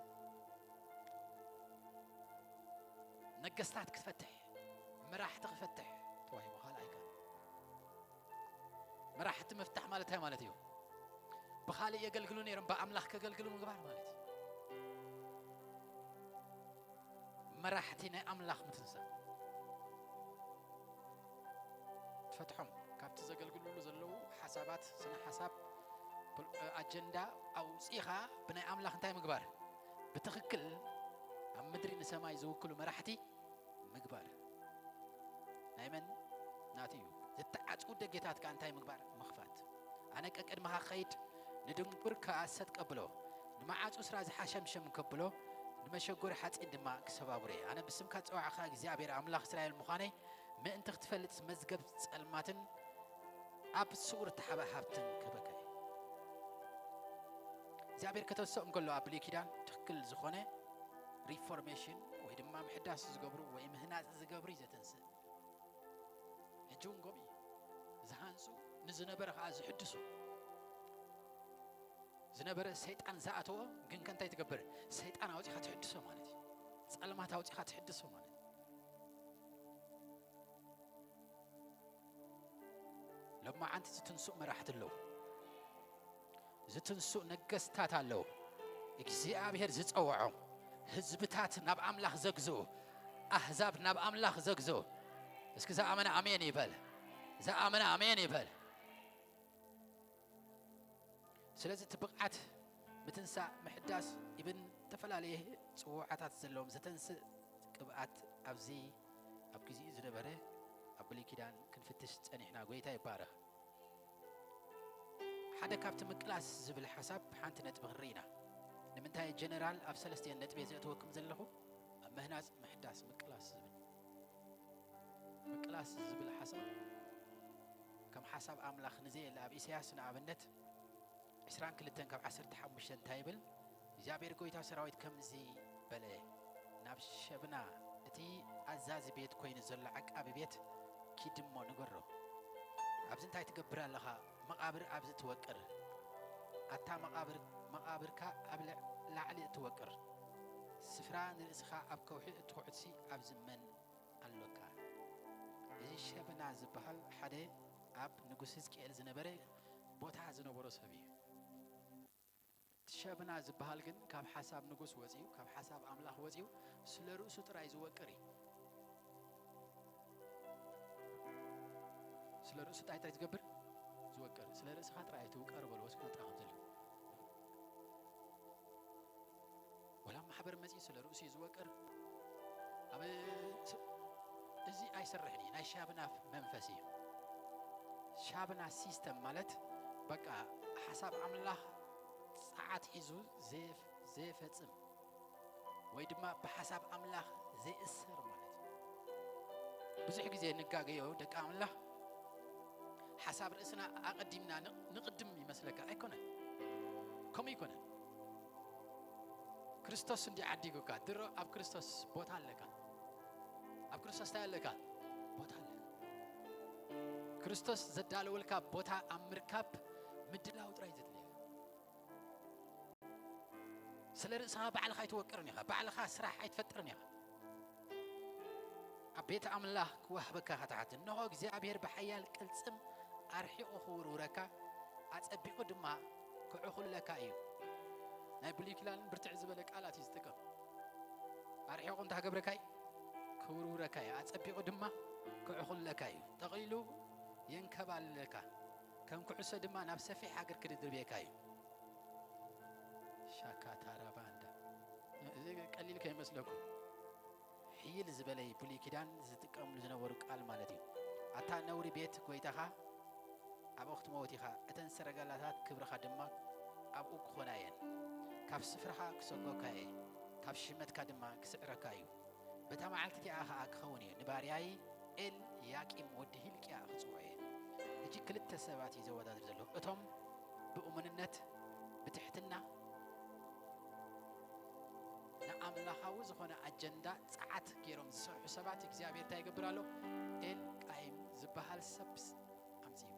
ነገስታት ክፈትሕ፣ መራሕቲ ክፈትሕ ተዋሂቡ። ካልእ ኣይከኣል። መራሕቲ ምፍታሕ ማለት እንታይ ማለት እዩ? ብኻልእ የገልግሉ ነይሮም፣ ብኣምላኽ ከገልግሉ ምግባር ማለት እዩ። መራሕቲ ናይ ኣምላኽ ምትንሳእ። ትፈትሖም፣ ካብቲ ዘገልግሉሉ ዘለዉ ሓሳባት፣ ስነ ሓሳብ፣ ፖል-፣ ኣጀንዳ ኣውጺኻ ብናይ ኣምላኽ እንታይ ምግባር? ብትኽክል ኣብ ምድሪ ንሰማይ ዝውክሉ መራሕቲ ምግባር። ናይ መን? ናቱ እዩ። ዝተዓጽዉ ደጌታት ከኣ እንታይ ምግባር? ምኽፋት። ኣነ ቀቅድመኻ ክኸይድ፣ ንድንጉር ከኣ ሰጥ ከብሎ፣ ንመዓጹ ስራ ዝሓሸምሸም ከብሎ፣ ንመሸጎሪ ሓጺን ድማ ክሰባብሮ እየ። ኣነ ብስምካ ዝጸዋዕካ እግዚኣብሔር ኣምላኽ እስራኤል ምዃነይ ምእንቲ ክትፈልጥ፣ መዝገብ ጸልማትን ኣብ ስውር እተሓብአ ሃብትን ክህበካ እየ። እግዚኣብሔር ከተንስኦም ከሎ ኣብ ብሉይ ኪዳን ትኽክል ዝኾነ ሪፎርሜሽን ወይ ድማ ምሕዳስ ዝገብሩ ወይ ምህናጽ ዝገብሩ እዩ ዘተንስእ። ሕጂ እውን ከምኡ እዩ። ዝሃንጹ፣ ንዝነበረ ከኣ ዝሕድሱ። ዝነበረ ሰይጣን ዝኣተዎ ግን ከ እንታይ ትገብር? ሰይጣን ኣውጺኻ ትሕድሶ ማለት እዩ። ጸልማት ኣውጺኻ ትሕድሶ ማለት እዩ። ሎማዓንቲ ዝትንስኡ መራሕቲ ኣለዉ። ዝትንስኡ ነገስታት ኣለዉ። እግዚኣብሔር ዝጸውዖም ህዝብታት ናብ ኣምላኽ ዘግዝኡ፣ ኣህዛብ ናብ ኣምላኽ ዘግዝኡ። እስኪ ዝኣመነ ኣሜን ይበል። ዝኣመነ ኣሜን ይበል። ስለዚ እቲ ብቕዓት ምትንሳእ፣ ምሕዳስ፣ ኢብን ዝተፈላለየ ጽውዓታት ዘለዎም ዘተንስእ ቅብኣት ኣብዚ ኣብ ግዜኡ ዝነበረ ኣብ ብሉይ ኪዳን ክንፍትሽ ጸኒሕና። ጎይታ ይባረኽ። ሓደ ካብቲ ምቅላስ ዝብል ሓሳብ ሓንቲ ነጥቢ ክንርኢ ኢና። ንምንታይ ጀነራል ኣብ ሰለስቲኤን ነጥቢ ዘእተወኩም ዘለኹ? ኣብ ምህናጽ፣ ምሕዳስ፣ ምቅላስ ዝብል። ምቅላስ ዝብል ሓሳብ ከም ሓሳብ ኣምላኽ ንዘየለ ኣብ ኢሳያስ ንኣብነት ዕስራን ክልተን ካብ ዓሰርተ ሓሙሽተ እንታይ ይብል? እግዚኣብሔር ጎይታ ሰራዊት ከምዚ በለ፣ ናብ ሸብና እቲ ኣዛዚ ቤት ኮይኑ ዘሎ ዓቃቢ ቤት ኪድ እሞ ንገሮ፣ ኣብዚ እንታይ ትገብር ኣለኻ? መቓብር ኣብዚ ትወቅር፣ ኣታ መቓብር፣ መቓብርካ ኣብ ልዕ-፣ ላዕሊ እትወቅር፣ ስፍራ ንርእስኻ ኣብ ከውሒ እትኹዕትሲ ኣብዚ መን ኣሎካ? እዚ ሸብና ዝበሃል ሓደ ኣብ ንጉስ ህዝቅኤል ዝነበረ ቦታ ዝነበሮ ሰብ እዩ። እቲ ሸብና ዝበሃል ግን ካብ ሓሳብ ንጉስ ወፂኡ፣ ካብ ሓሳብ ኣምላኽ ወፂኡ፣ ስለ ርእሱ ጥራይ ዝወቅር እዩ። ስለ ርእሱ እንታይ፣ እንታይ ዝገብር? ዝወቅር። ስለ ርእስኻ ጥራይ ኣይትውቀር በልዎ እስኪ፣ መጥራ ከም ዘሎ። ወላ ማሕበር መጺኡ ስለ ርእሱ እዩ ዝወቅር። ኣብ ስ-፣ እዚ ኣይሰርሕን እዩ። ናይ ሻብና መንፈስ እዩ። ሻብና ሲስተም ማለት በቃ ሓሳብ ኣምላኽ ጸዓት ሒዙ ዘየፍ-፣ ዘየፈጽም ወይ ድማ ብሓሳብ ኣምላኽ ዘይእሰር ማለት እዩ። ብዙሕ ግዜ ንጋገዮ ደቂ ኣምላኽ ሓሳብ ርእስና ኣቐዲምና ን-፣ ንቕድም ይመስለካ። ኣይኮነን። ከምኡ ኣይኮነን። ክርስቶስ እንዲ ዓዲጉካ ድሮ ኣብ ክርስቶስ ቦታ ኣለካ። ኣብ ክርስቶስ እንታይ ኣለካ? ቦታ ኣለካ። ክርስቶስ ዘዳለወልካ ቦታ ኣብ ምርካብ ምድላው ጥራይ ዘድልየካ። ስለ ርእስኻ ባዕልኻ ኣይትወቅርን ኢኻ። ባዕልኻ ስራሕ ኣይትፈጥርን ኢኻ። ኣብ ቤት ኣምላኽ ክወህበካ ከተሓትት፣ እንሆ እግዚኣብሔር ብሓያል ቅልጽም ኣርሒቑ ክውርውረካ፣ ኣጸቢቑ ድማ ክዕኹለካ እዩ። ናይ ብሉይ ኪዳን ብርትዕ ዝበለ ቃላት እዩ ዝጥቀም። ኣርሒቑ እንታይ ክገብረካ እዩ? ክውርውረካ እዩ። ኣጸቢቑ ድማ ክዕኹለካ እዩ። ጠቕሊሉ የንከባልለካ፣ ከም ኩዕሶ ድማ ናብ ሰፊሕ ሃገር ክድርብየካ እዩ። ሻካ ታራ ባንዳ። እዚ ቀሊል ከይመስለኩም። ሕይል ዝበለ ብሉይ ኪዳን ዝጥቀምሉ ዝነበሩ ቃል ማለት እዩ። ኣታ ነውሪ ቤት ጎይታኻ ኣብኡ ክትመውት ኢኻ፣ እተን ሰረገላታት ክብርኻ ድማ ኣብኡ ክኾና እየን። ካብ ስፍራኻ ክሰጎካ እየ፣ ካብ ሽመትካ ድማ ክስዕረካ እዩ። በታ መዓልቲ እቲኣ ኸኣ ክኸውን እዩ፣ ንባርያይ ኤል ያቂም ወዲ ሂልቅያ ክጽውዖ እየ። ሕጂ ክልተ ሰባት እዩ ዘወዳድር ዘሎ። እቶም ብእሙንነት፣ ብትሕትና፣ ንኣምላኻዊ ዝኾነ ኣጀንዳ ጸዓት ገይሮም ዝሰርሑ ሰባት እግዚኣብሔር እንታይ ይገብር ኣሎ? ኤል ቃይም ዝበሃል ሰብስ ኣምጺኡ።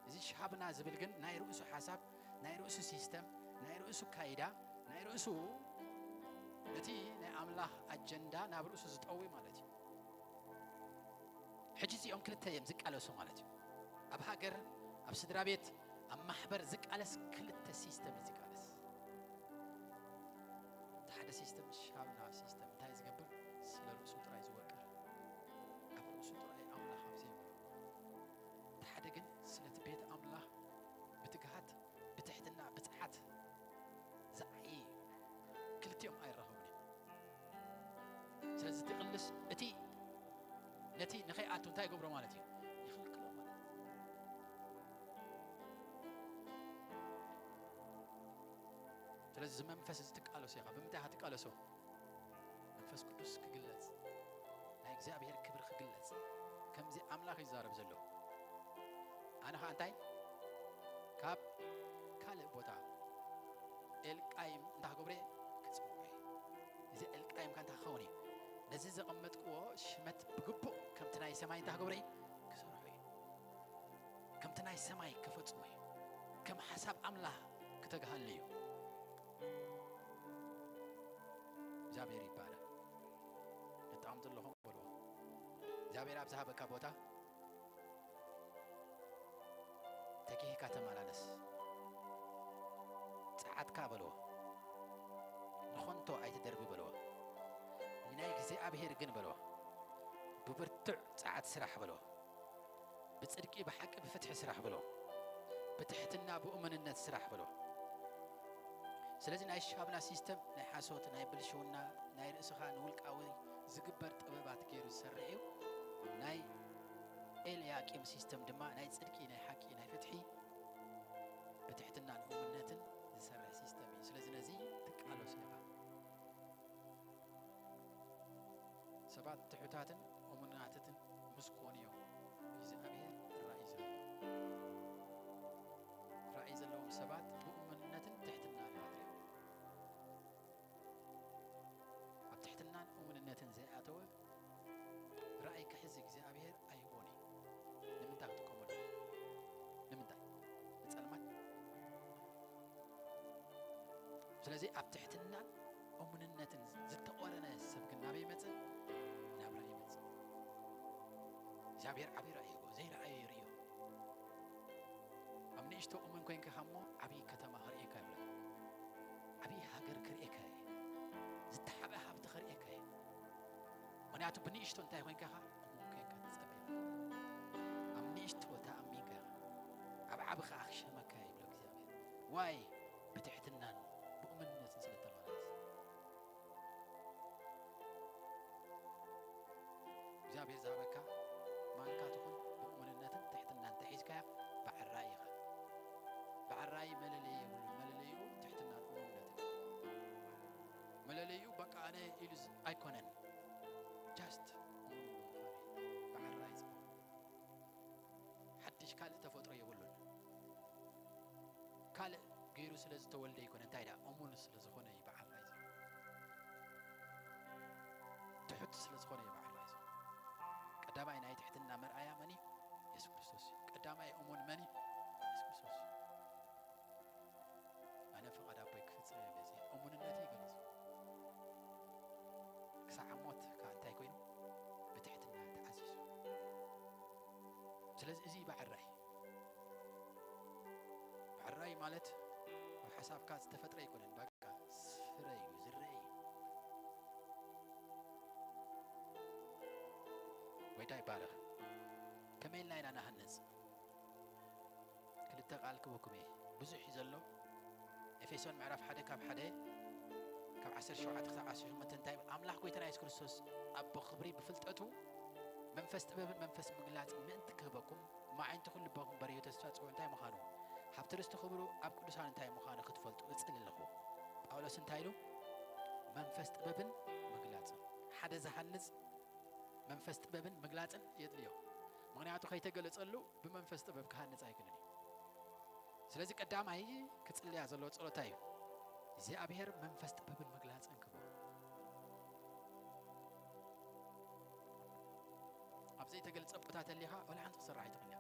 እዚ ሻብና ዝብል ግን ናይ ርእሱ ሓሳብ፣ ናይ ርእሱ ሲስተም፣ ናይ ርእሱ ካይዳ፣ ናይ ርእሱ ነቲ ናይ ኣምላኽ ኣጀንዳ ናብ ርእሱ ዝጠዊ ማለት እዩ። ሕጂ እዚኦም ክልተ እዮም ዝቃለሱ ማለት እዩ። ኣብ ሃገር፣ ኣብ ስድራ ቤት፣ ኣብ ማሕበር ዝቃለስ ክልተ ሲስተም እዩ ዝቃለስ። እቲ ሓደ ሲስተም ሻብና ሲስተም እንታይ ዝገብር? ስለ ርእሱ ጥራይ ዝወቅር፣ ኣብ ርእሱ ጥራይ ኣምላኽ ኣብ ዘይብሉ። እቲ ሓደ ግን ስለቲ ቤት ኣምላኽ ብትግሃት፣ ብትሕትና፣ ብጽዓት ዝዓዪ እዩ። ክልቲኦም ኣይራኸቡን እዮም። ስለዚ እቲ ቅልስ፣ እቲ ነቲ ንኸይኣቱ እንታይ ይገብሮ ማለት እዩ? ይኽልክሎ ማለት እዩ። ስለዚ እዚ መንፈስ እዚ ትቃለሶ ኢኻ። ብምንታይ ኢኻ ትቃለሶ? መንፈስ ቅዱስ ክግለጽ፣ ናይ እግዚኣብሔር ክብሪ ክግለጽ፣ ከምዚ ኣምላኽ ይዛረብ ዘሎ። ኣነ ኸኣ እንታይ ካብ ካልእ ቦታ ኤልቃይም እንታ ክገብረ ክጽውዖ እየ። እዚ ኤልቃይም ከ እንታይ ክኸውን እዩ? ነዚ ዘቐመጥክዎ ሽመት ብግቡእ ከምቲ ናይ ሰማይ እንታ ክገብረ እዩ? ክሰርሖ እዩ። ከምቲ ናይ ሰማይ ክፈጽሞ እዩ። ከም ሓሳብ ኣምላኽ ክተግሃሉ እዩ። እግዚኣብሔር ይባረክ። ንጣም ዘለኹም በልዎ። እግዚኣብሔር ኣብ ዝሃበካ ቦታ ተጊህካ ተመላለስ። ጸዓትካ በልዎ። ንኾንቶ ኣይትደርቢ በልዎ። ንናይ እግዚኣብሔር ግን በልዎ። ብብርቱዕ ጸዓት ስራሕ በልዎ። ብጽድቂ፣ ብሓቂ፣ ብፍትሒ ስራሕ በልዎ። ብትሕትና፣ ብእሙንነት ስራሕ በልዎ። ስለዚ ናይ ሻብና ሲስተም ናይ ሓሶት፣ ናይ ብልሽውና፣ ናይ ርእስኻ ንውልቃዊ ዝግበር ጥበባት ገይሩ ዝሰርሕ እዩ። ናይ ኤልያቂም ሲስተም ድማ ናይ ጽድቂ፣ ናይ ሓቂ፣ ናይ ፍትሒ፣ ብትሕትናን እሙነትን ዝሰርሕ ሲስተም እዩ። ስለዚ ነዚ ትቃለሱ ኢኻ። ሰባት ትሑታትን እሙናትትን ምስ ኮኑ እዮም እግዚኣብሔር ራእይ ዘለዎም። ራእይ ዘለዎም ሰባት ብእሙንነትን ትሕትናን እዮም ኣትሪኦም። ኣብ ትሕትናን እሙንነትን ዘይኣተወ ራእይ ክሕዝ እግዚኣብሔር ኣይህቦን እዩ። ንምንታይ ክጥቀመሉ? ንምንታይ? ንጸልማት። ስለዚ ኣብ ትሕትናን እሙንነትን ዝተቖረነ ሰብ ግን ናበይ ይመጽእ? ናብ ራእይ ይመጽእ። እግዚኣብሔር ዓብዪ ራእይ ይህቦ፣ ዘይረኣዮ ይርእዮ። ኣብ ንእሽቶ እሙን ኮይንካ እሞ ዓብዪ ከተማ ከርእየካ ይብለካ። ዓብዪ ሃገር ከርእየካ እየ። ዝተሓበ ሃብቲ ከርእየካ እየ። ምኽንያቱ ብንእሽቶ እንታይ ኮይንካ ኢኻ? እሙን ኮይንካ ትጸሊ። ኣብ ንእሽቶ ተኣሚንካ ኢኻ። ኣብ ዓቢ ከኣ ክሸመካ እየ ይብሎ እግዚኣብሔር። ዋይ? ብትሕትናን ብእሙንነትን ስለ እተመላለስ። እግዚኣብሔር እዛ በዓራይ መለለይ የብሉን። መለለይኡ ትሕትናን እሙንነትን። መለለይኡ በቃ ኣነ ኢሉ ዝ-፣ ኣይኮነን። Just እሙን ምዃን እዩ። በዓራይ ዝኸውን። ሓድሽ ካልእ ተፈጥሮ የብሉን። ካልእ ገይሩ ስለ ዝተወልደ ኣይኮነ፣ እንታይ ደኣ እሙን ስለ ዝኾነ እዩ በዓራይ ዝኸውን። ትሑት ስለ ዝኾነ እዩ በዓራይ ዝኸውን። ቀዳማይ ናይ ትሕትና መርኣያ መን እዩ? የሱስ ክርስቶስ እዩ። ቀዳማይ እሙን መን እዩ? የሱስ ክርስቶስ እዩ። ኣነ ፍቓድ ኣቦይ ክፍጽም እየ መጺአ። እሙንነቱ ይገልጽ። ክሳዕ ሞት ከኣ እንታይ ኮይኑ? ብትሕትና ተኣዚዙ። ስለዚ እዚ በዓራይ። በዓራይ ማለት ኣብ ሓሳብካ ዝተፈጥረ ኣይኮነን። በቃ ፍረ እዩ፣ ዝረአ እዩ። ጎይታ ይባረኽ። ከመይ ኢልና ኢና ንሃንጽ? ክልተ ቃል ክበኩም እየ። ብዙሕ እዩ ዘሎ። ኤፌሶን ምዕራፍ ሓደ ካብ ሓደ ካብ ዓሰርተ ሸውዓተ ክሳብ ዓሰርተ ሸሞንተ እንታይ ይብል? ኣምላኽ ጎይታና የሱስ ክርስቶስ ኣብ ብኽብሪ ብፍልጠቱ መንፈስ ጥበብን መንፈስ ምግላጽን ምእንቲ ክህበኩም፣ እሞ ኣዒንትኹም ልብኹም በርሂሩ ተስፋ ጽውዕ እንታይ ምዃኑ፣ ሃብቲ ርስቲ ክብሩ ኣብ ቅዱሳን እንታይ ምዃኑ ክትፈልጡ እጽሊ ኣለኹ። ጳውሎስ እንታይ ኢሉ? መንፈስ ጥበብን ምግላጽን። ሓደ ዝሃንጽ መንፈስ ጥበብን ምግላጽን የድልዮ። ምኽንያቱ ከይተገለጸሉ ብመንፈስ ጥበብ ክሃንጽ ኣይክእልን እዩ። ስለዚ ቀዳማይ ክጽልያ ዘለዎ ጸሎት እንታይ እዩ? እግዚኣብሔር መንፈስ ጥበብን ምግላጽን ክህቦ። ኣብ ዘይተገልጸ ቦታ ተሊኻ ወላ ሓንቲ ክትሰርሕ ኣይትኽእልን እያ።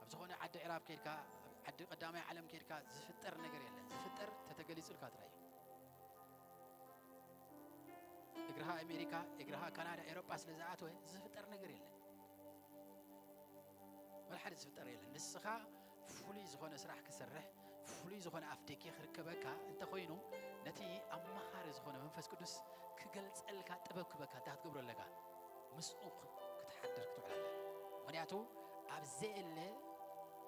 ኣብ ዝኾነ ዓዲ ዕራብ ከይድካ፣ ኣብ ዓዲ ቀዳማይ ዓለም ከይድካ ዝፍጠር ነገር የለን። ዝፍጠር ተተገሊጹልካ ጥራይ እዩ። እግርኻ ኣሜሪካ፣ እግርኻ ካናዳ፣ ኤሮጳ ስለ ዝኣተወ ዝፍጠር ነገር የለን። ወላ ሓደ ዝፍጠር የለን። ንስኻ ፍሉይ ዝኾነ ስራሕ ክሰርሕ፣ ፍሉይ ዝኾነ ኣፍደገ ክርከበካ እንተኾይኑ፣ ነቲ ኣማኻሪ ዝኾነ መንፈስ ቅዱስ ክገልጸልካ ጥበብ ክበካ እንታይ ክትገብሮ ኣለካ? ምስኡ ክ-፣ ክትሓድር ክትውዕል ኣለካ። ምኽንያቱ ኣብ ዘየለ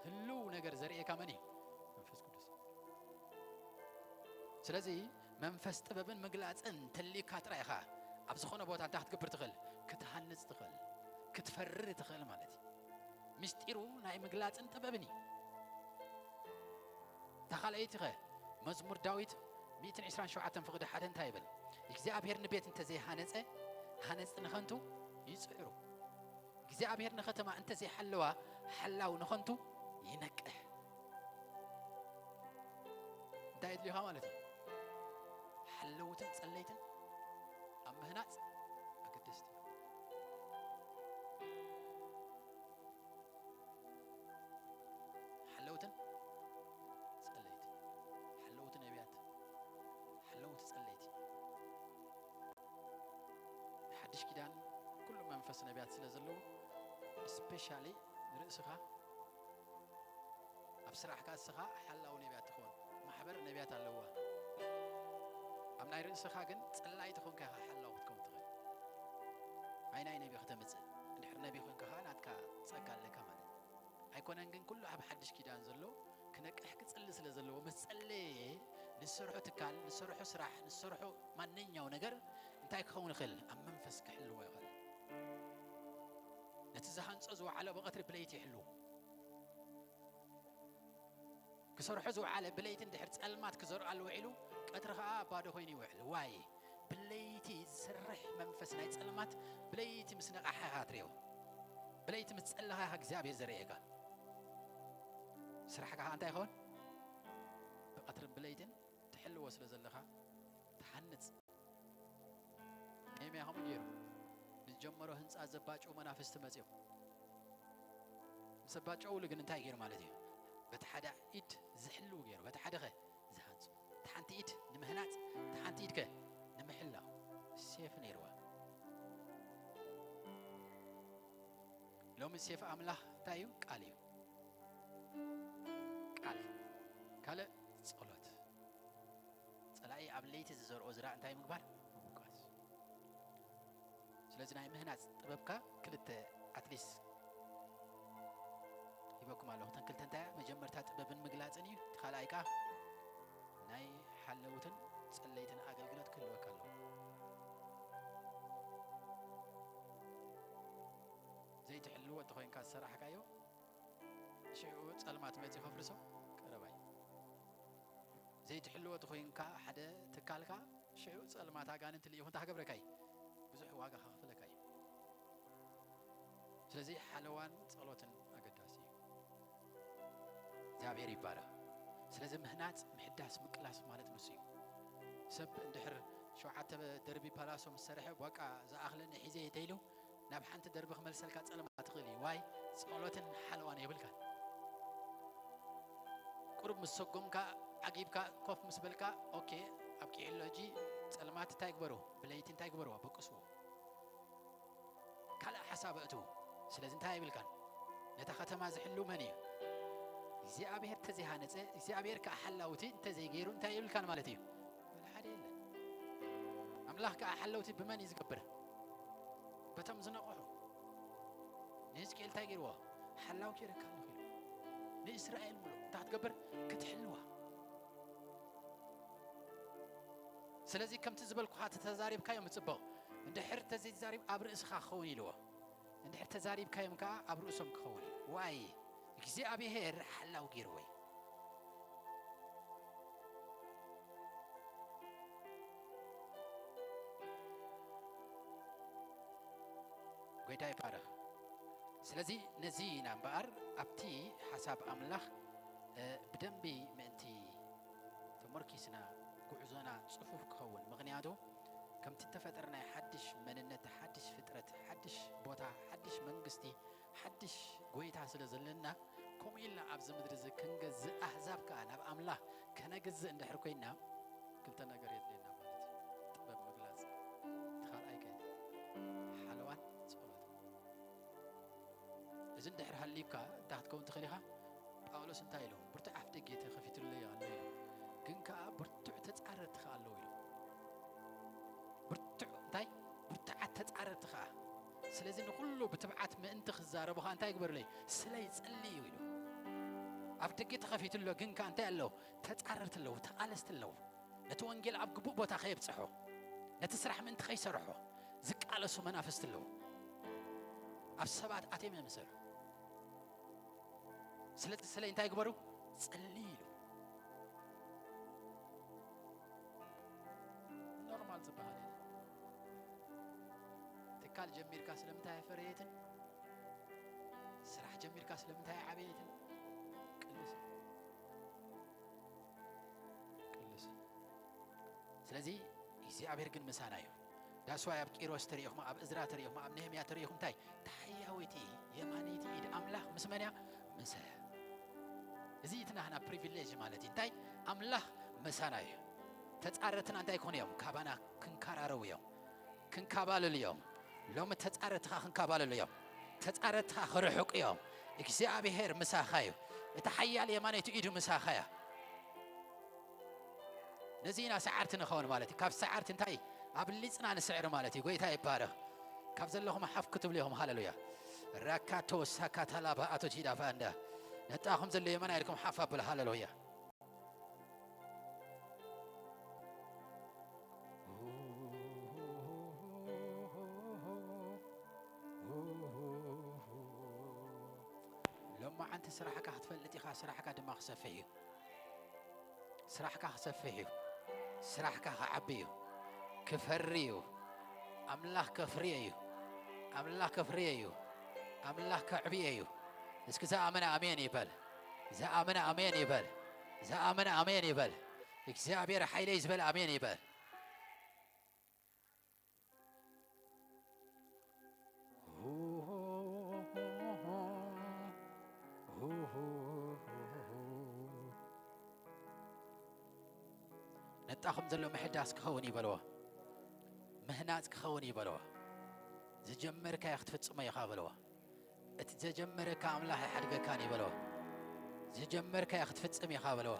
ህልው ነገር ዘርእየካ መን እዩ? መንፈስ ቅዱስ። ስለዚ መንፈስ ጥበብን ምግላጽን ተልዩካ ጥራይ ኢኻ ኣብ ዝኾነ ቦታ እንታይ ክትገብር ትኽእል? ክትሃንጽ ትኽእል፣ ክትፈሪ ትኽእል ማለት እዩ። ምስጢሩ ናይ ምግላጽን ጥበብን እዩ። እታ ካልኣይቲ ኸ? መዝሙር ዳዊት ሚእትን ዕስራን ሸውዓተን ፍቕዲ ሓደ እንታይ ይብል? እግዚኣብሔር ንቤት እንተዘይሃነጸ፣ ሃነጽቲ ንኸንቱ ይጽዕሩ። እግዚኣብሔር ንኸተማ እንተዘይሓለዋ፣ ሓላው ንኸንቱ ይነቅሕ። እንታይ የድልዩኻ ማለት እዩ? ሓለውትን ጸለይትን ኣብ ምህናጽ ኣገደስቲ እዮም። ሓለውትን ጸለይቲ፣ ሓለውቲ ነቢያት፣ ሓለውቲ ጸለይቲ። ናይ ሓድሽ ኪዳን ኩሉ መንፈስ ነቢያት ስለ ዘለዉ፣ ስፔሻሊ ንርእስኻ ኣብ ስራሕካ እስኻ ሓላው ነቢያት ትኸውን። ማሕበር ነቢያት ኣለዋ። ኣብ ናይ ርእስኻ ግን ጸላኢ ተኾንካ ኢኻ ሓላው ክትከውን ትኽእል። ኣይ ናይ ነቢ ከተምጽእ፣ እንድሕር ነቢ ኮንካ ኸኣ ናትካ ጸጋ ኣለካ ማለት እዩ። ኣይኮነን ግን ኩሉ ኣብ ሓድሽ ኪዳን ዘሎ ክነቅሕ ክጽሊ ስለ ዘለዎ፣ ምስ ጸለየ ንሰርሖ ትካል፣ ንሰርሖ ስራሕ፣ ንሰርሖ ማንኛው ነገር እንታይ ክኸውን ይኽእል? ኣብ መንፈስ ክሕልዎ ይኽእል። ነቲ ዝሃንጾ ዝወዓሎ ብቐትሪ ብለይቲ ይሕልዎ። ክሰርሖ ዝወዓለ ብለይቲ እንድሕር ጸልማት ክዘርኣሉ ውዒሉ፣ ቀትሪ ኸኣ ባዶ ኮይኑ ይውዕል። ዋይ? ብለይቲ ዝሰርሕ መንፈስ ናይ ጸልማት ብለይቲ ምስ ነቓሕኻ ትርእዮ። ብለይቲ ምስ ጸለኻ ኢኻ እግዚኣብሔር ዘርእየካ። ስራሕካ ኸኣ እንታይ ይኸውን? ብቐትርን ብለይትን ትሕልዎ ስለ ዘለኻ ትሃንጽ። ነህምያ ከምኡ ገይሩ። ንዝጀመሮ ህንጻ ዘባጭዉ መናፍስቲ መጺኦም። ምስ ኣባጨውሉ ግን እንታይ ገይሩ ማለት እዩ? በቲ ሓደ ኢድ ዝሕልው ገይሩ፣ በቲ ሓደ ኸ ዝሃንጹ። እቲ ሓንቲ ኢድ ንምህናጽ፣ እቲ ሓንቲ ኢድ ከ ንምሕላው ሴፍ ነይርዋ። ሎሚ ሴፍ ኣምላኽ እንታይ እዩ? ቃል እዩ። ቃል። ካልእ ጸሎት። ጸላኢ ኣብ ለይቲ ዝዘርኦ ዝራእ እንታይ ምግባር? ምብጋስ። ስለዚ ናይ ምህናጽ ጥበብካ ክልተ ኣትሊስት ሂበኩም ኣለኹ። እተን ክልተ እንታይ እያ? መጀመርታ ጥበብን ምግላጽን እዩ። እቲ ካልኣይ ከኣ ናይ ሓለውትን ጸለይትን ኣገልግሎት ክህልወካ ኣለዎ። ዘይትሕል ትሕልዎ እንተኾይንካ ዝሰራሕካዮ፣ ሽዑ ጸልማት መጺኡ ከፍርሶ ቀረባ እዩ። ዘይትሕልዎ ተኾይንካ ሓደ ትካልካ፣ ሽዑ ጸልማት ኣጋንንቲ ልኢኹ እንታይ ክገብረካ እዩ? ብዙሕ ዋጋ ከኽፍለካ እዩ። ስለዚ ሓለዋን ጸሎትን ኣገዳሲ እዩ። እግዚኣብሔር ይባረኽ። ስለዚ ምህናጽ፣ ምሕዳስ፣ ምቅላስ ማለት ንሱ እዩ። ሰብ እንድሕር ሸውዓተ ደርቢ ፓላሶ ምስ ሰርሐ፣ በቃ ዝኣኽለኒ ሒዘ እየ ተይሉ፣ ናብ ሓንቲ ደርቢ ክመልሰልካ ጸልማት ትኽእል እዩ። ዋይ? ጸሎትን ሓለዋን የብልካን። ቁሩብ ምስ ሰጎምካ፣ ዓጊብካ፣ ኮፍ ምስ በልካ፣ ኦኬ፣ ኣብቂዑ ኣሎ፣ ሕጂ ጸልማት እንታይ ግበሩ? ብለይቲ እንታይ ግበርዋ? በቅስዎ። ካልእ ሓሳብ ኣእትዉ። ስለዚ እንታይ ኣይብልካን? ነታ ከተማ ዝሕሉ መን እዩ? እግዚኣብሔር እንተዘይሃነጸ፣ እግዚኣብሔር ከኣ ሓላውቲ እንተዘይገይሩ እንታይ ይብልካን ማለት እዩ? ወላ ሓደ የለን። ኣምላኽ ከኣ ሓለውቲ ብመን እዩ ዝገብር? በቶም ዝነቕሑ። ንሕዝቅኤል እንታይ ገይርዎ? ሓላው ገይረካ ኣለኹ ኢሉ። ንእስራኤል ምሉእ እንታይ ክትገብር? ክትሕልዋ። ስለዚ ከምቲ ዝበልኩኻ ተተዛሪብካዮም ጽቡቕ። እንድሕር ተዘይዛሪብ ኣብ ርእስኻ ክኸውን ኢልዎ። እንድሕር ተዛሪብካዮም ከኣ ኣብ ርእሶም ክኸውን እዩ። ዋይ እግዚኣብሔር ሓላው ገይርዎ እዩ። ጎይታ ይባረኽ። ስለዚ ነዚ ኢና እምበኣር ኣብቲ ሓሳብ ኣምላኽ፣ እ፣ ብደንቢ ምእንቲ ተመርኪስና ጉዕዞና ጽፉፍ ክኸውን። ምኽንያቱ ከምቲ እተፈጠርናዮ ሓድሽ መንነት፣ ሓድሽ ፍጥረት፣ ሓድሽ ቦታ፣ ሓድሽ መንግስቲ፣ ሓድሽ ጎይታ ስለ ዘለና፣ ከምኡ ኢልና ኣብዚ ምድሪ እዚ ክንገዝእ፣ ኣህዛብ ከኣ ናብ ኣምላኽ ከነግዝእ እንድሕር ኮይና፣ ክልተ ነገር የድልየና ማለት እዩ። ጥበብ ምግላጽ፣ እቲ ካልኣይ ከ ሓለዋን ጸሎትን። እዚ እንድሕር ሃሊብካ እንታይ ክትከውን ትኽእል ኢኻ? ጳውሎስ እንታይ ኢሉ? ብርቱዕ ኣፍ ደገ ተኸፊቱለይ ኣሎ ኢሉ። ግን ከኣ ብርቱዕ ተጻረርቲ ከኣ ኣለዉ ኢሉ። ብርቱዕ እንታይ? ብርቱዓት ተጻረርቲ ከኣ። ስለዚ ንኹሉ ብትብዓት ምእንቲ ክዛረቡ ከኣ እንታይ ግበሩለይ? ስለይ ጸልዩ ኢሉ። ኣፍ ደገ ተኸፊቱ ኣሎ፣ ግን ከኣ እንታይ ኣለዉ? ተጻረርቲ ኣለዉ፣ ተቓለስቲ ኣለዉ። ነቲ ወንጌል ኣብ ግቡእ ቦታ ከየብጽሑ፣ ነቲ ስራሕ ምእንቲ ከይሰርሑ ዝቃለሱ መናፍስቲ ኣለዉ። ኣብ ሰባት ኣትዮም እዮም ዝሰርሑ። ስለዚ ስለይ እንታይ ግበሩ? ጸልዩ ኢሉ። ኖርማል ዝበሃል የለን። ትካል ጀሚርካ ስለምንታይ ኣይፈረየትን? ስራሕ ጀሚርካ ስለምንታይ ኣይዓበየትን? ቅልስ እዩ። ቅልስ እዩ። ስለዚ እግዚኣብሔር ግን ምሳና እዩ። ዳስዋይ ኣብ ቂሮስ ተሪኢኹም፣ ኣብ እዝራ ተሪኢኹም፣ ኣብ ነህምያ ተሪኢኹም እንታይ? ተሓያወይቲ የማነይቲ ኢድ ኣምላኽ ምስ መን እያ? ምሳያ። እዚ እቲ ናህና ፕሪቪሌጅ ማለት እዩ። እንታይ? ኣምላኽ ምሳና እዩ። ተጻረትና እንታይ ክኾኑ እዮም? ካባና ክንከራረቡ እዮም። ክንካባለሉ እዮም። ሎሚ ተጻረትኻ ክንካባለሉ እዮም። ተጻረትኻ ክርሕቁ እዮም። እግዚኣብሔር ምሳኻ እዩ። እቲ ሓያል የማነይቲ ኢዱ ምሳኻ እያ። ነዚ ኢና ሰዓርቲ ንኸውን ማለት እዩ። ካብ ሰዓርቲ እንታይ ኣብሊጽና ንስዕር ማለት እዩ። ጎይታ ይባረኽ። ካብ ዘለኹም ሓፍ ክትብሉ ኢኹም። ሃሌሉያ። ራካቶ ሳካታላባ ኣቶ ጂዳፋ እንዳ ነጣኹም ዘሎ የመና ኢልኩም ሓፍ ኣብሉ። ሃሌሉያ። ሎማዓንቲ ስራሕካ ክትፈልጥ ኢኻ፣ ስራሕካ ድማ ክሰፍሕ እዩ። ስራሕካ ክሰፍሕ እዩ። ስራሕካ ክዓቢ እዩ። ክፈሪ እዩ። ኣምላኽ ከፍርየ እዩ። ኣምላኽ ከፍርየ እዩ። ኣምላኽ ከዕብየ እዩ። እስኪ ዝኣመነ ኣሜን ይበል። ዝኣመነ ኣሜን ይበል። ዝኣመነ ኣሜን ይበል። እግዚኣብሔር ሓይለይ ዝበል ኣሜን ይበል። ነጣኹም ዘሎ ምሕዳስ ክኸውን እዩ በልዎ። ምህናጽ ክኸውን እዩ በልዎ። ዝጀመርካዮ ክትፍጽሞ ኢኻ በልዎ። እቲ ዘጀመረካ ኣምላኽ ኣይሓድገካን እዩ በልዎ። ዝጀመርካዮ ክትፍጽም ኢኻ በልዎ።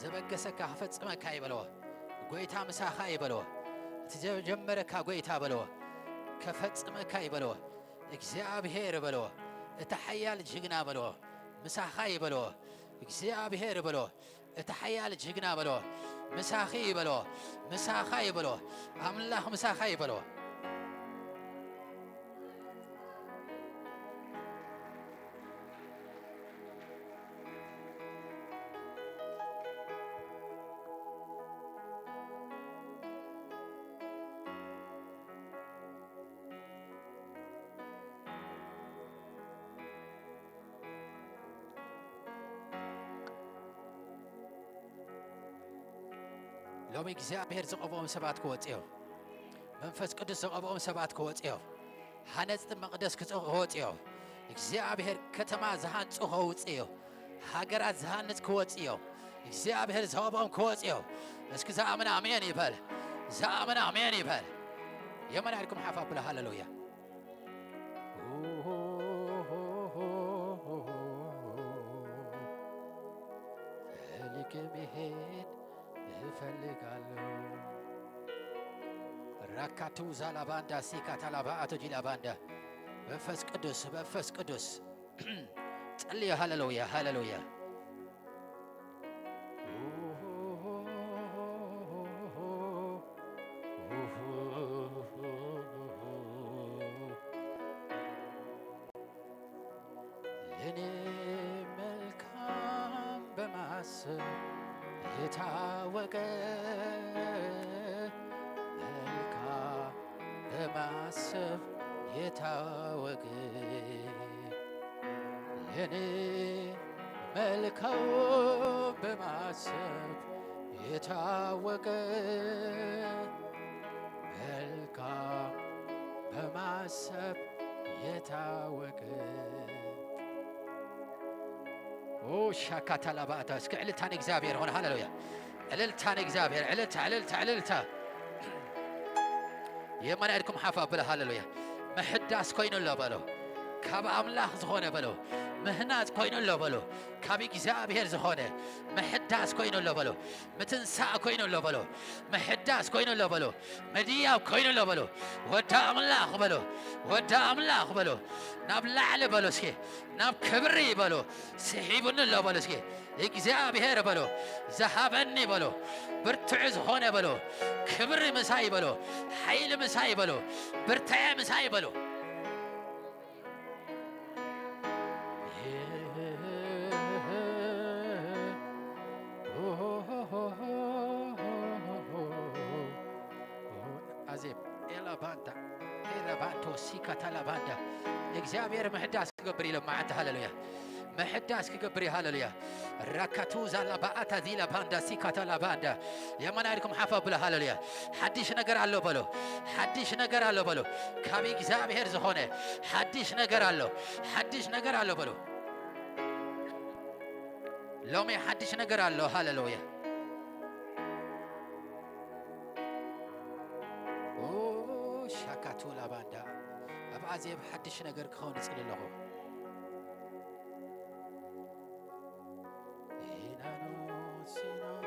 ዘበገሰካ ክፈጽመካ እዩ በልዎ። ጎይታ ምሳኻ እዩ በልዎ። እቲ ዘጀመረካ ጎይታ በልዎ። ከፈጽመካ እዩ በልዎ። እግዚኣብሔር በልዎ። እቲ ሓያል ጅግና በልዎ። ምሳኻ እዩ በልዎ። እግዚኣብሔር በልዎ። እቲ ሓያል ጅግና በልዎ። ምሳኺ እዩ በልዎ። ምሳኻ እዩ በልዎ። ኣምላኽ ምሳኻ እዩ በልዎ። ሎሚ እግዚኣብሔር ዝቐብኦም ሰባት ክወጽኡ እዮም። መንፈስ ቅዱስ ዝቐብኦም ሰባት ክወጽኡ እዮም። ሃነጽቲ መቕደስ ክጸ-፣ ክወጽኡ እዮም። እግዚኣብሔር ከተማ ዝሃንጹ ከውጽኡ እዮም። ሃገራት ዝሃንጽ ክወጽኡ እዮም። እግዚኣብሔር ዝቐብኦም ክወጽኡ እዮም። እስኪ ዝኣምን ኣሜን ይበል። ዝኣምን ኣሜን ይበል። የመን ኢድኩም ሓፍ ኣብሉ። ሃሌሉያ። ልክ መሄድ እፈልጋለሁ። ራካቱ ዛላባንዳ ሲካታላባ አቶ ጂላባንዳ መንፈስ ቅዱስ መንፈስ ቅዱስ ጸልዮ። ሃሌሉያ ሃሌሉያ። ለኔ መልካም በማሰብ የታወቀ መልካም በማሰብ የታወቀ ለኔ መልካም በማሰብ የታወቀ መልካም በማሰብ የታወቀ። ኦ ሻካታ ላባታ። እስከ ዕልልታን እግዚአብሔር ሆነ። ሃሌሉያ። ዕልልታን እግዚአብሔር። ዕልልታ፣ ዕልልታ፣ ዕልልታ። የማን ኢድኩም ሓፍ ኣብላ። ሃሌሉያ። ምሕዳስ ኮይኑ ኣሎ በሎ። ካብ ኣምላኽ ዝኾነ በሎ። ምህናጽ ኮይኑ ኣሎ በሎ። ካብ እግዚኣብሔር ዝኾነ ምሕዳስ ኮይኑ ኣሎ በሎ። ምትንሳእ ኮይኑ ኣሎ በሎ። ምሕዳስ ኮይኑ ኣሎ በሎ። ምድያብ ኮይኑ ኣሎ በሎ። ወዲ ኣምላኽ በሎ። ወዲ ኣምላኽ በሎ። ናብ ላዕሊ በሎ እስኪ። ናብ ክብሪ በሎ። ስሒቡኒ ኣሎ በሎ እስኪ። እግዚኣብሔር በሎ። ዝሃበኒ በሎ። ብርቱዕ ዝኾነ በሎ። ክብሪ ምሳይ በሎ። ሓይሊ ምሳይ በሎ። ብርታዐ ምሳይ በሎ። ኣዜብ ኤላ ባንታ ኤላ ባንቶ ሲካታላ ባንዳ። እግዚኣብሔር ምሕዳስ ክገብር ኢሎም መዓልቲ። ሃሌሉያ። ምሕዳስ ክገብር እዩ። ሃሌሉያ። ራካቱ ዛላ ባኣታ ዚላ ባንዳ ሲካታላ ባንዳ። የማን ኢድኩም ሓፍ ኣብላ። ሃሌሉያ። ሓድሽ ነገር ኣሎ በሎ። ሓድሽ ነገር ኣሎ በሎ። ካብ እግዚኣብሔር ዝኾነ ሓድሽ ነገር ኣሎ። ሓድሽ ነገር ኣሎ በሎ። ሎሚ ሓድሽ ነገር ኣሎ። ሃሌሉያ። ኦ ሻካቱ ላባንዳ። ኣብ ኣዜብ ሓድሽ ነገር ክኸውን እጽሊ ኣለኹ። ኢናኖ ሲናኖ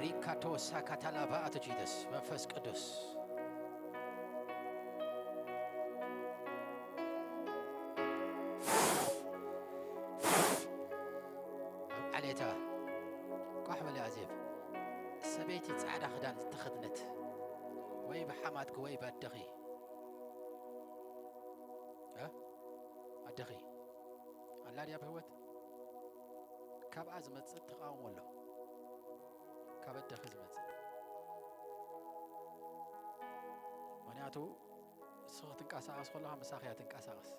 ሪካቶ ሳካታላባ ኣቶ ጂደስ መንፈስ ቅዱስ። ኣብ ዓሌታ ቋሕ በለ ኣዜብ። ሰበይቲ ጻዕዳ ክዳን ዝተኸድነት ወይ ብሓማትኪ ወይ ባደኺ፣ እ? ኣደኺ ኣላ ድያ ብህይወት? ካብኣ ዝመጽእ ተቓውሞ ኣሎ። ካብ ኣደኺ ዝመጽእ። ምኽንያቱ ንስኺ ክትንቀሳቐስ ከለኻ ምሳኺ እያ ትንቀሳቐስ።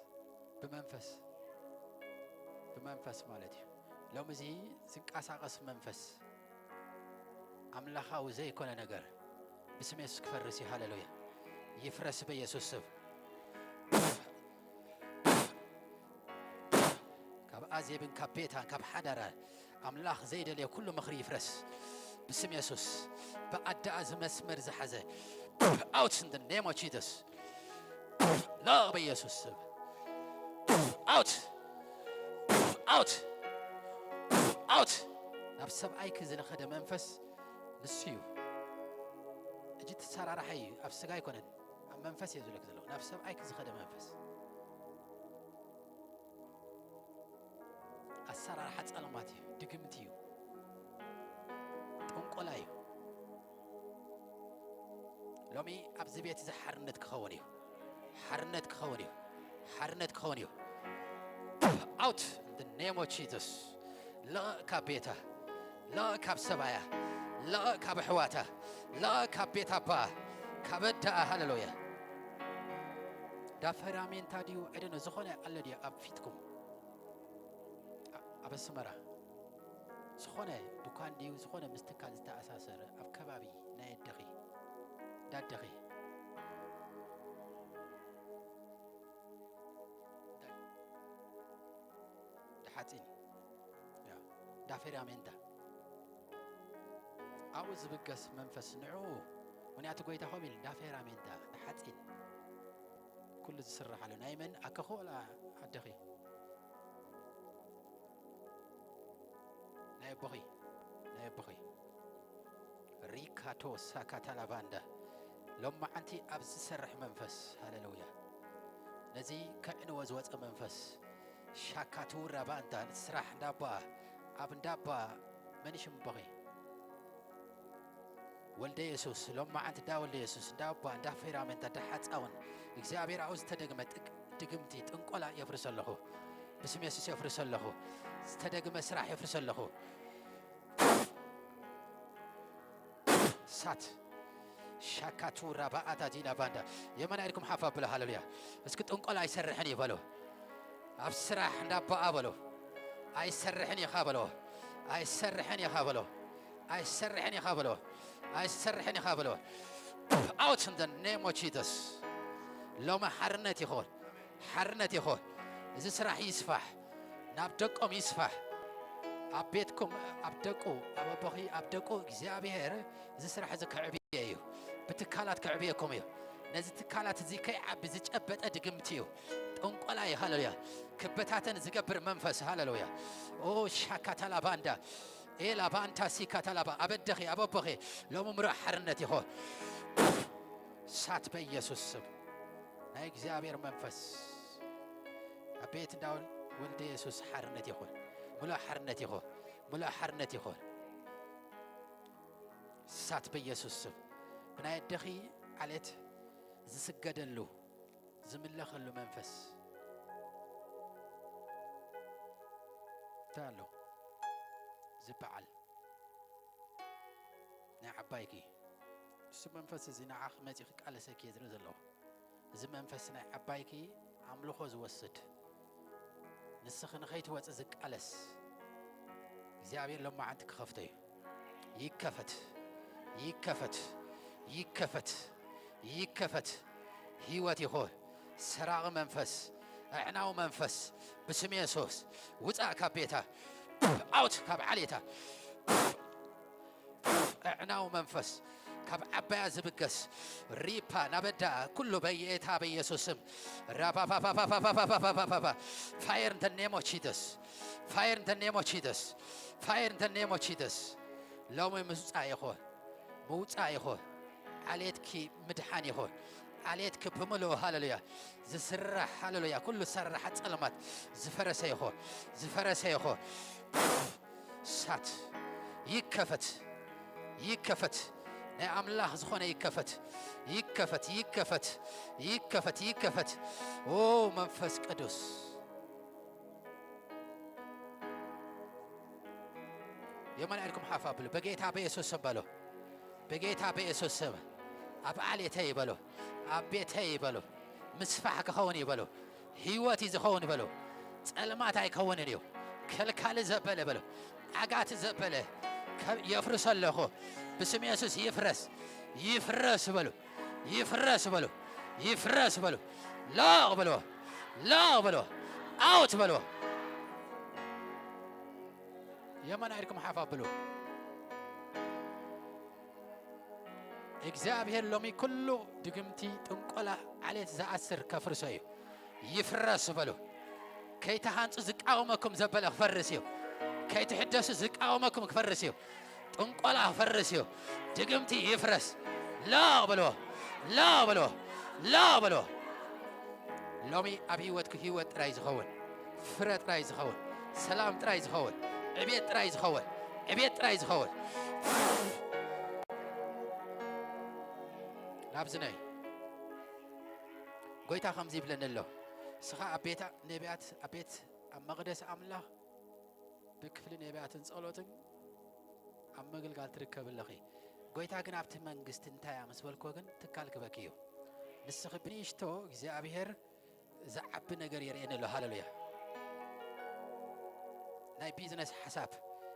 ብመንፈስ፣ ብመንፈስ ማለት እዩ። ሎሚ እዚ ዝንቀሳቐስ መንፈስ፣ ኣምላኻዊ ዘይኮነ ነገር ብስም የሱስ ክፈርስ እዩ። ሃሌሉያ። ይፍረስ በኢየሱስ ስም። ካብ ኣዜብን ካብ ቤታን ካብ ሓዳራ ኣምላኽ ዘይደልዮ ኩሉ ምኽሪ ይፍረስ ብስም የሱስ። ብኣደኣ እዚ መስመር ዝሓዘ out in the name of Jesus። ላቕ በኢየሱስ ስም። Out! Out! Out! ናብ ሰብኣይኪ ዝለኸደ መንፈስ ንሱ እዩ። እጂ ትሰራርሓ እዩ፣ ኣብ ስጋ ኣይኮነን፣ ኣብ መንፈስ እየ ዝብለኪ ዘለኹ። ናብ ሰብኣይኪ ዝኸደ መንፈስ ኣሰራርሓ ጸልማት እዩ፣ ድግምቲ እዩ፣ ጥንቆላ እዩ። ሎሚ ኣብዚ ቤት እዚ ሓርነት ክኸውን እዩ። ሓርነት ክኸውን እዩ። ሓርነት ክኸውን እዩ። Out in the name of Jesus። ለቐቕ ካብ ቤታ፣ ለቐቕ ካብ ሰብኣያ፣ ለቐቕ ካብ ኣሕዋታ፣ ለቐቕ ካብ ቤት ኣባኣ፣ ካብ ኣደኣ። ሃሌሉያ። ዳፈራሜንታ ድዩ? I don't know፣ ዝኾነ ኣሎ ድዩ ኣብ ፊትኩም? ኣ-፣ ኣብ ኣስመራ ዝኾነ ድኳን ድዩ፣ ዝኾነ ምስ ትካል ዝተኣሳሰረ፣ ኣብ ከባቢ ናይ ኣደኺ፣ ዳደኺ፣ ዳ-፣ ዳሓጺን፣ ያ፣ ዳፌራሜንታ፣ ኣብኡ ዝብገስ መንፈስ ንዕኡ፣ ምኽንያቱ ጎይታ ከምኡ ኢሉ፣ ዳፌራሜንታ፣ ዳሓጺን፣ ኩሉ ዝስራሕ ኣሎ። ናይ መን ኣከኺ ወላ ኣደኺ? ናይ ኣቦኺ፣ ናይ ኣቦኺ። ሪካቶ ሳካታላባንዳ። ሎማዓንቲ ኣብ ዝሰርሕ መንፈስ፣ ሃሌሉያ። ነዚ ከዕንዎ ዝወጸ መንፈስ፣ ሻካቱ ራባንዳ፣ ስራሕ እንዳባ፣ ኣብ እንዳባ፣ መን ሽም ኣቦኺ? ወልደ የሱስ፣ ሎማዓንቲ እንዳ ወልደ የሱስ፣ እንዳ ኣባ፣ እንዳ ፌራመንታ፣ እንዳ ሓጻውን፣ እግዚኣብሔር ኣብኡ ዝተደግመ ጥቅ-፣ ድግምቲ፣ ጥንቆላ የፍርስ ኣለኹ። ብስም የሱስ የፍርስ ኣለኹ። ዝተደግመ ስራሕ የፍርስ ኣለኹ። ሳት ሻካቱ ራባኣታ ዲና ባንዳ። የመን ኣይድኩም ሓፍ ኣብሎ፣ ሃሌሉያ። እስኪ ጥንቆላ ኣይሰርሕን እዩ በሎ። ኣብ ስራሕ እንዳባኣ በሎ። ኣይሰርሕን ኢኻ በሎ። ኣይሰርሕን ኢኻ በሎ። ኣይሰርሕን ኢኻ በሎ። ኣይሰርሕን ኢኻ በሎ። Out in the name of Jesus። ሎሚ ሓርነት ይኹን። ሓርነት ይኹን። እዚ ስራሕ ይስፋሕ። ናብ ደቆም ይስፋሕ። ኣብ ቤትኩም፣ ኣብ ደቁ፣ ኣብ ኣቦኺ፣ ኣብ ደቁ እግዚኣብሔር እዚ ስራሕ እዚ ከዕብየ እዩ። ብትካላት ከዕብየኩም እዩ። ነዚ ትካላት እዚ ከይዓቢ ዝጨበጠ ድግምቲ እዩ። ጥንቆላ እዩ። ሃሌሉያ። ክበታተን ዝገብር መንፈስ። ሃሌሉያ። ኦ ሻካታላ ባንዳ፣ ኤላ ባንታ ሲካታላባ፣ ኣብ ኣደኺ፣ ኣብ ኣቦኺ፣ ሎሚ ምሉእ ሓርነት ይኹን። ሳት በኢየሱስ ስም። ናይ እግዚኣብሔር መንፈስ ኣብ ቤት እንዳ ወልደ የሱስ ሓርነት ይኹን። ምሉእ ሓርነት ይኹን። ምሉእ ሓርነት ይኹን። ሳት በኢየሱስ ስም። ብናይ ኣደኺ ዓሌት ዝስገደሉ፣ ዝምለኸሉ መንፈስ እንታይ ኣሎ ዝበዓል? ናይ ዓባይኪ። እሱ መንፈስ እዚ ንዓኺ መጺኡ ክቃለሰኪ እየ ዝርኢ ዘለኹ። እዚ መንፈስ ናይ ዓባይኪ ኣምልኾ ዝወስድ፣ ንስኺ ንኸይትወጺ ዝቃለስ፣ እግዚኣብሔር ሎማዓንቲ ክኸፍቶ እዩ። ይከፈት፣ ይከፈት፣ ይከፈት፣ ይከፈት። ህይወት ይኹን። ሰራቒ መንፈስ፣ ኣዕናዊ መንፈስ፣ ብስም የሱስ ውጻእ ካብ ቤታ። ኣውት ካብ ዓሌታ። ኣዕናዊ መንፈስ፣ ካብ ዓባያ ዝብገስ ሪፓ ናበዳ ኩሉ በየታ በኢየሱስ ስም። ራባባባባባባባባባባ። Fire in the name of Jesus. Fire in the name of Jesus. Fire in the name of Jesus. ሎሚ ምውጻእ ይኹን። ምውጻእ ይኹን። ዓሌትኪ ምድሓን ይኹን። ዓሌትኪ ብምልኡ፣ ሃሌሉያ፣ ዝስራሕ፣ ሃሌሉያ፣ ኩሉ ሰራሕ ጸልማት ዝፈረሰ ይኹን። ዝፈረሰ ይኹን። ሳት ይከፈት። ይከፈት። ናይ ኣምላኽ ዝኾነ ይከፈት። ይከፈት፣ ይከፈት፣ ይከፈት፣ ይከፈት። ኦ መንፈስ ቅዱስ። የማን ኢድኩም ሓፍ ኣብሉ። በጌታ በኢየሱስ ስም በሎ። በጌታ በኢየሱስ ስም። ኣብ ዓሌተይ በሎ። ኣብ ቤተይ በሎ። ምስፋሕ ክኸውን እዩ በሎ። ህይወት እዩ ዝኸውን በሎ። ጸልማት ኣይከውንን እዩ። ከልካሊ ዘበለ በሎ። ዓጋቲ ዘበለ ከ-፣ የፍርሶ ኣለኹ። ብስም የሱስ ይፍረስ። ይፍረስ በሉ። ይፍረስ በሉ። ይፍረስ በሉ። ላቕ በሉ። ላቕ በሉ። ኣውት በሉ። የማን ኢድኩም ሓፍ ኣብሉ። እግዚኣብሔር ሎሚ ኩሉ ድግምቲ፣ ጥንቆላ፣ ዓሌት ዝኣስር ከፍርሶ እዩ። ይፍረስ በሉ። ከይትሃንጹ ዝቃወመኩም ዘበለ ክፈርስ እዩ። ከይትሕደሱ ዝቃወመኩም ክፈርስ እዩ። ጥንቆላ ክፈርስ እዩ። ድግምቲ ይፍረስ። ላቕ በሎ። ላቕ በሎ። ላቕ በሎ። ሎሚ ኣብ ህይወትኩ ህይወት ጥራይ ዝኸውን፣ ፍረ ጥራይ ዝኸውን፣ ሰላም ጥራይ ዝኸውን፣ ዕቤት ጥራይ ዝኸውን፣ ዕቤት ጥራይ ዝኸውን። ናብዚ ነይ። ጎይታ ከምዚ ይብለኒ ኣሎ። እስኻ ኣብ ቤት ነቢያት፣ ኣብ ቤት፣ ኣብ መቕደስ ኣምላኽ ብክፍሊ ነቢያትን ጸሎትን ኣብ ምግልጋል ትርከብ ኣለኺ። ጎይታ ግን ኣብቲ መንግስቲ እንታይ እያ ምስ በልክዎ ግን ትካል ክበኪ እዩ። ንስኺ ብንእሽቶ እግዚኣብሔር ዝዓቢ ነገር የርእየኒ ኣሎ። ሃሌሉያ። ናይ ቢዝነስ ሓሳብ፣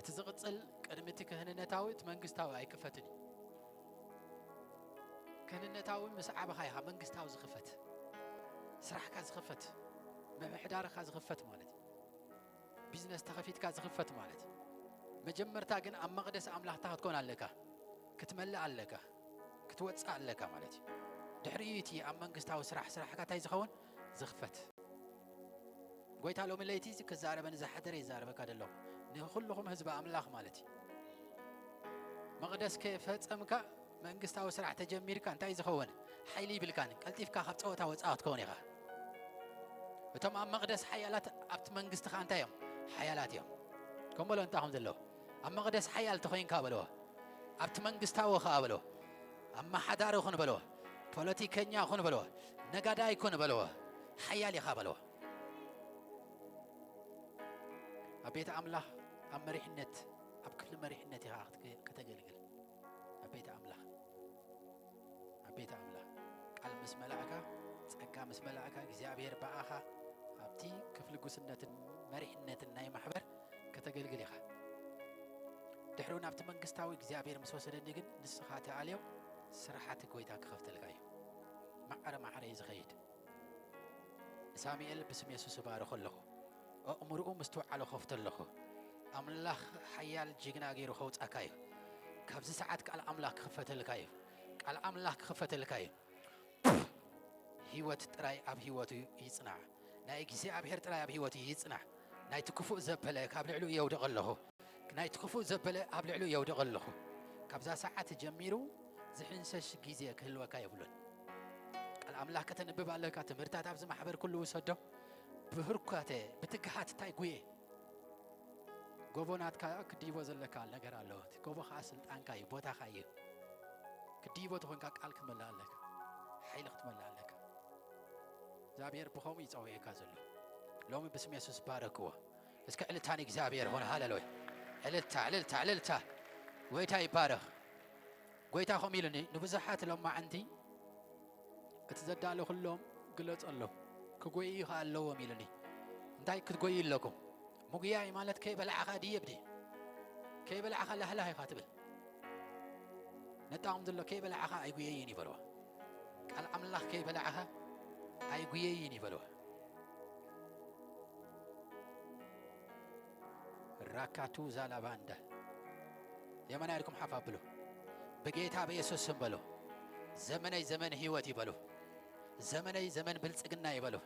እቲ ዝቕጽል ቅድሚ እቲ ክህንነታዊ እቲ መንግስታዊ ኣይክፈትን እዩ። ክህንነታዊ ምስ ዓበኻ ኢኻ መንግስታዊ ዝኽፈት፣ ስራሕካ ዝኽፈት፣ ምምሕዳርካ ዝኽፈት ማለት እዩ። ቢዝነስ ተኸፊትካ ዝኽፈት ማለት እዩ። መጀመርታ ግን ኣብ መቕደስ ኣምላኽታ ክትኮን ኣለካ፣ ክትመልእ ኣለካ፣ ክትወጽእ ኣለካ ማለት እዩ። ድሕሪኡ እቲ ኣብ መንግስታዊ ስራሕ ስራሕካ እንታይ ዝኸውን ዝኽፈት። ጎይታ ሎሚ ለይቲ እዚ ክዛረበኒ ዝሓደረ ይዛረበካ ዘለኹ ንኹልኹም ህዝቢ ኣምላኽ ማለት እዩ። መቕደስ ከፈጸምካ መንግስታዊ ስራሕ ተጀሚርካ እንታይ ዝኸውን ሓይሊ ይብልካን ቀልጢፍካ ካብ ጸወታ ወጻእ ክትከውን ኢኻ። እቶም ኣብ መቕደስ ሓያላት ኣብቲ መንግስቲ ኸዓ እንታይ እዮም ሓያላት እዮም። ከም በሎ እንታይ ከም ዘለዎ ኣብ መቕደስ ሓያል ተኾይንካ በልዎ። ኣብቲ መንግስታዊ ኸዓ በልዎ። ኣመሓዳሪ ኩን በልዎ። ፖለቲከኛ ኩን በልዎ። ነጋዳይ ኩን በልዎ። ሓያል ኢኻ በልዎ። ኣብ ቤት ኣምላኽ ኣብ መሪሕነት ኣብ ክፍሊ መሪሕነት ኢኻ ክትከ- ከተገልግል ኣብ ቤት ኣምላኽ ኣብ ቤት ኣምላኽ ቃል ምስ መላእካ ጸጋ ምስ መላእካ እግዚኣብሔር ብኣኻ ኣብቲ ክፍሊ ጉስነትን መሪሕነትን ናይ ማሕበር ከተገልግል ኢኻ። ድሕሩ ናብቲ መንግስታዊ እግዚኣብሔር ምስ ወሰደኒ ግን ንስኻ ተኣልዮ ስራሓት ጎይታ ክኸፍተልካ እዩ። ማዕረ ማዕረ እዩ ዝኸይድ። ንሳሙኤል ብስም የሱስ እባርኾ ኣለኹ። ኣእምርኡ ምስትውዓሉ ከፍቶ ኣለኹ። ኣምላኽ ሓያል ጅግና ገይሩ ከውጻካ እዩ። ካብዚ ሰዓት ቃል ኣምላኽ ክኽፈተልካ እዩ። ቃል ኣምላኽ ክኽፈተልካ እዩ። ህይወት ጥራይ ኣብ ህይወቱ ይጽናዕ። ናይ እግዚኣብሔር ጥራይ ኣብ ህይወቱ ይጽናዕ። ናይቲ ክፉእ ዘበለ ካብ ልዕሊኡ የውድቕ ኣለኹ። ናይቲ ክፉእ ዘበለ ኣብ ልዕሊኡ የውድቕ ኣለኹ። ካብዛ ሰዓት ጀሚሩ ዝሕንሰሽ ግዜ ክህልወካ የብሉን። ቃል ኣምላኽ ከተንብብ ኣለካ። ትምህርታት ኣብዚ ማሕበር ኩሉ ውሰዶ። ብህርኳተ ብትግሃት እንታይ ጉየ ጎቦ ናትካ ክድይቦ ዘለካ ነገር ኣለዎ። እቲ ጎቦ ከዓ ስልጣንካ እዩ፣ ቦታኻ እዩ። ክድይቦ ተኾንካ ቃል ክትመልእ ኣለካ፣ ሓይሊ ክትመልእ ኣለካ። እግዚኣብሔር ብኸምኡ ይጸውየካ ዘሎ። ሎሚ ብስም የሱስ ባረክዎ። እስከ ዕልልታ ንእግዚኣብሔር ሆነ። ሃሌሉያ። ዕልልታ፣ ዕልልታ፣ ዕልልታ። ጎይታ ይባረኽ። ጎይታ ከምኡ ኢሉኒ፣ ንብዙሓት ሎማዓንቲ እቲ ዘዳለኹሎም ግለጸሎም፣ ክጎይዩ ኸኣ ኣለዎም ኢሉኒ። እንታይ ክትጎዩ ኣለኩም? ምጉያይ ማለት ከይበላዕኻ ድየብ ድዩ? ከይበላዕኻ ላህላህ ኢኻ ትብል። ነጣቕም ዘሎ ከይበላዕኻ ኣይጉየይን ይበልዋ። ቃል ኣምላኽ ከይበላዕኻ ኣይጉየይን ይበልዋ። ራካቱ ዛላባንዳ የመና ኢልኩም ሓፍ ኣብሉ። ብጌታ በኢየሱስ ስም በሎ። ዘመነይ ዘመን ህይወት ይበሉ። ዘመነይ ዘመን ብልጽግና ይበሉ።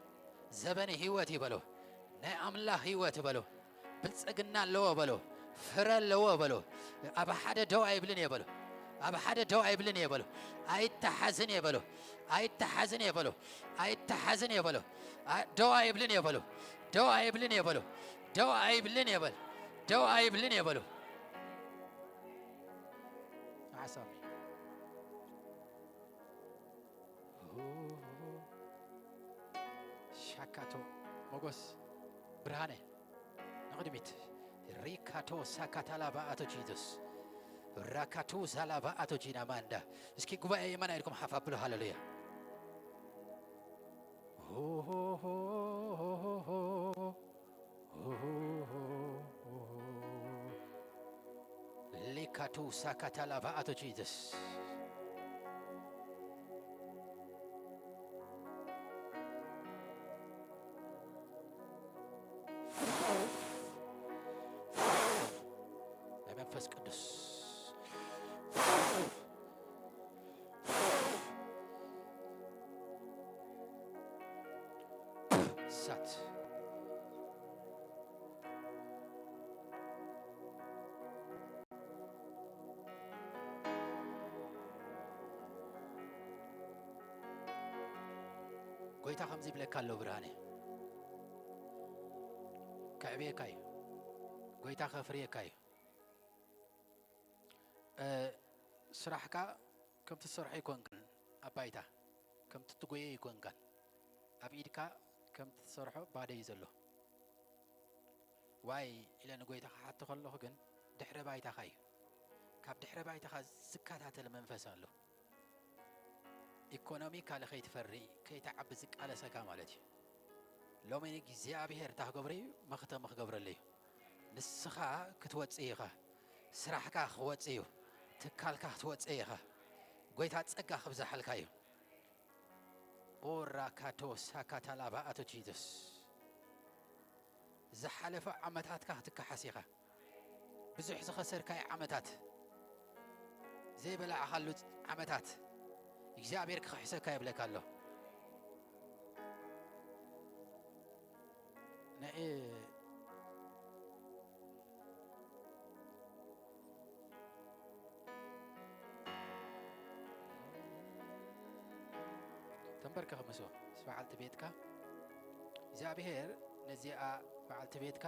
ዘመን ህይወት ይበሉ። ናይ ኣምላኽ ህይወት ይበሉ። ብልጽግና ኣለዎ በሉ። ፍረ ኣለዎ በሉ። ኣብ ሓደ ደው ኣይብልን እየ በሉ። ኣብ ሓደ ደው ኣይብልን እየ በሉ። ኣይተሓዝን እየ በሉ። ኣይተሓዝን እየ በሉ። ኣይተሓዝን እየ በሉ። ኣ- ደው ኣይብልን እየ በሉ። ደው ኣይብልን እየ በሉ። ደው ኣይብልን እየ በሉ። ደው ኣይብልን እየ በሉ። ዓሳሚ ሻካቶ ሞጎስ ብርሃነ ንቕድሚት ሪካቶ ሳካታላ ባኣቶ ጂዘስ ራካቱ ዛላ ባኣቶ ጂና ማንዳ። እስኪ ጉባኤ የማን ኢልኩም ሓፍ ኣብሉ። ሃሌሉያ። ሊካቱ ሳካታላ ባኣቶ ጂዘስ ናይ መንፈስ ቅዱስ እሳት። ጎይታ ከምዚ ይብለካ ኣሎ፣ ብርሃነ፣ ከዕብየካ እዩ። ጎይታ ከፍርየካ እዩ። እ፣ ስራሕካ ከም ትሰርሖ ኣይኮንካን፣ ኣብ ባይታ ከም ትጎዮ ኣይኮንካን፣ ኣብ ኢድካ ከም ትሰርሖ ባዶ እዩ ዘሎ። ዋይ ኢለ ንጎይታ ክሓቶ ከለኹ ግን ድሕረ ባይታኻ እዩ። ካብ ድሕረ ባይታኻ ዝከታተል መንፈስ ኣሎ። ኢኮኖሚካሊ ከይትፈሪ፣ ከይትዓቢ ዝቃለሰካ ማለት እዩ። ሎሚ እግዚኣብሔር እንታይ ክገብሮ እዩ? መኽተሚ ክገብረሉ እዩ። ንስኻ ክትወጽእ ኢኻ። ስራሕካ ክወጽእ እዩ። ትካልካ ክትወጽእ ኢኻ። ጎይታ ጸጋ ክብዛሓልካ እዩ። ኦራካቶ ሳካታላባ ኣቶ ጂሱስ። ዝሓለፈ ዓመታትካ ክትከሓስ ኢኻ። ብዙሕ ዝኸሰርካይ ዓመታት፣ ዘይበላዕኻሉ ዓመታት እግዚኣብሔር ክኽሕሰካ ይብለካ ኣሎ። ንዒ ተንበርከኽ ምስኡ፣ ምስ በዓልቲ ቤትካ። እግዚኣብሔር ነዚኣ በዓልቲ ቤትካ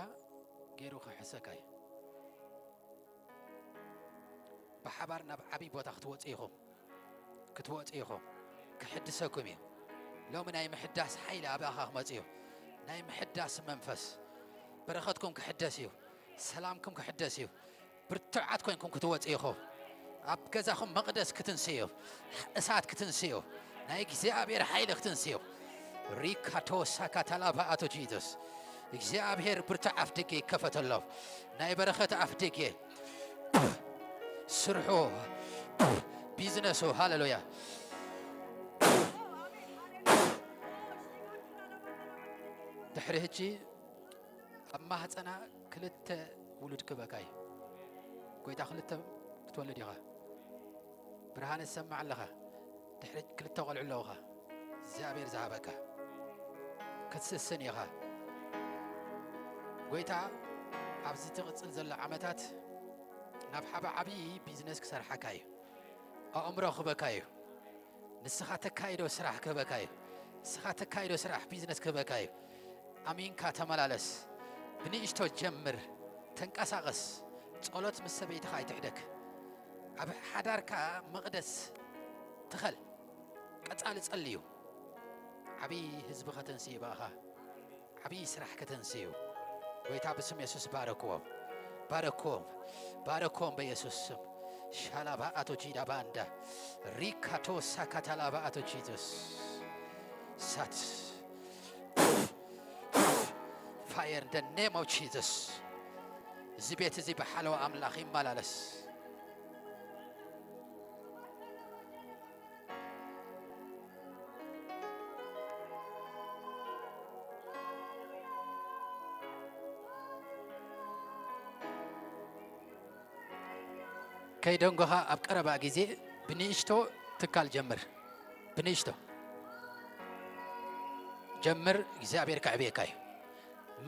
ገይሩ ክሕሰካ እዩ። ብሓባር ናብ ዓብዪ ቦታ ክትወፁ ኢኹም፣ ክትወፁ ኢኹም። ክሕድሰኩም እዩ። ሎሚ ናይ ምሕዳስ ሓይሊ ኣባኻ ክመፅ እዩ። ናይ ምሕዳስ መንፈስ። በረኸትኩም ክሕደስ እዩ። ሰላምኩም ክሕደስ እዩ። ብርቱዓት ኮይንኩም ክትወፁ ኢኹም። ኣብ ገዛኹም መቕደስ ክትንስኡ እዩ። እሳት ክትንስኡ እዩ። ናይ እግዚኣብሔር ሓይሊ ክትንስኡ እዩ። ሪካቶ ሳካታላባ ኣቶ ጂሱስ። እግዚኣብሔር ብርቱዕ ኣፍ ደገ ይከፈተሎም። ናይ በረኸት ኣፍ ደገ። ስርሑ፣ ቢዝነሱ፣ ሃሌሉያ። ድሕሪ ሕጂ ኣብ ማህፀና ክልተ ውሉድ ክህበካ እዩ። ጎይታ ክልተ ክትወልድ ኢኻ። ብርሃነ ትሰምዕ ኣለኻ። ድሕሪ ክልተ ቆልዑ ኣለውኻ። እግዚኣብሔር ዝሃበካ። ክትስስን ኢኻ። ጎይታ ኣብዚ ትቕጽል ዘሎ ዓመታት ናብ ሓባ ዓብዪ ቢዝነስ ክሰርሓካ እዩ። ኣእምሮ ክህበካ እዩ። ንስኻ ተካይዶ ስራሕ ክህበካ እዩ። ንስኻ ተካይዶ ስራሕ ቢዝነስ ክህበካ እዩ። ኣሚንካ ተመላለስ። ብንእሽቶ ጀምር። ተንቀሳቐስ። ጸሎት ምስ ሰበይትኻ ኣይትሕደግ። ኣብ ሓዳርካ መቕደስ ትኸል። ቀጻሊ ጸልዩ። ዓብዪ ህዝቢ ከተንስእ ይባእኻ። ዓብዪ ስራሕ ከተንስኡ። ጎይታ ብስም የሱስ ባረክዎም። ባረክዎም። ባረክዎም በየሱስ ስም። ሻላባ ኣቶ ጂዳ ባንዳ። ሪካቶ ሳካታላባ ኣቶ ጂሱስ። ሳት። Fire in the name of Jesus። እዚ ቤት እዚ ብሓለዋ ኣምላኽ ይመላለስ። ከይደንጎኻ ኣብ ቀረባ ግዜ ብንእሽቶ ትካል ጀምር። ብንእሽቶ ጀምር፣ እግዚኣብሔር ከዕብየካ እዩ።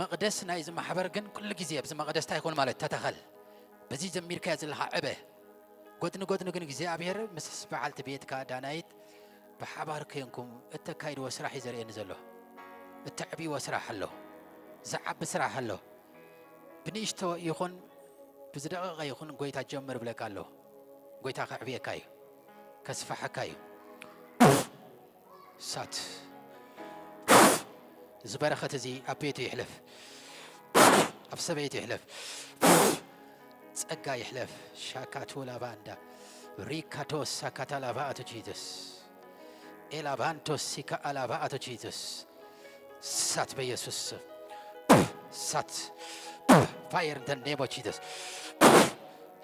መቕደስ ናይዚ ማሕበር ግን ኩሉ ግዜ ኣብዚ መቕደስ እንታይ ይኮን ማለት ተተኸል። በዚ ጀሚርካዮ ዘለኻ ዕበ። ጎድኒ ጎድኒ ግን እግዚኣብሔር ምስ በዓልቲ ቤትካ ዳናይት ብሓባር ኮይንኩም እተካይድዎ ስራሕ እዩ ዘርእየኒ ዘሎ። እተዕብይዎ ስራሕ ኣሎ። ዝዓቢ ስራሕ ኣሎ። ብንእሽቶ ይኹን ብዝደቐቐ ይኹን ጎይታ ጀምር ብለካ ኣሎ። ጎይታ ከዕብየካ እዩ። ከስፍሓካ እዩ። ሳት። እዚ በረኸት እዚ ኣብ ቤቱ ይሕለፍ። ኣብ ሰበይቱ ይሕለፍ። ጸጋ ይሕለፍ። ሻካቱ ላባንዳ። ሪካቶ ሳካታ ላባ ኣቶ ጂሱስ። ኤላባንቶ ሲካ ኣላባ ኣቶ ጂሱስ። ሳት በየሱስ ስም። ሳት። Fire in the name of Jesus።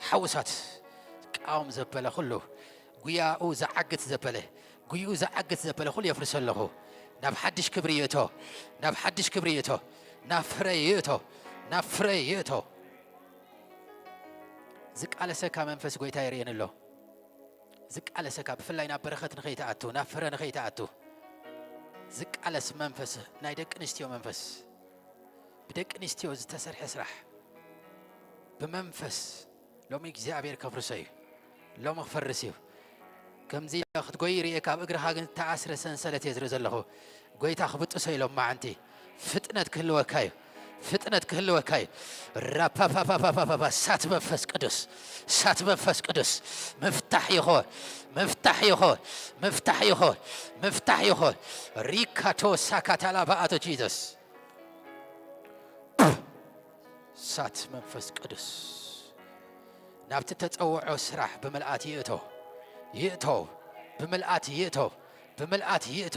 ሓውሳት ቃወም ዘበለ ኩሉ ጉያኡ ዝዓግት ዘበለ ጉይኡ ዝዓግት ዘበለ ኩሉ የፍርሶ ኣለኹ። ናብ ሓድሽ ክብሪ ይእቶ። ናብ ሓድሽ ክብሪ ይእቶ። ናብ ፍረ ይእቶ። ናብ ፍረ ይእቶ። ዝቃለሰካ መንፈስ ጎይታ የርእየኒ ኣሎ። ዝቃለሰካ ብፍላይ ናብ በረኸት ንኸይትኣቱ፣ ናብ ፍረ ንኸይትኣቱ ዝቃለስ መንፈስ፣ ናይ ደቂ ኣንስትዮ መንፈስ፣ ብደቂ ኣንስትዮ ዝተሰርሐ ስራሕ ብመንፈስ ሎሚ እግዚኣብሔር ከፍርሶ እዩ። ሎሚ ክፈርስ እዩ። ከምዚ ኢለ ክትጎይ ርእየካ፣ ኣብ እግርኻ ግን ዝተኣስረ ሰንሰለት እየ ዝርኢ ዘለኹ። ጎይታ ክብጥሶ እዩ ሎማዓንቲ። ፍጥነት ክህልወካ እዩ። ፍጥነት ክህልወካ እዩ። ራፓፓፓፓፓፓ፣ እሳት መንፈስ ቅዱስ፣ እሳት መንፈስ ቅዱስ። ምፍታሕ ይኹን፣ ምፍታሕ ይኹን፣ ምፍታሕ ይኹን፣ ምፍታሕ ይኹን። ሪካቶ ሳካታላ በኣቶ ጂሰስ። እሳት መንፈስ ቅዱስ ናብቲ ተጸውዖ ስራሕ ብምልኣት ይእቶ፣ ይእቶ፣ ብምልኣት ይእቶ፣ ብምልኣት ይእቶ።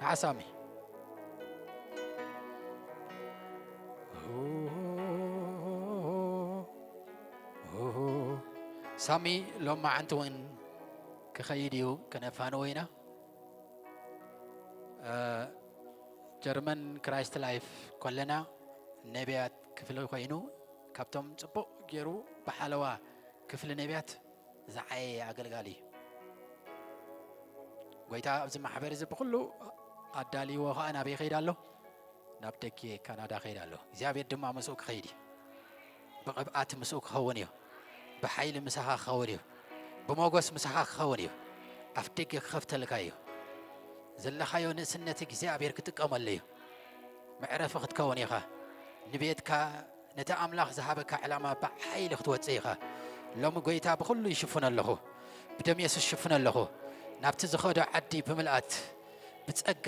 ንዓ ሳሚ። ሳሚ ሎም መዓንቲ እውን ክኸይድ እዩ፣ ከነፋንዎ ኢና። እ፣ ጀርመን ክራይስት ላይፍ ኮለና ነቢያት ክፍሊ ኮይኑ፣ ካብቶም ጽቡቕ ገይሩ ብሓለዋ ክፍሊ ነቢያት ዝዓየ ኣገልጋሊ እዩ። ጎይታ ኣብዚ ማሕበር እዚ ብኹሉ ኣዳልይዎ ኸኣ ናበይ ይኸይድ ኣሎ? ናብ ደገ ካናዳ ይኸይድ ኣሎ። እግዚኣብሔር ድማ ምስኡ ክኸይድ እዩ። ብቕብኣት ምስኡ ክኸውን እዩ። ብሓይሊ ምሳኻ ክኸውን እዩ። ብሞገስ ምሳኻ ክኸውን እዩ። ኣፍ ደገ ክኸፍተልካ እዩ። ዘለኻዮ ንእስነት እግዚኣብሔር ክጥቀመሉ እዩ። መዕረፊ ክትከውን ኢኻ። ንቤትካ፣ ነቲ ኣምላኽ ዝሃበካ ዕላማ ብሓይሊ ክትወጽእ ኢኻ። ሎሚ ጎይታ ብኹሉ ይሽፍኖ ኣለኹ። ብደም የሱስ ሽፍኖ ኣለኹ። ናብቲ ዝኸዶ ዓዲ ብምልኣት ብጸጋ